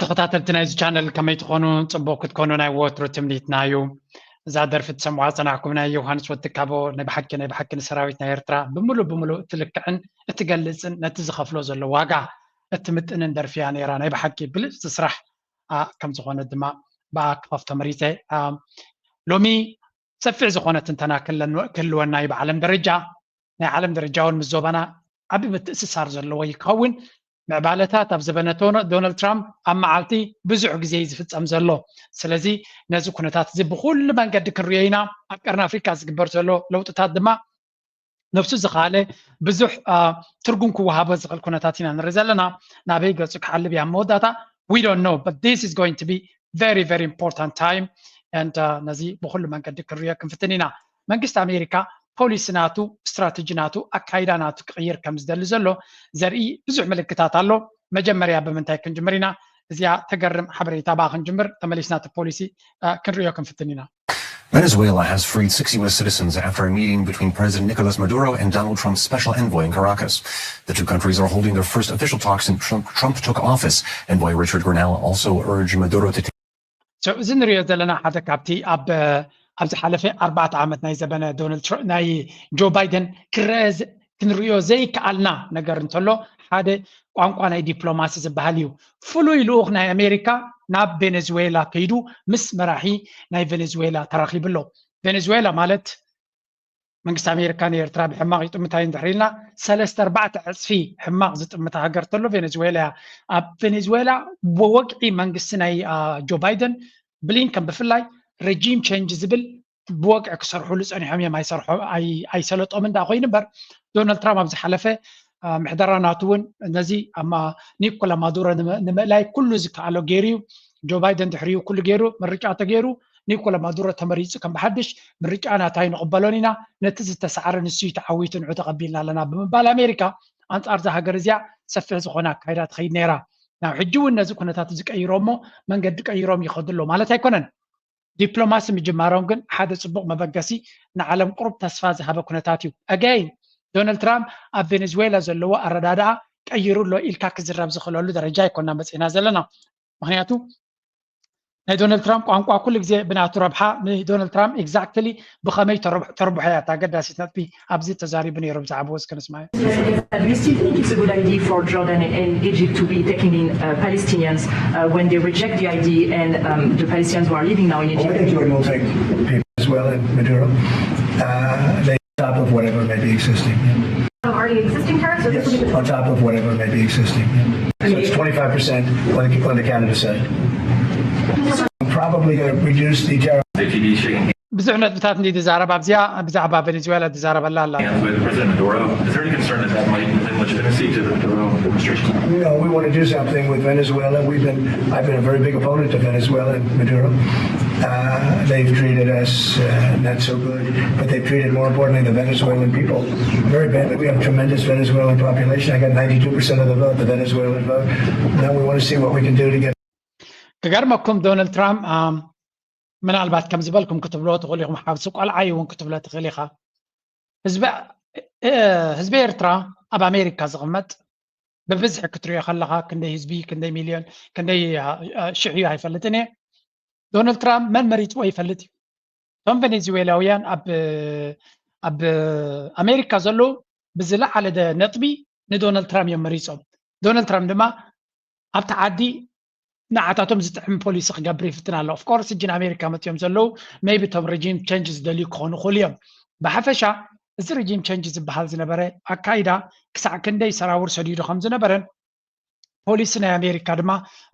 ተኸታተልቲ ናይዚ ቻነል ከመይ ትኾኑ? ጽቡቕ ክትኮኑ ናይ ወትሩ ትምኒትና እዩ። እዛ ደርፊ ትሰምዑዋ ጸናሕኩም ናይ ዮሃንስ ወትካቦ ናይ ብሓቂ ናይ ብሓቂ ንሰራዊት ናይ ኤርትራ ብምሉእ ብምሉእ እትልክዕን እትገልጽን ነቲ ዝኸፍሎ ዘሎ ዋጋ እትምጥንን ደርፊ እያ ነይራ። ናይ ብሓቂ ብልጽቲ ስራሕ ከም ዝኾነ ድማ ብኣ ክኸፍቶ መሪጸ። ሎሚ ሰፊሕ ዝኾነ ትንተና ክህልወና እዩ ብዓለም ደረጃ። ናይ ዓለም ደረጃ እውን ምስ ዞባና ዓቢ ምትእስሳር ዘለዎ ይኸውን። ምዕባለታት ኣብ ዘበነ ዶናልድ ትራምፕ ኣብ መዓልቲ ብዙሕ ግዜ እዩ ዝፍጸም ዘሎ። ስለዚ ነዚ ኩነታት እዚ ብኩሉ መንገዲ ክንሪኦ ኢና። ኣብ ቀርኒ ኣፍሪካ ዝግበር ዘሎ ለውጥታት ድማ ነብሱ ዝኸኣለ ብዙሕ ትርጉም ክወሃቦ ዝኽእል ኩነታት ኢና ንርኢ ዘለና። ናበይ ገጹ ክሓልብ እያ መወዳእታ? We don't know, but this is going to be very very important time and ነዚ ብኩሉ መንገዲ ክንሪኦ ክንፍትን ኢና። መንግስቲ ኣሜሪካ ፖሊሲ ናቱ፣ ስትራተጂ ናቱ፣ ኣካይዳ ናቱ ክቕይር ከም ዝደሊ ዘሎ ዘርኢ ብዙሕ ምልክታት ኣሎ። መጀመርያ ብምንታይ ክንጅምር ኢና? እዚኣ ተገርም ሓበሬታ ብኣ ክንጅምር፣ ተመሊስና እቲ ፖሊሲ ክንሪኦ ክንፍትን ኢና። Venezuela has freed six U S citizens after a meeting between President Nicolas Maduro and Donald Trump's special envoy in Caracas. The two countries are holding their first official talks since Trump, Trump took office. Envoy Richard Grenell also urged Maduro to take እዚ ንሪኦ ዘለና ሓደ ካብቲ ኣብ ኣብ ዝሓለፈ ኣርባዕተ ዓመት ናይ ዘበነ ዶናልድ ትራምፕ ናይ ጆ ባይደን ክረአ ክንሪኦ ዘይከኣልና ነገር እንተሎ ሓደ ቋንቋ ናይ ዲፕሎማሲ ዝበሃል እዩ። ፍሉይ ልኡኽ ናይ ኣሜሪካ ናብ ቬኔዙዌላ ከይዱ ምስ መራሒ ናይ ቬኔዙዌላ ተራኺቡ ኣሎ። ቬኔዙዌላ ማለት መንግስቲ ኣሜሪካ ንኤርትራ ብሕማቕ ይጥምታ እዩ እንድሕር ኢልና ሰለስተ ኣርባዕተ ዕፅፊ ሕማቕ ዝጥምታ ሃገር ተሎ ቬኔዙዌላ እያ። ኣብ ቬኔዙዌላ ብወግዒ መንግስቲ ናይ ጆ ባይደን ብሊንከን ብፍላይ ረጂም ቸንጅ ዝብል ብወግዒ ክሰርሕሉ ፀኒሖም እዮም። ኣይሰርሖ ኣይሰለጦምን ዳ ኮይኑ እምበር ዶናልድ ትራምፕ ኣብ ዝሓለፈ ምሕደራ ናቱ እውን ነዚ ኒኮላ ማዱሮ ንምእላይ ኩሉ ዝከኣሎ ገይሩ እዩ። ጆ ባይደን ድሕሪኡ ኩሉ ገይሩ ምርጫ ተገይሩ ኒኮላ ማዱሮ ተመሪፁ ከም ብሓድሽ ምርጫ ናታይ ንቕበሎን ኢና ነቲ ዝተሰዓረ ንሱ እዩ ተዓዊቱ ንዑ ተቐቢልና ኣለና ብምባል ኣሜሪካ ኣንፃር እዛ ሃገር እዚኣ ሰፊሕ ዝኾነ ኣካይዳ ትኸይድ ነይራ። ናብ ሕጂ እውን ነዚ ኩነታት እዚ ቀይሮ እሞ መንገዲ ቀይሮም ይኸዱ ኣሎ ማለት ኣይኮነን። ዲፕሎማሲ ምጅማሮም ግን ሓደ ፅቡቕ መበገሲ ንዓለም ቁሩብ ተስፋ ዝሃበ ኩነታት እዩ። ኣገይን ዶናልድ ትራምፕ ኣብ ቬኔዝዌላ ዘለዎ ኣረዳድኣ ቀይሩ ኣሎ ኢልካ ክዝረብ ዝኽእለሉ ደረጃ ኣይኮና መፂና ዘለና። ምክንያቱ ናይ ዶናልድ ትራምፕ ቋንቋ ኩሉ ግዜ ብናቱ ረብሓ ንዶናልድ ትራምፕ ኤግዛክትሊ ብኸመይ ተርብሖ እያ እታ ኣገዳሲት ነጥቢ ኣብዚ ተዛሪቡ ነይሩ ብዛዕባኡ እስከ ንስማዮ። Do you still think it's a good idea for Jordan and Egypt to be taking in uh, Palestinians uh, when they reject the idea and um, the Palestinians who are living now in Egypt? What they do will take people as well in Maduro. Uh, they top of whatever may be existing. Already existing tariffs? Or this will be Yes, on top of whatever may be existing. So it's twenty-five percent on the, on the Canada side. Probably going to reduce the tariff. ብዙሕ ነጥብታት እንዲ ትዛረብ ኣብዚኣ ብዛዕባ ቬኔዙዌላ ትዛረበላ ኣላ። With President Maduro, is there any concern that that might bring legitimacy to the Maduro administration? No, we want to do something with Venezuela. We've been, I've been a very big opponent of Venezuela and Maduro. Uh, they've treated us uh, not so good, but they've treated, more importantly, the Venezuelan people very badly. We have a tremendous Venezuelan population. I got ninety-two percent of the vote, the Venezuelan vote. Now we want to see what we can do to get ክገርመኩም ዶናልድ ትራምፕ ምናልባት ከም ዝበልኩም ክትብሎ ትኽእሉ ኢኹም። ሓብሲ ቆልዓ እዩ እውን ክትብሎ ትኽእል ኢኻ። ህዝቢ ኤርትራ ኣብ ኣሜሪካ ዝቕመጥ ብብዝሒ ክትሪኦ ከለኻ ክንደይ ህዝቢ ክንደይ ሚልዮን ክንደይ ሽሕ እዩ ኣይፈልጥን እየ። ዶናልድ ትራምፕ መን መሪፅዎ ይፈልጥ እዩ። እቶም ቬኔዙዌላውያን ኣብ ኣብ ኣሜሪካ ዘለዉ ብዝለዓለ ነጥቢ ንዶናልድ ትራምፕ እዮም መሪፆም። ዶናልድ ትራምፕ ድማ ኣብቲ ዓዲ ንዓታቶም ዝጥዕም ፖሊሲ ክገብር ይፍትን ኣሎ። ኦፍኮርስ እጂ ንኣሜሪካ መፅዮም ዘለዉ ሜይቢ እቶም ረጂም ቸንጅ ዝደልዩ ክኾኑ ይኽእሉ እዮም። ብሓፈሻ እዚ ረጂም ቸንጅ ዝበሃል ዝነበረ ኣካይዳ ክሳዕ ክንደይ ሰራውር ሰዲዱ ከም ዝነበረን ፖሊሲ ናይ ኣሜሪካ ድማ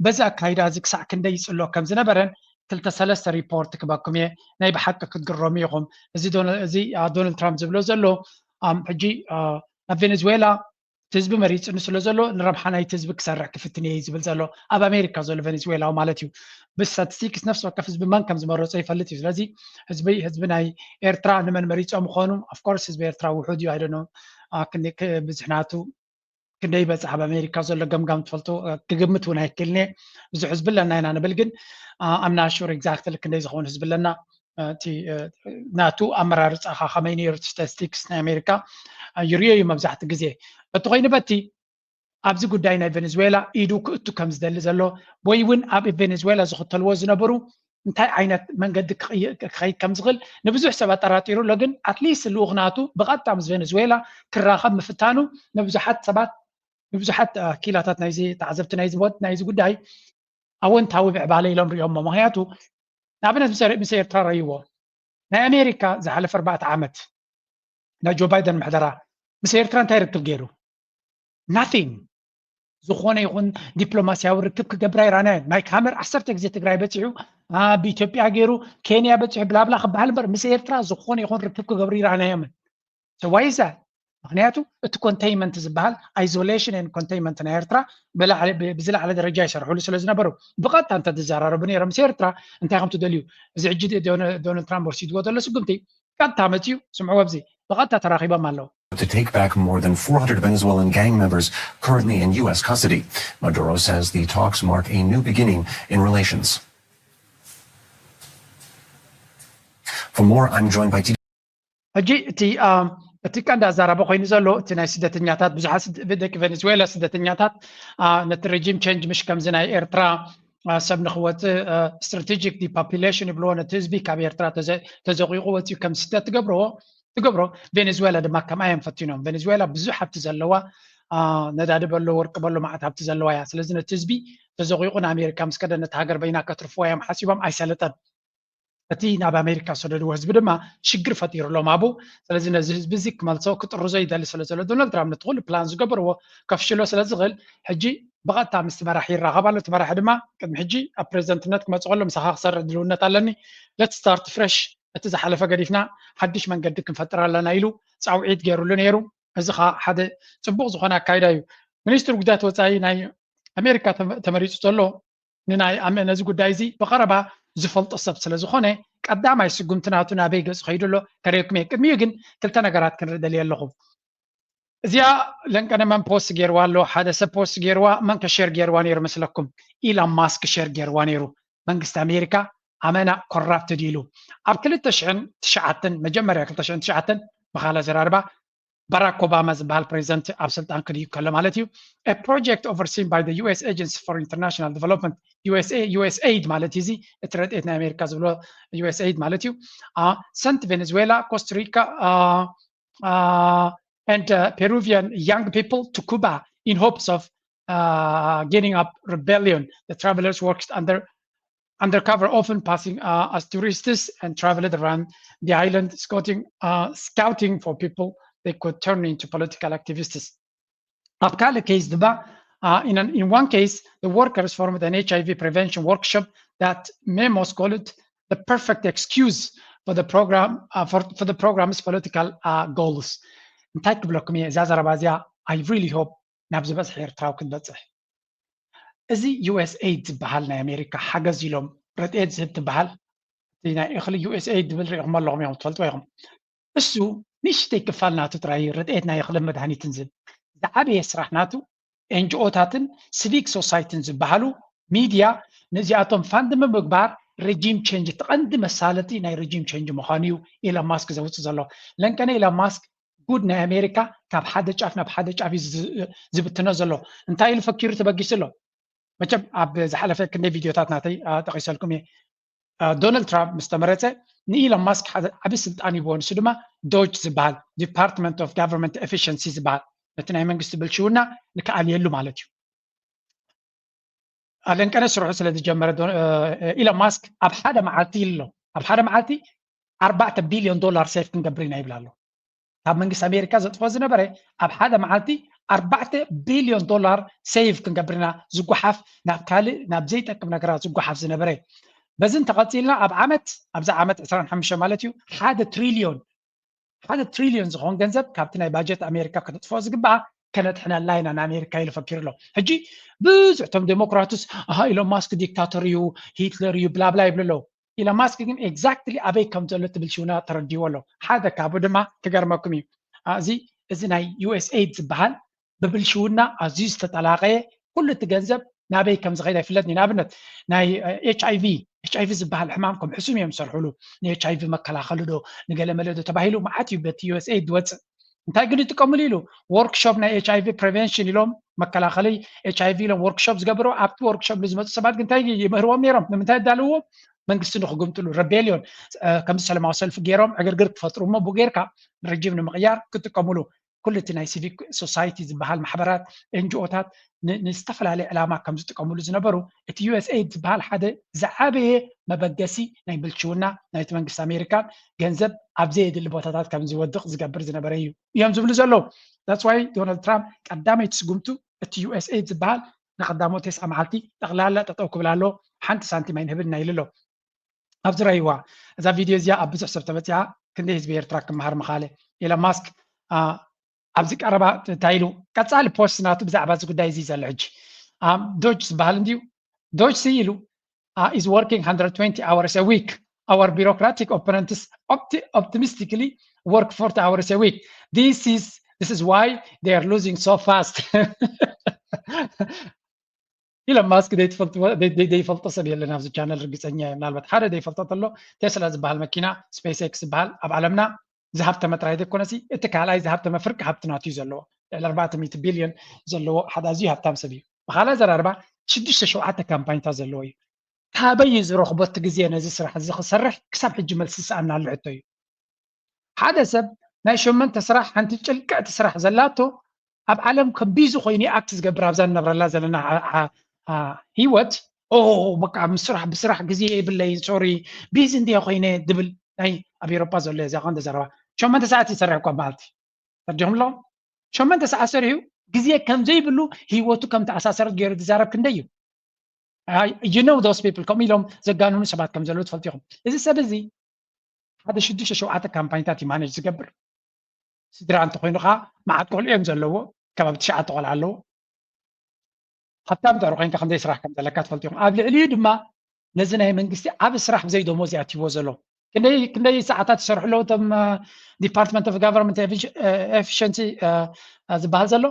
በዚ ኣካይዳ እዚ ክሳዕ ክንደይ ይፅሎ ከም ዝነበረን ክልተ ሰለስተ ሪፖርት ክበኩም እየ። ናይ ብሓቂ ክትግረሙ ኢኹም። እዚ እዚ ዶናልድ ትራምፕ ዝብሎ ዘሎ ሕጂ ኣብ ቬኔዝዌላ እቲ ህዝቢ መሪፅኒ ስለ ዘሎ ንረብሓ ናይቲ ህዝቢ ክሰርሕ ክፍትን እየ ዝብል ዘሎ ኣብ ኣሜሪካ ዘሎ ቬኔዝዌላዊ ማለት እዩ። ብስታቲስቲክስ ነፍሲ ወከፍ ህዝቢ መን ከም ዝመረፆ ይፈልጥ እዩ። ስለዚ ህዝቢ ህዝቢ ናይ ኤርትራ ንመን መሪፆ ምኾኑ ኣፍኮርስ ህዝቢ ኤርትራ ውሑድ እዩ። ኣይደኖ ብዙሕ ናቱ ክንደይ ይበፅሕ ኣብ ኣሜሪካ ዘሎ ገምጋም ትፈልጡ ክግምት እውን ኣይክእልን እየ። ብዙሕ ህዝቢ ኣለና ኢና ንብል ግን ኣምና ሹር ኤግዛክትሊ ክንደይ ዝኸውን ህዝቢ ኣለና እቲ ናቱ ኣመራርፃ ከ ከመይ ነይሩ እቲ ስታቲስቲክስ ናይ ኣሜሪካ ይርዮ እዩ መብዛሕቲ ግዜ። በቲ ኮይኑ በቲ ኣብዚ ጉዳይ ናይ ቬኔዙዌላ ኢዱ ክእቱ ከም ዝደሊ ዘሎ ወይ እውን ኣብ ቬኔዙዌላ ዝኽተልዎ ዝነበሩ እንታይ ዓይነት መንገዲ ክኸይድ ከም ዝኽእል ንብዙሕ ሰብ ኣጠራጢሩ ኣሎ። ግን ኣትሊስት ልኡኽ ናቱ ብቐጥታ ምስ ቬኔዙዌላ ክራኸብ ምፍታኑ ንብዙሓት ሰባት ንብዙሓት ኪላታት ናይዚ ተዓዘብቲ ናይዚ ናይዚ ጉዳይ ኣወንታዊ ምዕባለ ኢሎም ሪኦሞ። ምክንያቱ ንኣብነት ምስ ኤርትራ ረይዎ ናይ ኣሜሪካ ዝሓለፈ ኣርባዕተ ዓመት ናይ ጆ ባይደን ምሕደራ ምስ ኤርትራ እንታይ ርክብ ገይሩ? ናቲንግ። ዝኾነ ይኹን ዲፕሎማስያዊ ርክብ ክገብር ኣይረኣናዮን። ማይክ ሃመር ዓሰርተ ግዜ ትግራይ በፂሑ፣ ብኢትዮጵያ ገይሩ፣ ኬንያ በፂሑ ብላብላ ክበሃል እምበር ምስ ኤርትራ ዝኾነ ይኹን ርክብ ክገብሩ ይረኣናዮምን። ዋይዛ ምክንያቱ እቲ ኮንቴይንመንት ዝበሃል ኣይዞሌሽን ን ኮንቴይንመንት ናይ ኤርትራ ብዝለዓለ ደረጃ ይሰርሕሉ ስለ ዝነበሩ ብቐጥታ እንተዝዘራረቡ ነይሮም ምስ ኤርትራ እንታይ ከም ትደልዩ እዚ ሕጂ ዶናልድ ትራምፕ ወሲድዎ ዘሎ ስጉምቲ ቀጥታ መፅዩ ስምዕዎ ኣብዚ ብቐጥታ ተራኺቦም ኣለዉ። To take back more than four hundred Venezuelan gang members currently in U S custody. Maduro says the talks mark a new beginning in relations. For more, I'm joined by ሕጂ እቲ እቲ ቀንዲ ኣዛራቢ ኮይኑ ዘሎ እቲ ናይ ስደተኛታት ብዙሓት ደቂ ቬኔዙዌላ ስደተኛታት ነቲ ሬጂም ቸንጅ ምሽ ከምዚ ናይ ኤርትራ ሰብ ንክወፅእ ስትራቴጂክ ዲፖፑሌሽን ይብልዎ ነቲ ህዝቢ ካብ ኤርትራ ተዘቂቑ ወፂኡ ከም ስደት ትገብርዎ ትገብሮ። ቬኔዙዌላ ድማ ከምኣ እዮም ፈቲኖም። ቬኔዙዌላ ብዙሕ ሃብቲ ዘለዋ ነዳዲ በሎ ወርቂ በሎ ማዓት ሃብቲ ዘለዋ እያ። ስለዚ ነቲ ህዝቢ ተዘቂቑ ንኣሜሪካ ምስ ከደ ነቲ ሃገር በይና ከትርፍዋ እዮም ሓሲቦም ኣይሰለጠን። እቲ ናብ ኣሜሪካ ዝሰደድዎ ህዝቢ ድማ ሽግር ፈጢሩሎም ኣብኡ። ስለዚ ነዚ ህዝቢ እዚ ክመልሶ ክጥርዞ ይደሊ ስለ ዘሎ ዶናልድ ትራምፕ ነቲ ኩሉ ፕላን ዝገበርዎ ከፍሽሎ ስለ ዝኽእል ሕጂ ብቐጥታ ምስቲ መራሒ ይራኸብ ኣሎ። እቲ መራሒ ድማ ቅድሚ ሕጂ ኣብ ፕሬዚደንትነት ክመፅእ ከሎ ምሳኻ ክሰርሕ ድልውነት ኣለኒ let's start fresh እቲ ዝሓለፈ ገዲፍና ሓድሽ መንገዲ ክንፈጥር ኣለና ኢሉ ፃውዒት ገይሩሉ ነይሩ። እዚ ከዓ ሓደ ፅቡቕ ዝኾነ ኣካይዳ እዩ። ሚኒስትር ጉዳያት ወፃኢ ናይ ኣሜሪካ ተመሪፁ ዘሎ ንናይ ነዚ ጉዳይ እዚ ብቐረባ ዝፈልጦ ሰብ ስለ ዝኾነ ቀዳማይ ስጉምቲ ናቱ ናበይ ገፁ ከይዱ ኣሎ ከርእየኩም እየ። ቅድሚኡ ግን ክልተ ነገራት ክንርኢ ደልየ ኣለኹ። እዚኣ ለንቀነ መን ፖስት ገይርዋ ኣሎ? ሓደ ሰብ ፖስት ገይርዋ። መን ከ ሼር ገይርዋ ነይሩ መስለኩም? ኢላን ማስክ ሼር ገይርዋ ነይሩ። መንግስቲ ኣሜሪካ ኣመና ኮራፕትድ ኢሉ ኣብ ክልተ ሽሕን ትሽዓተን መጀመርያ ክልተ ሽሕን ትሽዓተን ብኻል ኣዘራርባ ባራክ ኦባማ ዝበሃል ፕሬዚደንት ኣብ ስልጣን ክድዩ ከሎ ማለት እዩ። A project overseen by the U S Agency for International Development, U S A, U S aid ማለት እዩ። እዚ እቲ ረድኤት ናይ ኣሜሪካ ዝብሎ U S aid ማለት እዩ። Sent Venezuela, Costa Rica, and Peruvian young people to Cuba in hopes of getting up rebellion. The travelers worked under undercover, often passing uh, as tourists, and traveled around the island scouting, uh, scouting for people they could turn into political activists. ኣብ ካልእ case ድማ uh, in, an, in one case, the workers formed an H I V prevention workshop that memos called the perfect excuse for the program uh, for, for the program's political uh, goals. እንታይ ክብለኩም እየ እዛ ዘረባ እዚኣ I really hope ናብ ዝበፅሐ ኤርትራዊ ክትበፅሕ እዚ U S aid ዝበሃል ናይ ኣሜሪካ ሓገዝ ኢሎም ረድኤት ዝህብ ትበሃል እቲ ናይ እኽሊ U S aid ዝብል ሪኢኹም ኣለኹም ኢኹም ትፈልጥዎ ኢኹም። እሱ ንእሽተይ ክፋል ናቱ ጥራይ እዩ ረድኤት ናይ እኽልን መድሃኒትን ዝህብ። ዝዓበየ ስራሕ ናቱ ኤንጅኦታትን ሲቪክ ሶሳይትን ዝበሃሉ ሚድያ ነዚኣቶም ፋንድ ብምግባር ሬጂም ቸንጅ እቲ ቀንዲ መሳለጢ ናይ ሬጂም ቸንጅ ምዃኑ እዩ ኢሎን ማስክ ዘውፅእ ዘሎ። ለንቀነ ኢሎን ማስክ ጉድ ናይ ኣሜሪካ ካብ ሓደ ጫፍ ናብ ሓደ ጫፍ እዩ ዝብትኖ ዘሎ። እንታይ ኢሉ ፈኪሩ ተበጊሱ ኣሎ? መቸም ኣብ ዝሓለፈ ክንደይ ቪድዮታት ናተይ ጠቂሰልኩም እየ። ዶናልድ ትራምፕ ምስ ተመረፀ ንኢሎን ማስክ ሓደ ዓብዪ ስልጣን ይብዎ። ንሱ ድማ ዶጅ ዝበሃል ዲፓርትመንት ኦፍ ጋቨርንመንት ኤፊሽንሲ ዝበሃል ነቲ ናይ መንግስቲ ብልሽውና ንክኣልየሉ ማለት እዩ። ኣለንቀነ ስርሑ ስለ ዝጀመረ ኢሎን ማስክ ኣብ ሓደ መዓልቲ ኢሉ ኣሎ ኣብ ሓደ መዓልቲ ኣርባዕተ ቢልዮን ዶላር ሴፍ ክንገብር ኢና ይብል ኣሎ። ካብ መንግስቲ ኣሜሪካ ዘጥፍኦ ዝነበረ ኣብ ሓደ መዓልቲ ኣርባዕተ ቢልዮን ዶላር ሴቭ ክንገብር ኢና ዝጓሓፍ ናብ ካልእ ናብ ዘይጠቅም ነገራት ዝጓሓፍ ዝነበረ በዚ እንተቐፂልና ኣብ ዓመት ኣብዚ ዓመት ዕስራን ሓሙሽተ ማለት እዩ ሓደ ትሪልዮን ሓደ ትሪልዮን ዝኸውን ገንዘብ ካብቲ ናይ ባጀት ኣሜሪካ ከተጥፍኦ ዝግባኣ ከነድሕነላ ኢና ንኣሜሪካ ኢሉ ፈኪሩ ኣሎ። ሕጂ ብዙሕ እቶም ዴሞክራትስ ኣሃ ኢሎን ማስክ ዲክታተር እዩ ሂትለር እዩ ብላብላ ይብሉ ኣለዉ። ኢሎን ማስክ ግን ኤግዛክትሊ ኣበይ ከም ዘሎ እቲ ብልሽውና ተረዲዎ ኣሎ። ሓደ ካብኡ ድማ ክገርመኩም እዩ እዚ እዚ ናይ ዩ ኤስ ኤድ ዝበሃል ብብልሽውና ኣዝዩ ዝተጠላቐየ ኩሉ እቲ ገንዘብ ናበይ ከም ዝኸይድ ኣይፍለጥን እዩ። ንኣብነት ናይ ኤች ኣይ ቪ ኤች ኣይ ቪ ዝበሃል ሕማም ከም ሕሱም እዮም ዝሰርሕሉ ንኤች ኣይ ቪ መከላኸሊ ዶ ንገለ መለ ዶ ተባሂሉ መዓት እዩ በቲ ዩ ኤስ ኤድ ዝወፅእ እንታይ ግን ይጥቀምሉ ኢሉ? ወርክሾፕ ናይ ኤች ኣይቪ ፕሪቨንሽን ኢሎም፣ መከላኸሊ ኤች ኣይቪ ኢሎም ወርክሾፕ ዝገብሩ። ኣብቲ ወርክሾፕ ንዝመፁ ሰባት ግን እንታይ ይምህርዎም ነይሮም? ንምንታይ ኣዳልውዎም? መንግስቲ ንክጉምጥሉ፣ ረቤልዮን ከምዚ ሰለማዊ ሰልፊ ገይሮም ዕግርግር ክፈጥሩ እሞ ብኡ ጌርካ ንረጂም ንምቕያር ክጥቀምሉ። ኩሉ እቲ ናይ ሲቪክ ሶሳይቲ ዝበሃል ማሕበራት፣ ኤንጂኦታት ንዝተፈላለየ ዕላማ ከም ዝጥቀምሉ ዝነበሩ፣ እቲ ዩ ኤስ ኤይድ ዝበሃል ሓደ ዝዓበየ መበገሲ ናይ ብልሽውና ናይቲ መንግስቲ ኣሜሪካን ገንዘብ ኣብ ዘየድሊ ቦታታት ከም ዝወድቕ ዝገብር ዝነበረ እዩ እዮም ዝብሉ ዘለዉ። That's why ዶናልድ ትራምፕ ቀዳመይቲ ስጉምቱ እቲ ዩ ኤስ ኤይድ ዝበሃል ንቀዳሞት ተስዓ መዓልቲ ጠቕላላ ጠጠው ክብል ኣሎ፣ ሓንቲ ሳንቲም ኣይንህብን ኢና ኢሉ ኣሎ። ኣብዚ ረይዋ እዛ ቪድዮ እዚኣ ኣብ ብዙሕ ሰብ ተበፂሓ ክንደይ ህዝቢ ኤርትራ ክመሃር ምኻለ። ኢሎን ማስክ ኣብዚ ቀረባ እንታይ ኢሉ? ቀፃሊ ፖስት ናቱ ብዛዕባ እዚ ጉዳይ እዚ ዘሎ ሕጂ ዶጅ ዝበሃል እንድዩ። ዶጅ ሲ ኢሉ is working one hundred twenty hours a week. Our bureaucratic opponents optimistically work forty hours a week. This is this is why they are losing so fast. ኢሎን ማስክ ዘይፈልጦ ሰብ የለን ኣብዚ ቻነል ርግፀኛ እየ። ምናልባት ሓደ ዘይፈልጦ ተሎ፣ ቴስላ ዝበሃል መኪና፣ ስፔስ ኤክስ ዝበሃል ኣብ ዓለምና ዝሃብተመ ጥራይ ዘይኮነሲ እቲ ካልኣይ ዝሃብተመ ፍርቂ ሃብቲ ናቱ እዩ ዘለዎ። ልዕሊ ኣርባዕተ ሚእቲ ቢልዮን ዘለዎ ሓደ ኣዝዩ ሃብታም ሰብ እዩ። ብኻልእ ኣዘራርባ ሽዱሽተ ሸውዓተ ካምፓኒታት ዘለዎ እዩ። ካበይ እዩ ዝረኽቦ እቲ ግዜ ነዚ ስራሕ እዚ ክሰርሕ? ክሳብ ሕጂ መልሲ ዝሰኣና ኣሎ ሕቶ እዩ። ሓደ ሰብ ናይ ሸመንተ ስራሕ ሓንቲ ጭልቅዕቲ ስራሕ ዘላቶ ኣብ ዓለም ከም ቢዚ ኮይኑ ኣክት ዝገብር ኣብዛ ንነብረላ ዘለና ዓ- ዓ- ዓ- ህይወት ኦ በቃ ምስራሕ ብስራሕ ግዜ የብለይን ሶሪ ቢዚ እንድየ ኮይነ ድብል ናይ ኣብ ኤሮፓ ዘሎ እዚኣ ከ ዘረባ ሸመንተ ሰዓት ይሰርሕ እኳ መዓልቲ ተርዲኹም ኣለኹም ሸመንተ ሰዓት ሰሪሑ ግዜ ከም ዘይብሉ ህይወቱ ከም ተኣሳሰረት ገይሩ ዝዛረብ ክንደይ እዩ you know those people ከምኡ ኢሎም ዘጋንኑ ሰባት ከም ዘለዉ ትፈልጡ ኢኹም እዚ ሰብ እዚ ሓደ ሽዱሽተ ሸውዓተ ካምፓኒታት እዩ ማነጅ ዝገብር ስድራ እንተኮይኑ ከዓ መዓት ቆልዑ እዮም ዘለዎ ከባቢ ትሽዓተ ቆልዓ ኣለዎ ሃብታም እንተ ኮይንካ ክንደይ ስራሕ ከም ዘለካ ትፈልጡ ኢኹም ኣብ ልዕሊኡ ድማ ነዚ ናይ መንግስቲ ዓብ ስራሕ ብዘይ ደሞዝ ይኣትይዎ ዘሎ ክንደይ ሰዓታት ይሰርሑ ኣለዉ እቶም department of government efficiency ዝበሃል ዘሎ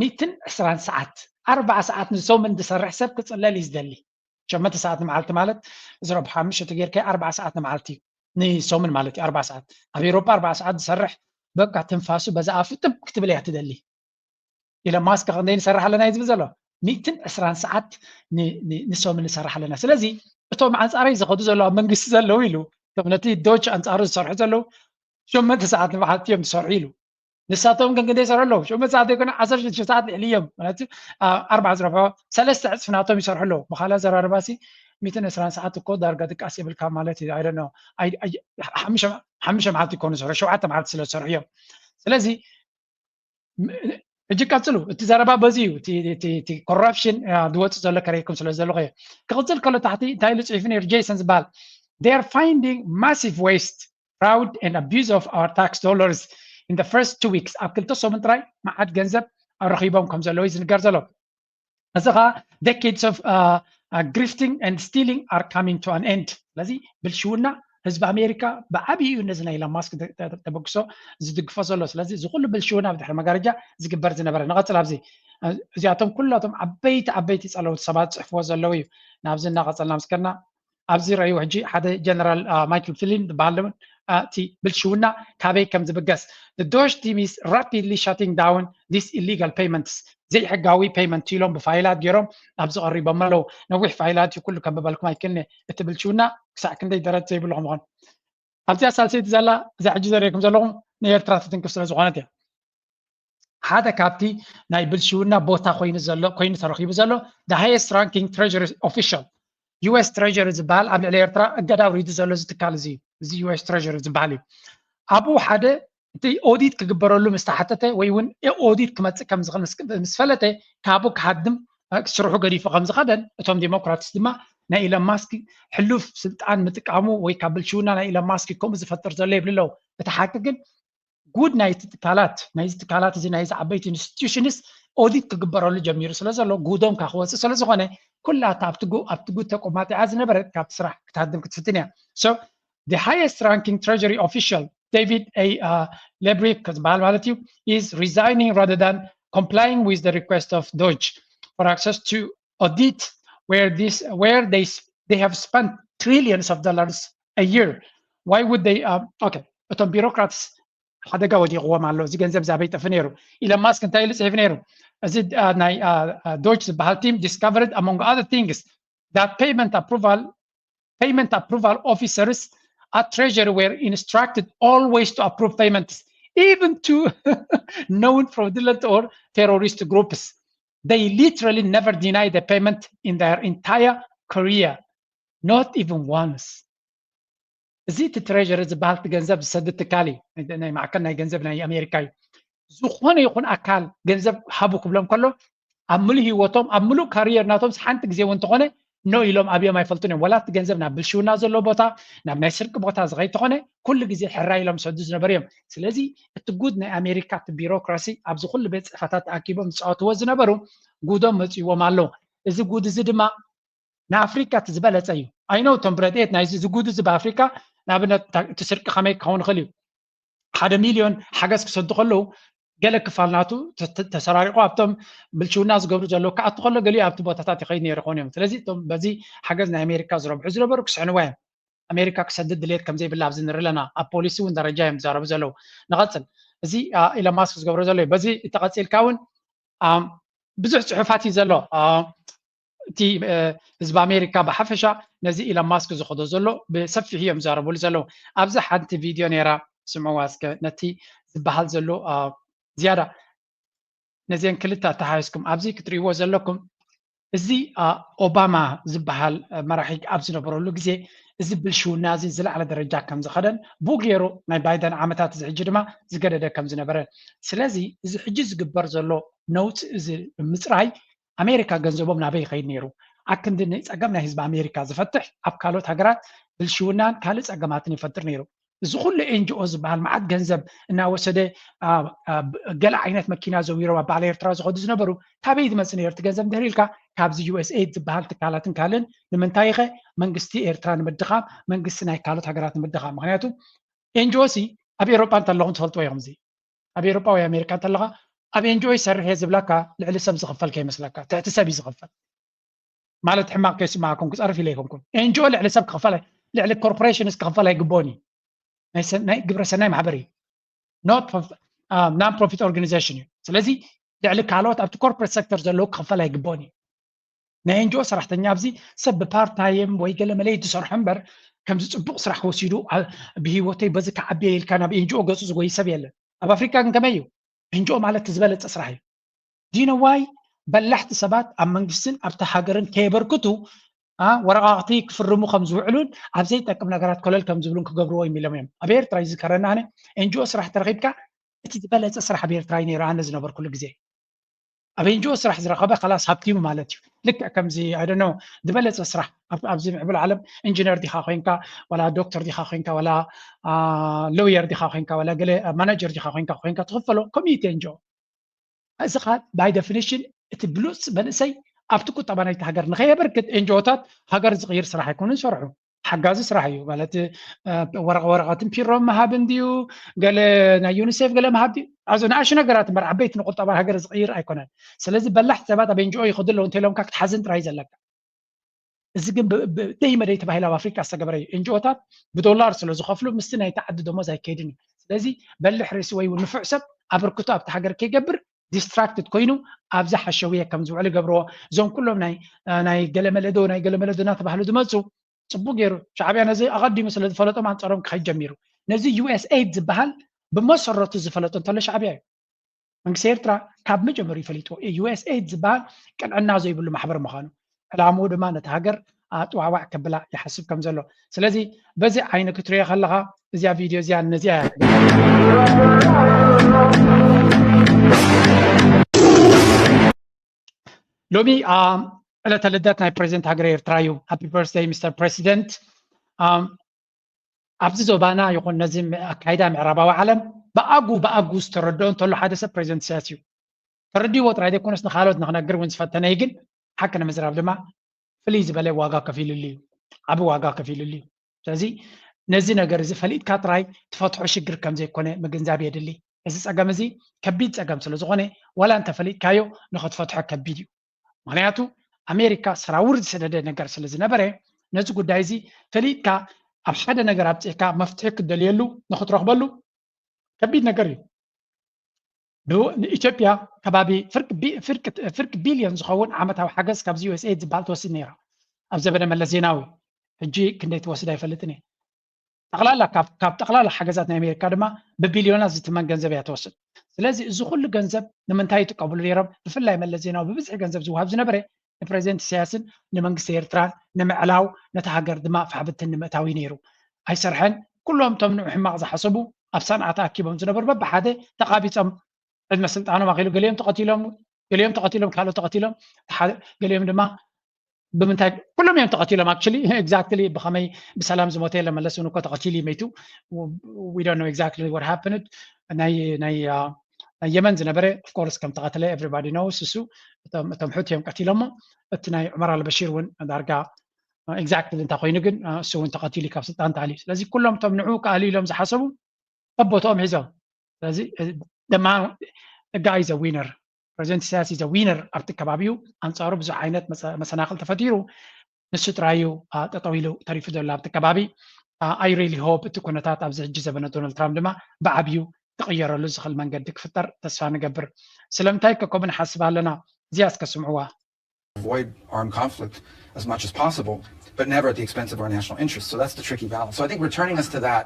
ሚእትን ዕስራን ሰዓት ኣርባዓ ሰዓት ንሰሙን ዝሰርሕ ሰብ ክፅለል እዩ ዝደሊ ሸመንተ ሰዓት ንመዓልቲ ማለት zero point five ተጌርካ ኣርባዓ ሰዓት ንመዓልቲ እዩ ንሰሙን ማለት እዩ ኣርባዓ ሰዓት ኣብ ኤሮፓ ኣርባዓ ሰዓት ዝሰርሕ በቃ ትንፋሱ በዛ ኣፉ ጥብ ክትብል እያ ትደሊ ኢለ ማስክ ክንደይ ንሰርሕ ኣለና እዩ ዝብል ዘሎ ሚእትን ዕስራን ሰዓት ንሰሙን ንሰርሕ ኣለና ስለዚ እቶም ኣንፃረይ ዝኸዱ ዘለዉ ኣብ መንግስቲ ዘለዉ ኢሉ እቶም ነቲ ዶች ኣንፃሩ ዝሰርሑ ዘለዉ ሸመንተ ሰዓት ንመዓልቲ እዮም ዝሰርሑ ኢሉ ንሳቶም ግን ክንደይ ይሰርሑ ኣለዉ ሸመንተ ሰዓት ዘይኮነ ዓሰርተ ሽዱሽተ ሰዓት ልዕሊ እዮም ማለት ኣርባዓ ዝረብሖ ሰለስተ ዕፅፊ ናቶም ይሰርሑ ኣለዉ ብካልእ ኣዘራርባሲ ሚእትን ዕስራን ሰዓት እኮ ዳርጋ ድቃስ የብልካ ማለት እዩ ኣይደኖ ሓሙሽተ መዓልቲ ይኮኑ ዝሰርሑ ሸውዓተ መዓልቲ ስለ ዝሰርሑ እዮም ስለዚ ሕጂ ቀፅሉ እቲ ዘረባ በዚ እዩ እቲ ኮራፕሽን ዝወፅእ ዘሎ ከረይኩም ስለ ዘለኹ እየ ክቕፅል ከሎ ታሕቲ እንታይ ኢሉ ፅሒፉ ነይሩ ጄሰን ዝበሃል they are finding massive waste fraud and abuse of our tax dollars in the first two weeks ኣብ ክልተ ሰሙን ጥራይ መዓት ገንዘብ ረኺቦም ከም ዘለዉ ዝንገር ዘሎ እዚ ከዓ decades of grifting and stealing are coming to an end ስለዚ ብልሽውና ህዝቢ ኣሜሪካ ብዓብይኡ ነዚ ናይ ኢሎን ማስክ ተበግሶ ዝድግፎ ዘሎ ስለዚ እዚ ኩሉ ብልሽውና ብድሕሪ መጋረጃ ዝግበር ዝነበረ ንቐፅል ኣብዚ እዚኣቶም ኩላቶም ዓበይቲ ዓበይቲ ፀለውቲ ሰባት ፅሕፍዎ ዘለዉ እዩ ናብዚ እናቐፀልና ምስከና ኣብዚ ረእይዎ ሕጂ ሓደ ጀነራል ማይክል ፍሊን ዝበሃል እቲ ብልሽውና ካበይ ከም ዝብገስ the Doge team is rapidly shutting down this illegal payments ዘይሕጋዊ payment ኢሎም ብፋይላት ገይሮም ኣብዚ ቀሪቦም ኣለዉ ነዊሕ ፋይላት እዩ ኩሉ ከንብበልኩም ኣይክእልን እቲ ብልሽውና ክሳዕ ክንደይ ደረት ዘይብሉ ከምኾን ኣብዚኣ ሳልሰይቲ ዘላ እዛ ሕጂ ዘርእየኩም ዘለኹም ንኤርትራ ትትንክፍ ስለ ዝኾነት እያ ሓደ ካብቲ ናይ ብልሽውና ቦታ ኮይኑ ዘሎ ኮይኑ ተረኺቡ ዘሎ the highest ranking treasury official ዩ ኤስ ትሬጀሪ ዝበሃል ኣብ ልዕሊ ኤርትራ እገዳ ኣውሪዱ ዘሎ እዚ ትካል እዚ እዩ እዚ ዩ ኤስ ትሬጀሪ ዝበሃል እዩ ኣብኡ ሓደ እቲ ኦዲት ክግበረሉ ምስ ተሓተተ ወይ እውን ኦዲት ክመፅእ ከም ዝኽእል ምስ ፈለጠ ካብኡ ክሃድም ስርሑ ገዲፉ ከም ዝኸደን እቶም ዴሞክራትስ ድማ ናይ ኢሎን ማስክ ሕሉፍ ስልጣን ምጥቃሙ ወይ ካብ ብልሽውና ናይ ኢሎን ማስክ ከምኡ ዝፈጥር ዘሎ ይብሉ ኣለዉ እቲ ሓቂ ግን ጉድ ናይቲ ትካላት ናይዚ ትካላት እዚ ናይዚ ዓበይቲ ኢንስቲትዩሽንስ ኦዲት ክግበረሉ ጀሚሩ ስለ ዘሎ ጉዶም ካብ ክወፅእ ስለ ዝኾነ ኩላታ ኣብቲ ጉ ኣብቲ ጉድ ተቆማጢዓ ዝነበረት ካብቲ ስራሕ ክትሃድም ክትፍትን እያ so the highest ranking treasury official David A. Uh, Lebrecht ዝበሃል ማለት እዩ is resigning rather than complying with the request of Doge for access to audit where this where they they have spent trillions of dollars a year why would they uh, okay እቶም ቢሮክራትስ ሓደጋ ወዲቕዎም ኣሎ። እዚ ገንዘብ እዚ ኣበይ ጠፊኡ ነይሩ? ኢሎን ማስክ እንታይ ኢሉ ጽሒፉ ነይሩ? እዚ ናይ ዶጅ ዝበሃል team discovered, among other things, that payment approval payment approval officers at Treasury were instructed always to approve payments, even to known fraudulent or terrorist groups. They literally never denied a payment in their entire career, not even once. እዚ እቲ ትሬዥሪ ዝበሃል እቲ ገንዘብ ዝሰድድ ትካል እዩ። ናይ ማዕከን ናይ ገንዘብ ናይ ኣሜሪካ እዩ። ዝኾነ ይኹን ኣካል ገንዘብ ሃቡ ክብሎም ከሎ ኣብ ምሉእ ህይወቶም ኣብ ምሉእ ካሪየር ናቶም ሓንቲ ግዜ እውን እንተኾነ ኖ ኢሎም ኣብዮም ኣይፈልጡን እዮም። ወላ እቲ ገንዘብ ናብ ብልሽውና ዘሎ ቦታ ናብ ናይ ስርቂ ቦታ ዝኸይድ ተኾነ ኩሉ ግዜ ሕራይ ኢሎም ዝሰዱ ዝነበሩ እዮም። ስለዚ እቲ ጉድ ናይ ኣሜሪካ እቲ ቢሮክራሲ ኣብዚ ኩሉ ቤት ፅሕፈታት ተኣኪቦም ዝፃወትዎ ዝነበሩ ጉዶም መፅዎም ኣሎ። እዚ ጉድ እዚ ድማ ንኣፍሪካ እቲ ዝበለፀ እዩ። ኣይኖ እቶም ብረድኤት ናይዚ ዝጉድ እዚ ብኣፍሪካ ንኣብነት እቲ ስርቂ ከመይ ክኸውን ይኽእል እዩ? ሓደ ሚልዮን ሓገዝ ክሰዱ ከለዉ ገለ ክፋል ናቱ ተሰራሪቑ ኣብቶም ብልሽውና ዝገብሩ ዘለዉ ክኣቱ ከሎ ገሊኡ ኣብቲ ቦታታት ይኸይድ ነይሩ ይኸውን እዮም። ስለዚ እቶም በዚ ሓገዝ ናይ ኣሜሪካ ዝረብሑ ዝነበሩ ክስዕንዋ እዮም። ኣሜሪካ ክሰድድ ድሌት ከም ዘይብላ ኣብዚ ንርኢ ኣለና። ኣብ ፖሊሲ እውን ደረጃ እዮም ዝዛረቡ ዘለዉ። ንቐፅል። እዚ ኢሎን ማስክ ዝገብሮ ዘሎ እዩ። በዚ እተቐፂልካ እውን ብዙሕ ፅሑፋት እዩ ዘሎ። እቲ ህዝቢ ኣሜሪካ ብሓፈሻ ነዚ ኢሎን ማስክ ዝኸዶ ዘሎ ብሰፊሕ እዮም ዝዛረብሉ ዘለዉ። ኣብዚ ሓንቲ ቪድዮ ነይራ፣ ስምዕዋ እስከ፣ ነቲ ዝበሃል ዘሎ ዝያዳ ነዚአን ክልተ ኣተሓሒዝኩም ኣብዚ ክትርእይዎ ዘለኩም። እዚ ኦባማ ዝበሃል መራሒ ኣብ ዝነበረሉ ግዜ እዚ ብልሽውና እዚ ዝለዓለ ደረጃ ከም ዝኸደን ብኡ ገይሩ ናይ ባይደን ዓመታት እዚ ሕጂ ድማ ዝገደደ ከም ዝነበረ። ስለዚ እዚ ሕጂ ዝግበር ዘሎ ነውፂ እዚ ምፅራይ ኣሜሪካ ገንዘቦም ናበይ ይኸይድ ነይሩ? ኣክንዲ ንፀገም ናይ ህዝቢ ኣሜሪካ ዝፈትሕ ኣብ ካልኦት ሃገራት ብልሽውናን ካልእ ፀገማትን ይፈጥር ነይሩ። እዚ ኩሉ ኤንጂኦ ዝበሃል መዓት ገንዘብ እናወሰደ ገለ ዓይነት መኪና ዘዊሮም ኣብ በዓል ኤርትራ ዝኸዱ ዝነበሩ ካበይ ዝመፅእ ነይሩ እቲ ገንዘብ እንድሕር ኢልካ ካብዚ ዩኤስኤድ ዝበሃል ትካላትን ካልእን። ንምንታይ ኸ መንግስቲ ኤርትራ ንምድኻም መንግስቲ ናይ ካልኦት ሃገራት ንምድኻም? ምክንያቱ ኤንጂኦ ሲ ኣብ ኤሮጳ እንተለኹም ትፈልጥዎ ኢኹም። እዚ ኣብ ኤሮጳ ወይ ኣሜሪካ እንተለኻ ኣብ ኤንጂኦ ይሰርሕ እየ ዝብላካ ልዕሊ ሰብ ዝኽፈል ከይመስለካ ትሕቲ ሰብ እዩ ዝኽፈል። ማለት ሕማቕ ከይስምዓኩም ክፀርፍ ኢለ ኣይኮንኩን። ኤንጂኦ ልዕሊ ሰብ ክኽፈል ልዕሊ ኮርፖሬሽንስ ክኽፈል ኣይግብኦን እዩ። ናይ ግብረ ሰናይ ማሕበር እዩ። ናን ፕሮፊት ኦርጋኒዜሽን እዩ። ስለዚ ልዕሊ ካልኦት ኣብቲ ኮርፖሬት ሴክተር ዘለዉ ክኽፈል ኣይግብኦን እዩ። ናይ ኤንጂኦ ሰራሕተኛ ኣብዚ ሰብ ብፓርታይም ወይ ገለ መለይ ዝሰርሖ እምበር ከምዚ ፅቡቕ ስራሕ ወሲዱ ብሂወተይ በዚ ክዓብየ ኢልካ ናብ ኤንጂኦ ገፁ ዝጎይ ሰብ የለን። ኣብ ኣፍሪካ ግን ከመይ እዩ? ኤንጂኦ ማለት ዝበለፀ ስራሕ እዩ። ዲነዋይ በላሕቲ ሰባት ኣብ መንግስትን ኣብቲ ሃገርን ከየበርክቱ ወረቓቕቲ ክፍርሙ ከም ዝውዕሉን ኣብ ዘይጠቅም ነገራት ኮለል ከም ዝብሉን ክገብርዎ እዮም ኢሎም እዮም። ኣብ ኤርትራ ይዝከረና ኣነ ኤንጂኦ ስራሕ ተረኺብካ እቲ ዝበለፀ ስራሕ ኣብ ኤርትራ እዩ ነይሩ። ኣነ ዝነበርኩሉ ግዜ ኣብ ኤንጂኦ ስራሕ ዝረኸበ ከላስ ሃብቲሙ ማለት እዩ። ልክዕ ከምዚ ኣይደኖ ዝበለፀ ስራሕ ኣብዚ ምዕብል ዓለም ኢንጂነር ዲኻ ኮይንካ ዋላ ዶክተር ዲኻ ኮይንካ ዋላ ሎየር ዲኻ ኮይንካ ዋላ ገለ ማናጀር ዲኻ ኮይንካ ኮይንካ ትኽፈሎ ኮሚኒቲ ኤንጂኦ። እዚ ኸ ባይ ደፊኒሽን እቲ ብሉፅ መንእሰይ ኣብቲ ቁጠባ ናይቲ ሃገር ንኸየበርክት ኤንጂኦታት ሃገር ዝቕይር ስራሕ ኣይኮኑን ዝሰርሑ። ሓጋዚ ስራሕ እዩ ማለት ወረቐ ወረቐትን ፒሮን ምሃብ እንድዩ ገለ ናይ ዩኒሴፍ ገለ ምሃብ ድዩ ኣዞ ንኣሽ ነገራት እምበር ዓበይቲ ንቁጠባ ሃገር ዝቕይር ኣይኮነን። ስለዚ በላሕቲ ሰባት ኣብ ኤንጂኦ ይኸዱ ኣለዉ እንተኢሎምካ ክትሓዝን ጥራይ ዘለካ። እዚ ግን ብደይ መደይ ተባሂሉ ኣብ ኣፍሪቃ ዝተገበረ እዩ። ኤንጂኦታት ብዶላር ስለ ዝኸፍሉ ምስቲ ናይቲ ዓዲ ደሞዝ ኣይከይድን እዩ። ስለዚ በልሕ ርእሲ ወይ ንፉዕ ሰብ ኣበርክቶ ኣብቲ ሃገር ከይገብር ዲስትራክትድ ኮይኑ ኣብዚ ሓሸውየ ከም ዝውዕል ይገብርዎ። እዞም ኩሎም ናይ ገለመለዶ ናይ ገለመለዶ እናተባህሉ ዝመፁ ፅቡቅ ገይሩ ሻዕብያ ነዚ ኣቐዲሙ ስለ ዝፈለጦም ኣንፃሮም ክኸይድ ጀሚሩ። ነዚ ዩኤስኤድ ዝበሃል ብመሰረቱ ዝፈለጦ እንተሎ ሻዕብያ እዩ። መንግስቲ ኤርትራ ካብ መጀመሪኡ ፈሊጥዎ እዩ ዩኤስኤድ ዝበሃል ቅንዕና ዘይብሉ ማሕበር ምዃኑ። ዕላምኡ ድማ ነቲ ሃገር ኣጥዋዕዋዕ ከብላ ይሓስብ ከም ዘሎ። ስለዚ በዚ ዓይኒ ክትሪኦ ከለኻ እዚኣ ቪድዮ እዚኣ ነዚኣ እያ። ሎሚ ዕለተ ልደት ናይ ፕሬዚደንት ሃገረ ኤርትራ እዩ። ሃፒ በርዝደይ ሚስተር ፕሬዚደንት። ኣብዚ ዞባና ይኹን ነዚ ኣካይዳ ምዕራባዊ ዓለም ብኣጉ ብኣጉ ዝተረድኦ እንተሎ ሓደ ሰብ ፕሬዚደንት ኢሳያስ እዩ። ተረዲዎ ጥራይ ዘይኮነስ ንካልኦት ንክነግር እውን ዝፈተነ እዩ። ግን ሓቂ ንምዝራብ ድማ ፍልይ ዝበለ ዋጋ ከፊልሉ እዩ። ዓቢ ዋጋ ከፊልሉ እዩ። ስለዚ ነዚ ነገር እዚ ፈሊጥካ ጥራይ ትፈትሖ ሽግር ከም ዘይኮነ ምግንዛብ የድሊ። እዚ ጸገም እዚ ከቢድ ጸገም ስለ ዝኾነ ዋላ እንተፈሊጥካዮ ንኽትፈትሖ ከቢድ እዩ። ምኽንያቱ ኣሜሪካ ሰራውር ዝሰደደ ነገር ስለ ዝነበረ ነዚ ጉዳይ እዚ ፈሊጥካ ኣብ ሓደ ነገር ኣብፂሕካ መፍትሒ ክትደልየሉ ንኽትረኽበሉ ከቢድ ነገር እዩ። ንኢትዮጵያ ከባቢ ፍርቂ ቢልዮን ዝኸውን ዓመታዊ ሓገዝ ካብዚ ዩኤስኤድ ዝበሃል ትወስድ ነይራ ኣብ ዘበነ መለስ ዜናዊ። ሕጂ ክንደይ ትወስድ ኣይፈልጥን እየ። ጠቕላላ ካብ ጠቕላላ ሓገዛት ናይ ኣሜሪካ ድማ ብቢልዮናት ዝትመን ገንዘብ እያ ትወስድ። ስለዚ እዚ ኩሉ ገንዘብ ንምንታይ ይጥቀምሉ ነይሮም? ብፍላይ መለስ ዜናዊ ብብዝሒ ገንዘብ ዝወሃብ ዝነበረ ንፕሬዚደንት ኢሳያስን ንመንግስቲ ኤርትራን ንምዕላው፣ ነታ ሃገር ድማ ፋሕብትን ንምእታው እዩ ነይሩ። ኣይሰርሐን። ኩሎም እቶም ንዑ ሕማቕ ዝሓሰቡ ኣብ ሳንዓ ተኣኪቦም ዝነበሩ በብሓደ ተቓቢጾም ዕድመ ስልጣኖም ኣኺሉ ገሊኦም ተቐቲሎም፣ ገሊኦም ተቐቲሎም፣ ካልኦት ተቐቲሎም፣ ገሊኦም ድማ ብምንታይ ኩሎም እዮም ተቐቲሎም? Actually exactly ብኸመይ ብሰላም ዝሞተ የለ። መለስ እውን እኮ ተቐቲሉ እዩ መይቱ። We don't know exactly what happened። ናይ ናይ ናይ የመን ዝነበረ of course ከም ተቐተለ everybody knows። እሱ እቶም እቶም ሑቲ እዮም ቀቲሎሞ። እቲ ናይ ዑመር ኣልበሺር እውን ዳርጋ exactly እንታይ ኮይኑ ግን እሱ እውን ተቐቲሉ ካብ ስልጣን ተኣልዩ። ስለዚ ኩሎም እቶም ንዑ ከኣልዩ ኢሎም ዝሓሰቡ በቦትኦም ሒዞም። ስለዚ the man, the guy is a winner። ፕሬዚደንት ኢሳያስ is a winner ኣብቲ ከባቢኡ። ኣንጻሩ ብዙሕ ዓይነት መሰናኽል ተፈጢሩ፣ ንሱ ጥራይ እዩ ጠጠው ኢሉ ተሪፉ ዘሎ ኣብቲ ከባቢ። I really hope እቲ ኩነታት ኣብዚ ሕጂ ዘበነ ዶናልድ ትራምፕ ድማ ብዓብዩ ክቕየረሉ ዝኽእል መንገዲ ክፍጠር ተስፋ ንገብር። ስለምንታይ ከ ከምኡ ንሓስብ ኣለና? እዚኣ እስከ ስምዕዋ። avoid armed conflict as much as possible, but never at the expense of our national interests. So that's the tricky balance. So I think returning us to that,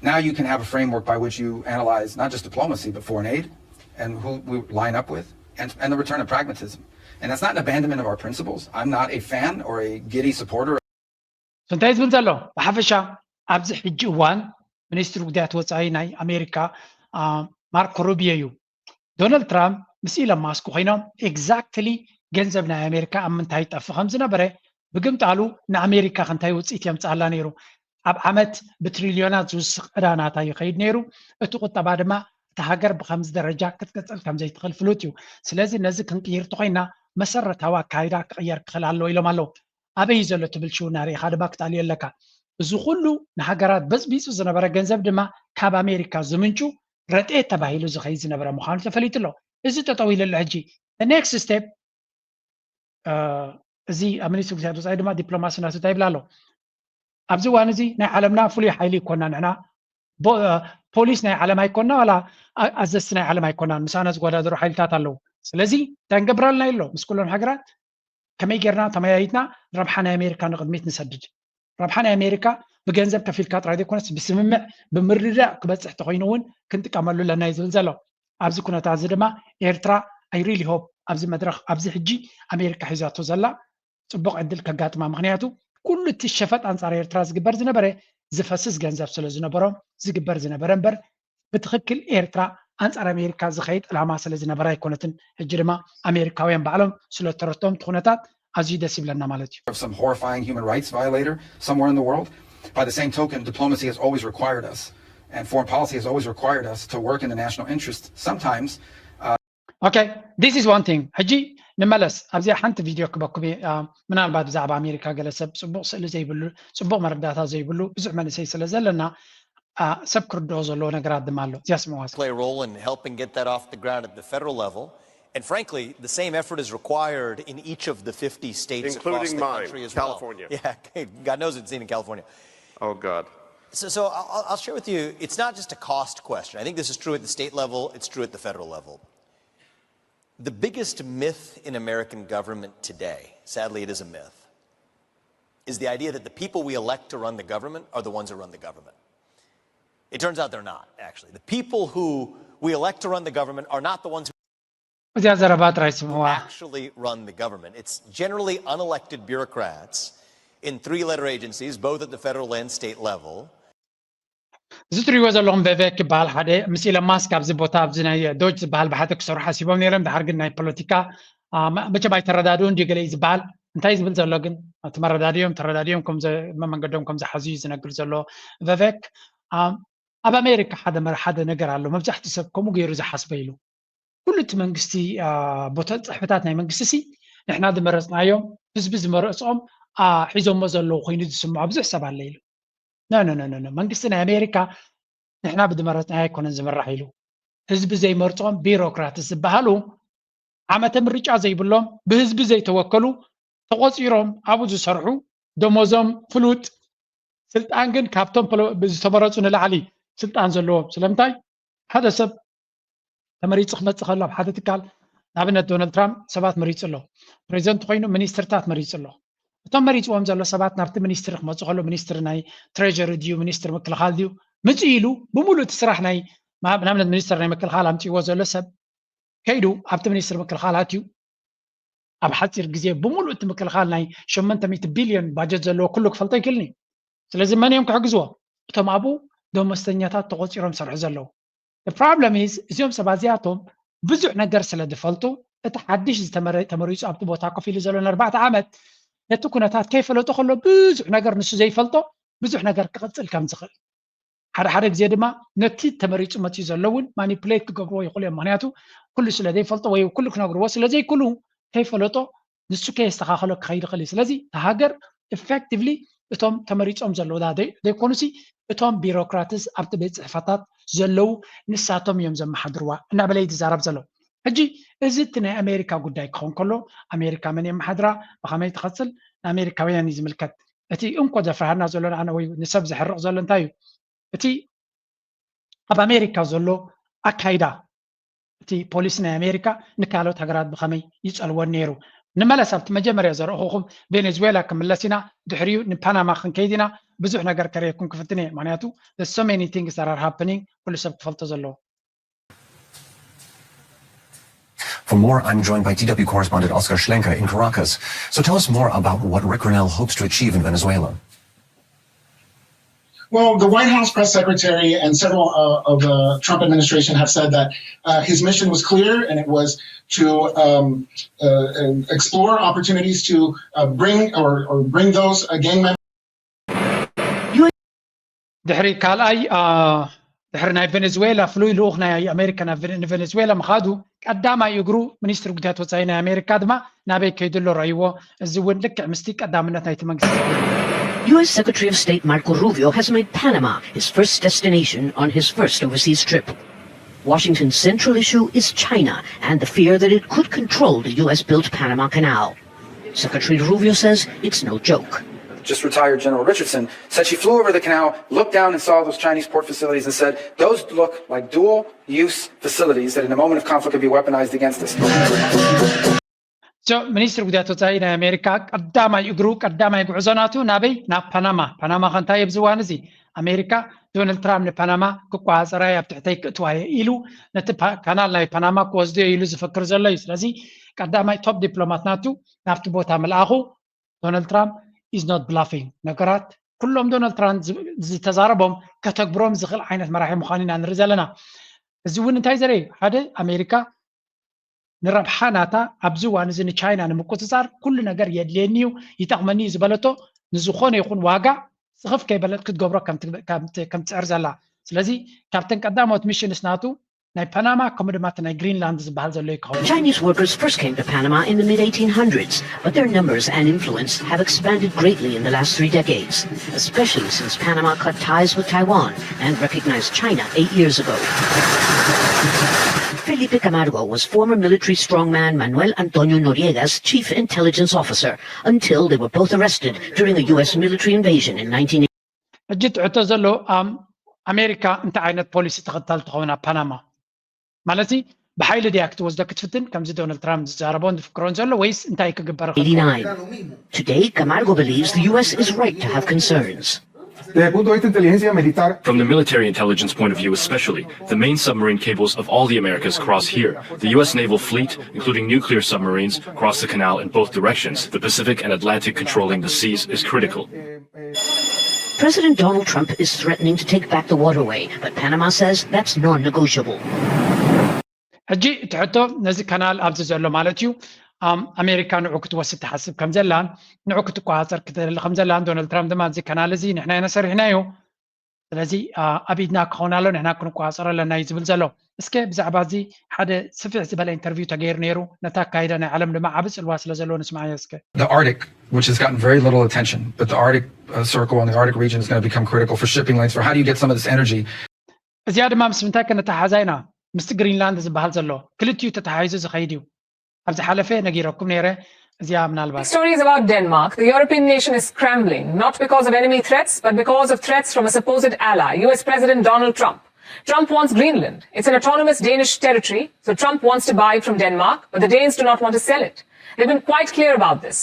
now you can have a framework by which you analyze not just diplomacy, but foreign aid and who we line up with, and, and the return of pragmatism. And that's not an abandonment of our principles. I'm not a fan or a giddy supporter. እንታይ ዝብል ዘሎ ብሓፈሻ ኣብዚ ሕጂ እዋን ሚኒስትሪ ጉዳያት ወፃኢ ናይ ኣሜሪካ ማርኮ ሩቢዮ እዩ። ዶናልድ ትራምፕ ምስ ኢሎን ማስክ ኮይኖም exactly ገንዘብ ናይ ኣሜሪካ ኣብ ምንታይ ይጠፍ ከም ዝነበረ ብግምጣሉ ንኣሜሪካ ክንታይ ውፅኢት የምፅኣላ ነይሩ። ኣብ ዓመት ብትሪልዮናት ዝውስኽ ዕዳ ናታ ይኸይድ ነይሩ። እቲ ቁጠባ ድማ እታ ሃገር ብከምዚ ደረጃ ክትቅፅል ከም ዘይትኽእል ፍሉጥ እዩ። ስለዚ ነዚ ክንቅይር እንተኮይና መሰረታዊ ኣካይዳ ክቕየር ክኽእል ኣለዎ ኢሎም ኣለዉ። ኣበይ እዩ ዘሎ ትብል ሽውና ርኢኻ ድማ ክትኣልዮ ኣለካ። እዚ ኩሉ ንሃገራት በፅቢፁ ዝነበረ ገንዘብ ድማ ካብ ኣሜሪካ ዝምንጩ ረድኤት ተባሂሉ ዝኸይድ ዝነበረ ምዃኑ ተፈሊጡ ኣሎ። እዚ ጠጠው ኢሉ ኣሎ። ሕጂ next step እዚ ኣብ ሚኒስትሪ ጉዳያት ወፃኢ ድማ ዲፕሎማሲ ናቱ እንታይ ይብል ኣሎ? ኣብዚ እዋን እዚ ናይ ዓለምና ፍሉይ ሓይሊ ይኮና ንሕና ፖሊስ ናይ ዓለም ኣይኮና ዋላ ኣዘዝቲ ናይ ዓለም ኣይኮናን። ምሳና ዝጓዳደሩ ሓይልታት ኣለዉ። ስለዚ እንታይ ንገብር ኣለና ኣሎ ምስ ኩሎም ሃገራት ከመይ ጌርና ተመያይጥና ረብሓ ናይ ኣሜሪካ ንቕድሚት ንሰድድ? ረብሓ ናይ ኣሜሪካ ብገንዘብ ከፊልካ ጥራይ ዘይኮነስ ብስምምዕ ብምርድዳእ ክበፅሕ ተኮይኑ እውን ክንጥቀመሉ ኣለና እዩ ዝብል ዘሎ። ኣብዚ ኩነታት እዚ ድማ ኤርትራ I really hope ኣብዚ መድረኽ ኣብዚ ሕጂ ኣሜሪካ ሒዛቶ ዘላ ፅቡቕ ዕድል ከጋጥማ። ምክንያቱ ኩሉ እቲ ሸፈጥ ኣንፃር ኤርትራ ዝግበር ዝነበረ ዝፈስስ ገንዘብ ስለ ዝነበሮም ዝግበር ዝነበረ እምበር ብትኽክል ኤርትራ ኣንፃር ኣሜሪካ ዝኸይድ ዕላማ ስለ ዝነበራ ኣይኮነትን። ሕጂ ድማ ኣሜሪካውያን ባዕሎም ስለ ተረድቶም እቲ ኩነታት ኣዝዩ ደስ ይብለና ማለት እዩ። Some horrifying human rights violator somewhere in the world. By the same token, diplomacy has always required us, and foreign policy has always required us to work in the national interest. Sometimes Okay, this is one thing. ሕጂ ንመለስ ኣብዚኣ ሓንቲ ቪድዮ ክበኩም እየ። ምናልባት ብዛዕባ ኣሜሪካ ገለ ሰብ ፅቡቕ ስእሊ ዘይብሉ ፅቡቕ መረዳእታ ዘይብሉ ብዙሕ መንእሰይ ስለ ዘለና ሰብ ክርድኦ ዘለዎ ነገራት ድማ ኣሎ። እዚኣ ስምዋ። play a role in helping get that off the ground at the federal level. And frankly, the same effort is required in each of the fifty states across Including the mine, country as California. well. Yeah, God knows it's seen in California. Oh, God. So, so I'll, I'll share with you, it's not just a cost question. I think this is true at the state level, it's true at the federal level. The biggest myth in American government today, sadly it is a myth, is the idea that the people we elect to run the government are the ones who run the government. It turns out they're not, actually. The people who we elect to run the government are not the ones who እዚኣ ዘረባ ጥራይ ስምዋ። actually run the government. It's generally unelected bureaucrats in three letter agencies, both at the federal and state level. እዚ ትሪእዎ ዘለኹም ቬቬክ ይበሃል። ሓደ ምስ ኢሎን ማስክ ኣብዚ ቦታ ኣብዚ ናይ ዶጅ ዝበሃል ብሓደ ክሰርሑ ሓሲቦም ነይሮም። ድሓር ግን ናይ ፖለቲካ መቸም ኣይተረዳድኡን ድዩ ገለ እዩ ዝበሃል። እንታይ ዝብል ዘሎ ግን እቲ መረዳድኦም ተረዳድኦም መመንገዶም ከም ዝሓዙ እዩ ዝነግር ዘሎ ቬቬክ። ኣብ ኣሜሪካ ሓደ መር ሓደ ነገር ኣሎ። መብዛሕትኡ ሰብ ከምኡ ገይሩ ዝሓስበ ኢሉ ኩሉ እቲ መንግስቲ ቦታ ፅሕፍታት ናይ መንግስቲ ሲ ንሕና ዝመረፅናዮም ህዝቢ ዝመረፅኦም ሒዞሞ ዘለዉ ኮይኑ ዝስምዖ ብዙሕ ሰብ ኣለ ኢሉ። ኖ ኖ ኖ መንግስቲ ናይ ኣሜሪካ ንሕና ብዝመረፅናዮ ኣይኮነን ዝምራሕ ኢሉ። ህዝቢ ዘይመርፆም ቢሮክራት ዝበሃሉ ዓመተ ምርጫ ዘይብሎም ብህዝቢ ዘይተወከሉ ተቆፂሮም ኣብኡ ዝሰርሑ ደሞዞም ፍሉጥ ስልጣን ግን ካብቶም ዝተመረፁ ንላዕሊ ስልጣን ዘለዎም ስለምንታይ ሓደ ሰብ ተመሪፁ ክመፅእ ከሎ ኣብ ሓደ ትካል ንኣብነት ዶናልድ ትራምፕ ሰባት መሪፁ ኣሎ። ፕሬዚደንት ኮይኑ ሚኒስትርታት መሪፁ ኣሎ። እቶም መሪፅዎም ዘሎ ሰባት ናብቲ ሚኒስትሪ ክመፁ ከሎ ሚኒስትሪ ናይ ትሬጀሪ ድዩ ሚኒስትሪ ምክልኻል ድዩ ምፅእ ኢሉ ብምሉእ እቲ ስራሕ ናይ ንኣብነት ሚኒስትር ናይ ምክልኻል ኣምፅዎ ዘሎ ሰብ ከይዱ ኣብቲ ሚኒስትሪ ምክልኻል ኣትዩ ኣብ ሓፂር ግዜ ብምሉእ እቲ ምክልኻል ናይ ሸሞንተ ሚእቲ ቢልዮን ባጀት ዘለዎ ኩሉ ክፈልጦ ይክእልኒ። ስለዚ መን እዮም ክሕግዝዎ? እቶም ኣብኡ ደመወዝተኛታት ተቆፂሮም ዝሰርሑ ዘለዉ። ፕሮብለም ኢዝ እዚኦም ሰባት እዚኣቶም ብዙሕ ነገር ስለ ዝፈልጡ እቲ ሓድሽ ዝተመረ- ተመሪፁ ኣብቲ ቦታ ኮፍ ኢሉ ዘሎ ንኣርባዕተ ዓመት ነቲ ኩነታት ከይፈለጦ ከሎ ብዙሕ ነገር ንሱ ዘይፈልጦ ብዙሕ ነገር ክቕፅል ከም ዝኽእል ሓደ ሓደ ግዜ ድማ ነቲ ተመሪፁ መፅኡ ዘሎ እውን ማኒፕሌት ክገብርዎ ይኽእሉ እዮም። ምክንያቱ ኩሉ ስለ ዘይፈልጦ ወይ ኩሉ ክነግርዎ ስለ ዘይክእሉ ከይፈለጦ ንሱ ከየስተኻኸሎ ክኸይድ ይኽእል እዩ። ስለዚ እታ ሃገር ኢፌክቲቭሊ እቶም ተመሪፆም ዘለዉ ዘይኮኑሲ እቶም ቢሮክራትስ ኣብቲ ቤት ፅሕፈታት ዘለዉ ንሳቶም እዮም ዘመሓድርዋ እናበለ እዩ ዝዛረብ ዘሎ። ሕጂ እዚ እቲ ናይ ኣሜሪካ ጉዳይ ክኸውን ከሎ ኣሜሪካ መን የመሓድራ ብኸመይ ትኸፅል ንኣሜሪካውያን እዩ ዝምልከት። እቲ እንኮ ዘፍርሃና ዘሎ ንዓና ወይ ንሰብ ዘሕርቕ ዘሎ እንታይ እዩ? እቲ ኣብ ኣሜሪካ ዘሎ ኣካይዳ እቲ ፖሊሲ ናይ ኣሜሪካ ንካልኦት ሃገራት ብኸመይ ይፀልወን ነይሩ? ንመለስ ኣብቲ መጀመርያ ዘረእኹኹም ቬኔዙዌላ ክምለስ ኢና፣ ድሕሪኡ ንፓናማ ክንከይድ ኢና። ብዙሕ ነገር ከርእየኩም ክፍትን እየ፣ ምክንያቱ so many things that are happening ኩሉ ሰብ ክፈልጦ ዘለዎ። For more, I'm joined by D W correspondent Oscar Schlenker in Caracas. So tell us more about what Rick Grenell hopes to achieve in Venezuela. Well, the White House press secretary and several uh, of the Trump administration have said that uh, his mission was clear, and it was to um, uh, explore opportunities to uh, bring or, or bring those uh, gang members. ድሕሪ ካልኣይ ድሕሪ ናይ ቬኔዝዌላ ፍሉይ ልኡኽ ናይ ኣሜሪካ ንቬኔዝዌላ ምኻዱ ቀዳማይ እግሩ ሚኒስትሪ ጉዳያት ወፃኢ ናይ ኣሜሪካ ድማ ናበይ ከይዱ ኣሎ ረእይዎ። እዚ እውን ልክዕ ምስቲ ቀዳምነት ናይቲ መንግስቲ ዝብል እዩ። U S Secretary of State Marco Rubio has made Panama his first destination on his first overseas trip. Washington's central issue is China and the fear that it could control the U S built Panama Canal. Secretary Rubio says it's no joke. Just retired General Richardson said she flew over the canal, looked down and saw those Chinese port facilities and said, those look like dual use facilities that in a moment of conflict could be weaponized against us. ሚኒስትሪ ጉዳያት ወፃኢ ናይ ኣሜሪካ ቀዳማይ እግሩ ቀዳማይ ጉዕዞ ናቱ ናበይ ናብ ፓናማ። ፓናማ ከንታይ ኣብዚ እዋን እዚ ኣሜሪካ ዶናልድ ትራምፕ ንፓናማ ክቆፃፀራ ኣብ ትሕተይ ክእትዋ እየ ኢሉ ነቲ ካናል ናይ ፓናማ ክወስዶ ኢሉ ዝፈክር ዘሎ እዩ። ስለዚ ቀዳማይ ቶፕ ዲፕሎማት ናቱ ናብቲ ቦታ ምልኣኹ ዶናልድ ትራምፕ is not bluffing። ነገራት ኩሎም ዶናልድ ትራምፕ ዝተዛረቦም ከተግብሮም ዝኽእል ዓይነት መራሒ ምዃኑ ኢና ንርኢ ዘለና። እዚ እውን እንታይ ዘርኢ ሓደ ኣሜሪካ ንረብሓ ናታ ኣብዚ እዋን እዚ ንቻይና ንምቁፅፃር ኩሉ ነገር የድልየኒ እዩ ይጠቕመኒ እዩ ዝበለቶ ንዝኾነ ይኹን ዋጋ ስኽፍ ከይበለት ክትገብሮ ከም ትፅዕር ዘላ። ስለዚ ካብተን ቀዳሞት ሚሽንስ ናቱ ናይ ፓናማ ከምኡ ድማ እቲ ናይ ግሪንላንድ ዝበሃል ዘሎ ይከውን። Chinese workers first came to Panama in the mid eighteen hundreds, but their numbers and influence have expanded greatly in the last three decades, especially since Panama cut ties with Taiwan and recognized China eight years ago. Felipe Camargo was former military strongman Manuel Antonio Noriega's chief intelligence officer until they were both arrested during a U S military invasion in nineteen eighty. ሕጂ እቲ ሕቶ ዘሎ ኣሜሪካ እንታይ ዓይነት ፖሊሲ ትኽተል ትኸውን ኣብ ፓናማ ማለት ብሓይሊ ድያ ክትወስዶ ክትፍትን ከምዚ ዶናልድ ትራምፕ ዝዛረቦን ዝፍክሮን ዘሎ ወይስ እንታይ ክግበር Today, Camargo believes the U S is right to have concerns. Desde el punto de vista de inteligencia militar, From the military intelligence point of view, especially, the main submarine cables of all the Americas cross here. The U S naval fleet, including nuclear submarines, cross the canal in both directions, the Pacific and Atlantic controlling the seas, is critical. President Donald Trump is threatening to take back the waterway, but Panama says that's non negotiable. ሕጂ እቲ ሕቶ ነዚ ካናል ኣብዚ ዘሎ ማለት እዩ ኣሜሪካ ንዑ ክትወስድ ትሓስብ ከም ዘላን ንዑ ክትቆፃፀር ክትደሊ ከም ዘላን ዶናልድ ትራምፕ ድማ እዚ ካናል እዚ ንሕና ኢና ሰሪሕናዮ ስለዚ ኣብ ኢድና ክኸውን ኣሎ ንሕና ክንቆፃፀሮ ኣለና እዩ ዝብል ዘሎ። እስከ ብዛዕባ እዚ ሓደ ስፍሕ ዝበለ ኢንተርቪው ተገይሩ ነይሩ። ነቲ ኣካይዳ ናይ ዓለም ድማ ዓቢ ጽልዋ ስለ ዘለዎ ንስምዓዮ እስከ። The Arctic, which has gotten very little attention, but the Arctic uh, Circle and the Arctic region is going to become critical for shipping lanes. For how do you get some of this energy? እዚኣ ድማ ምስ ምንታይ ከነተሓሕዛ ኢና? ምስቲ ግሪንላንድ ዝበሃል ዘሎ ክልቲኡ ተተሓሒዙ ዝኸይድ እዩ። ኣብ ዝሓለፈ ነጊረኩም ነይረ። እዚኣ ምናልባት Stories about Denmark. The European nation is scrambling, not because of enemy threats, but because of threats from a supposed ally, U S President Donald Trump. Trump wants Greenland. It's an autonomous Danish territory, so Trump wants to buy it from Denmark, but the Danes do not want to sell it. They've been quite clear about this.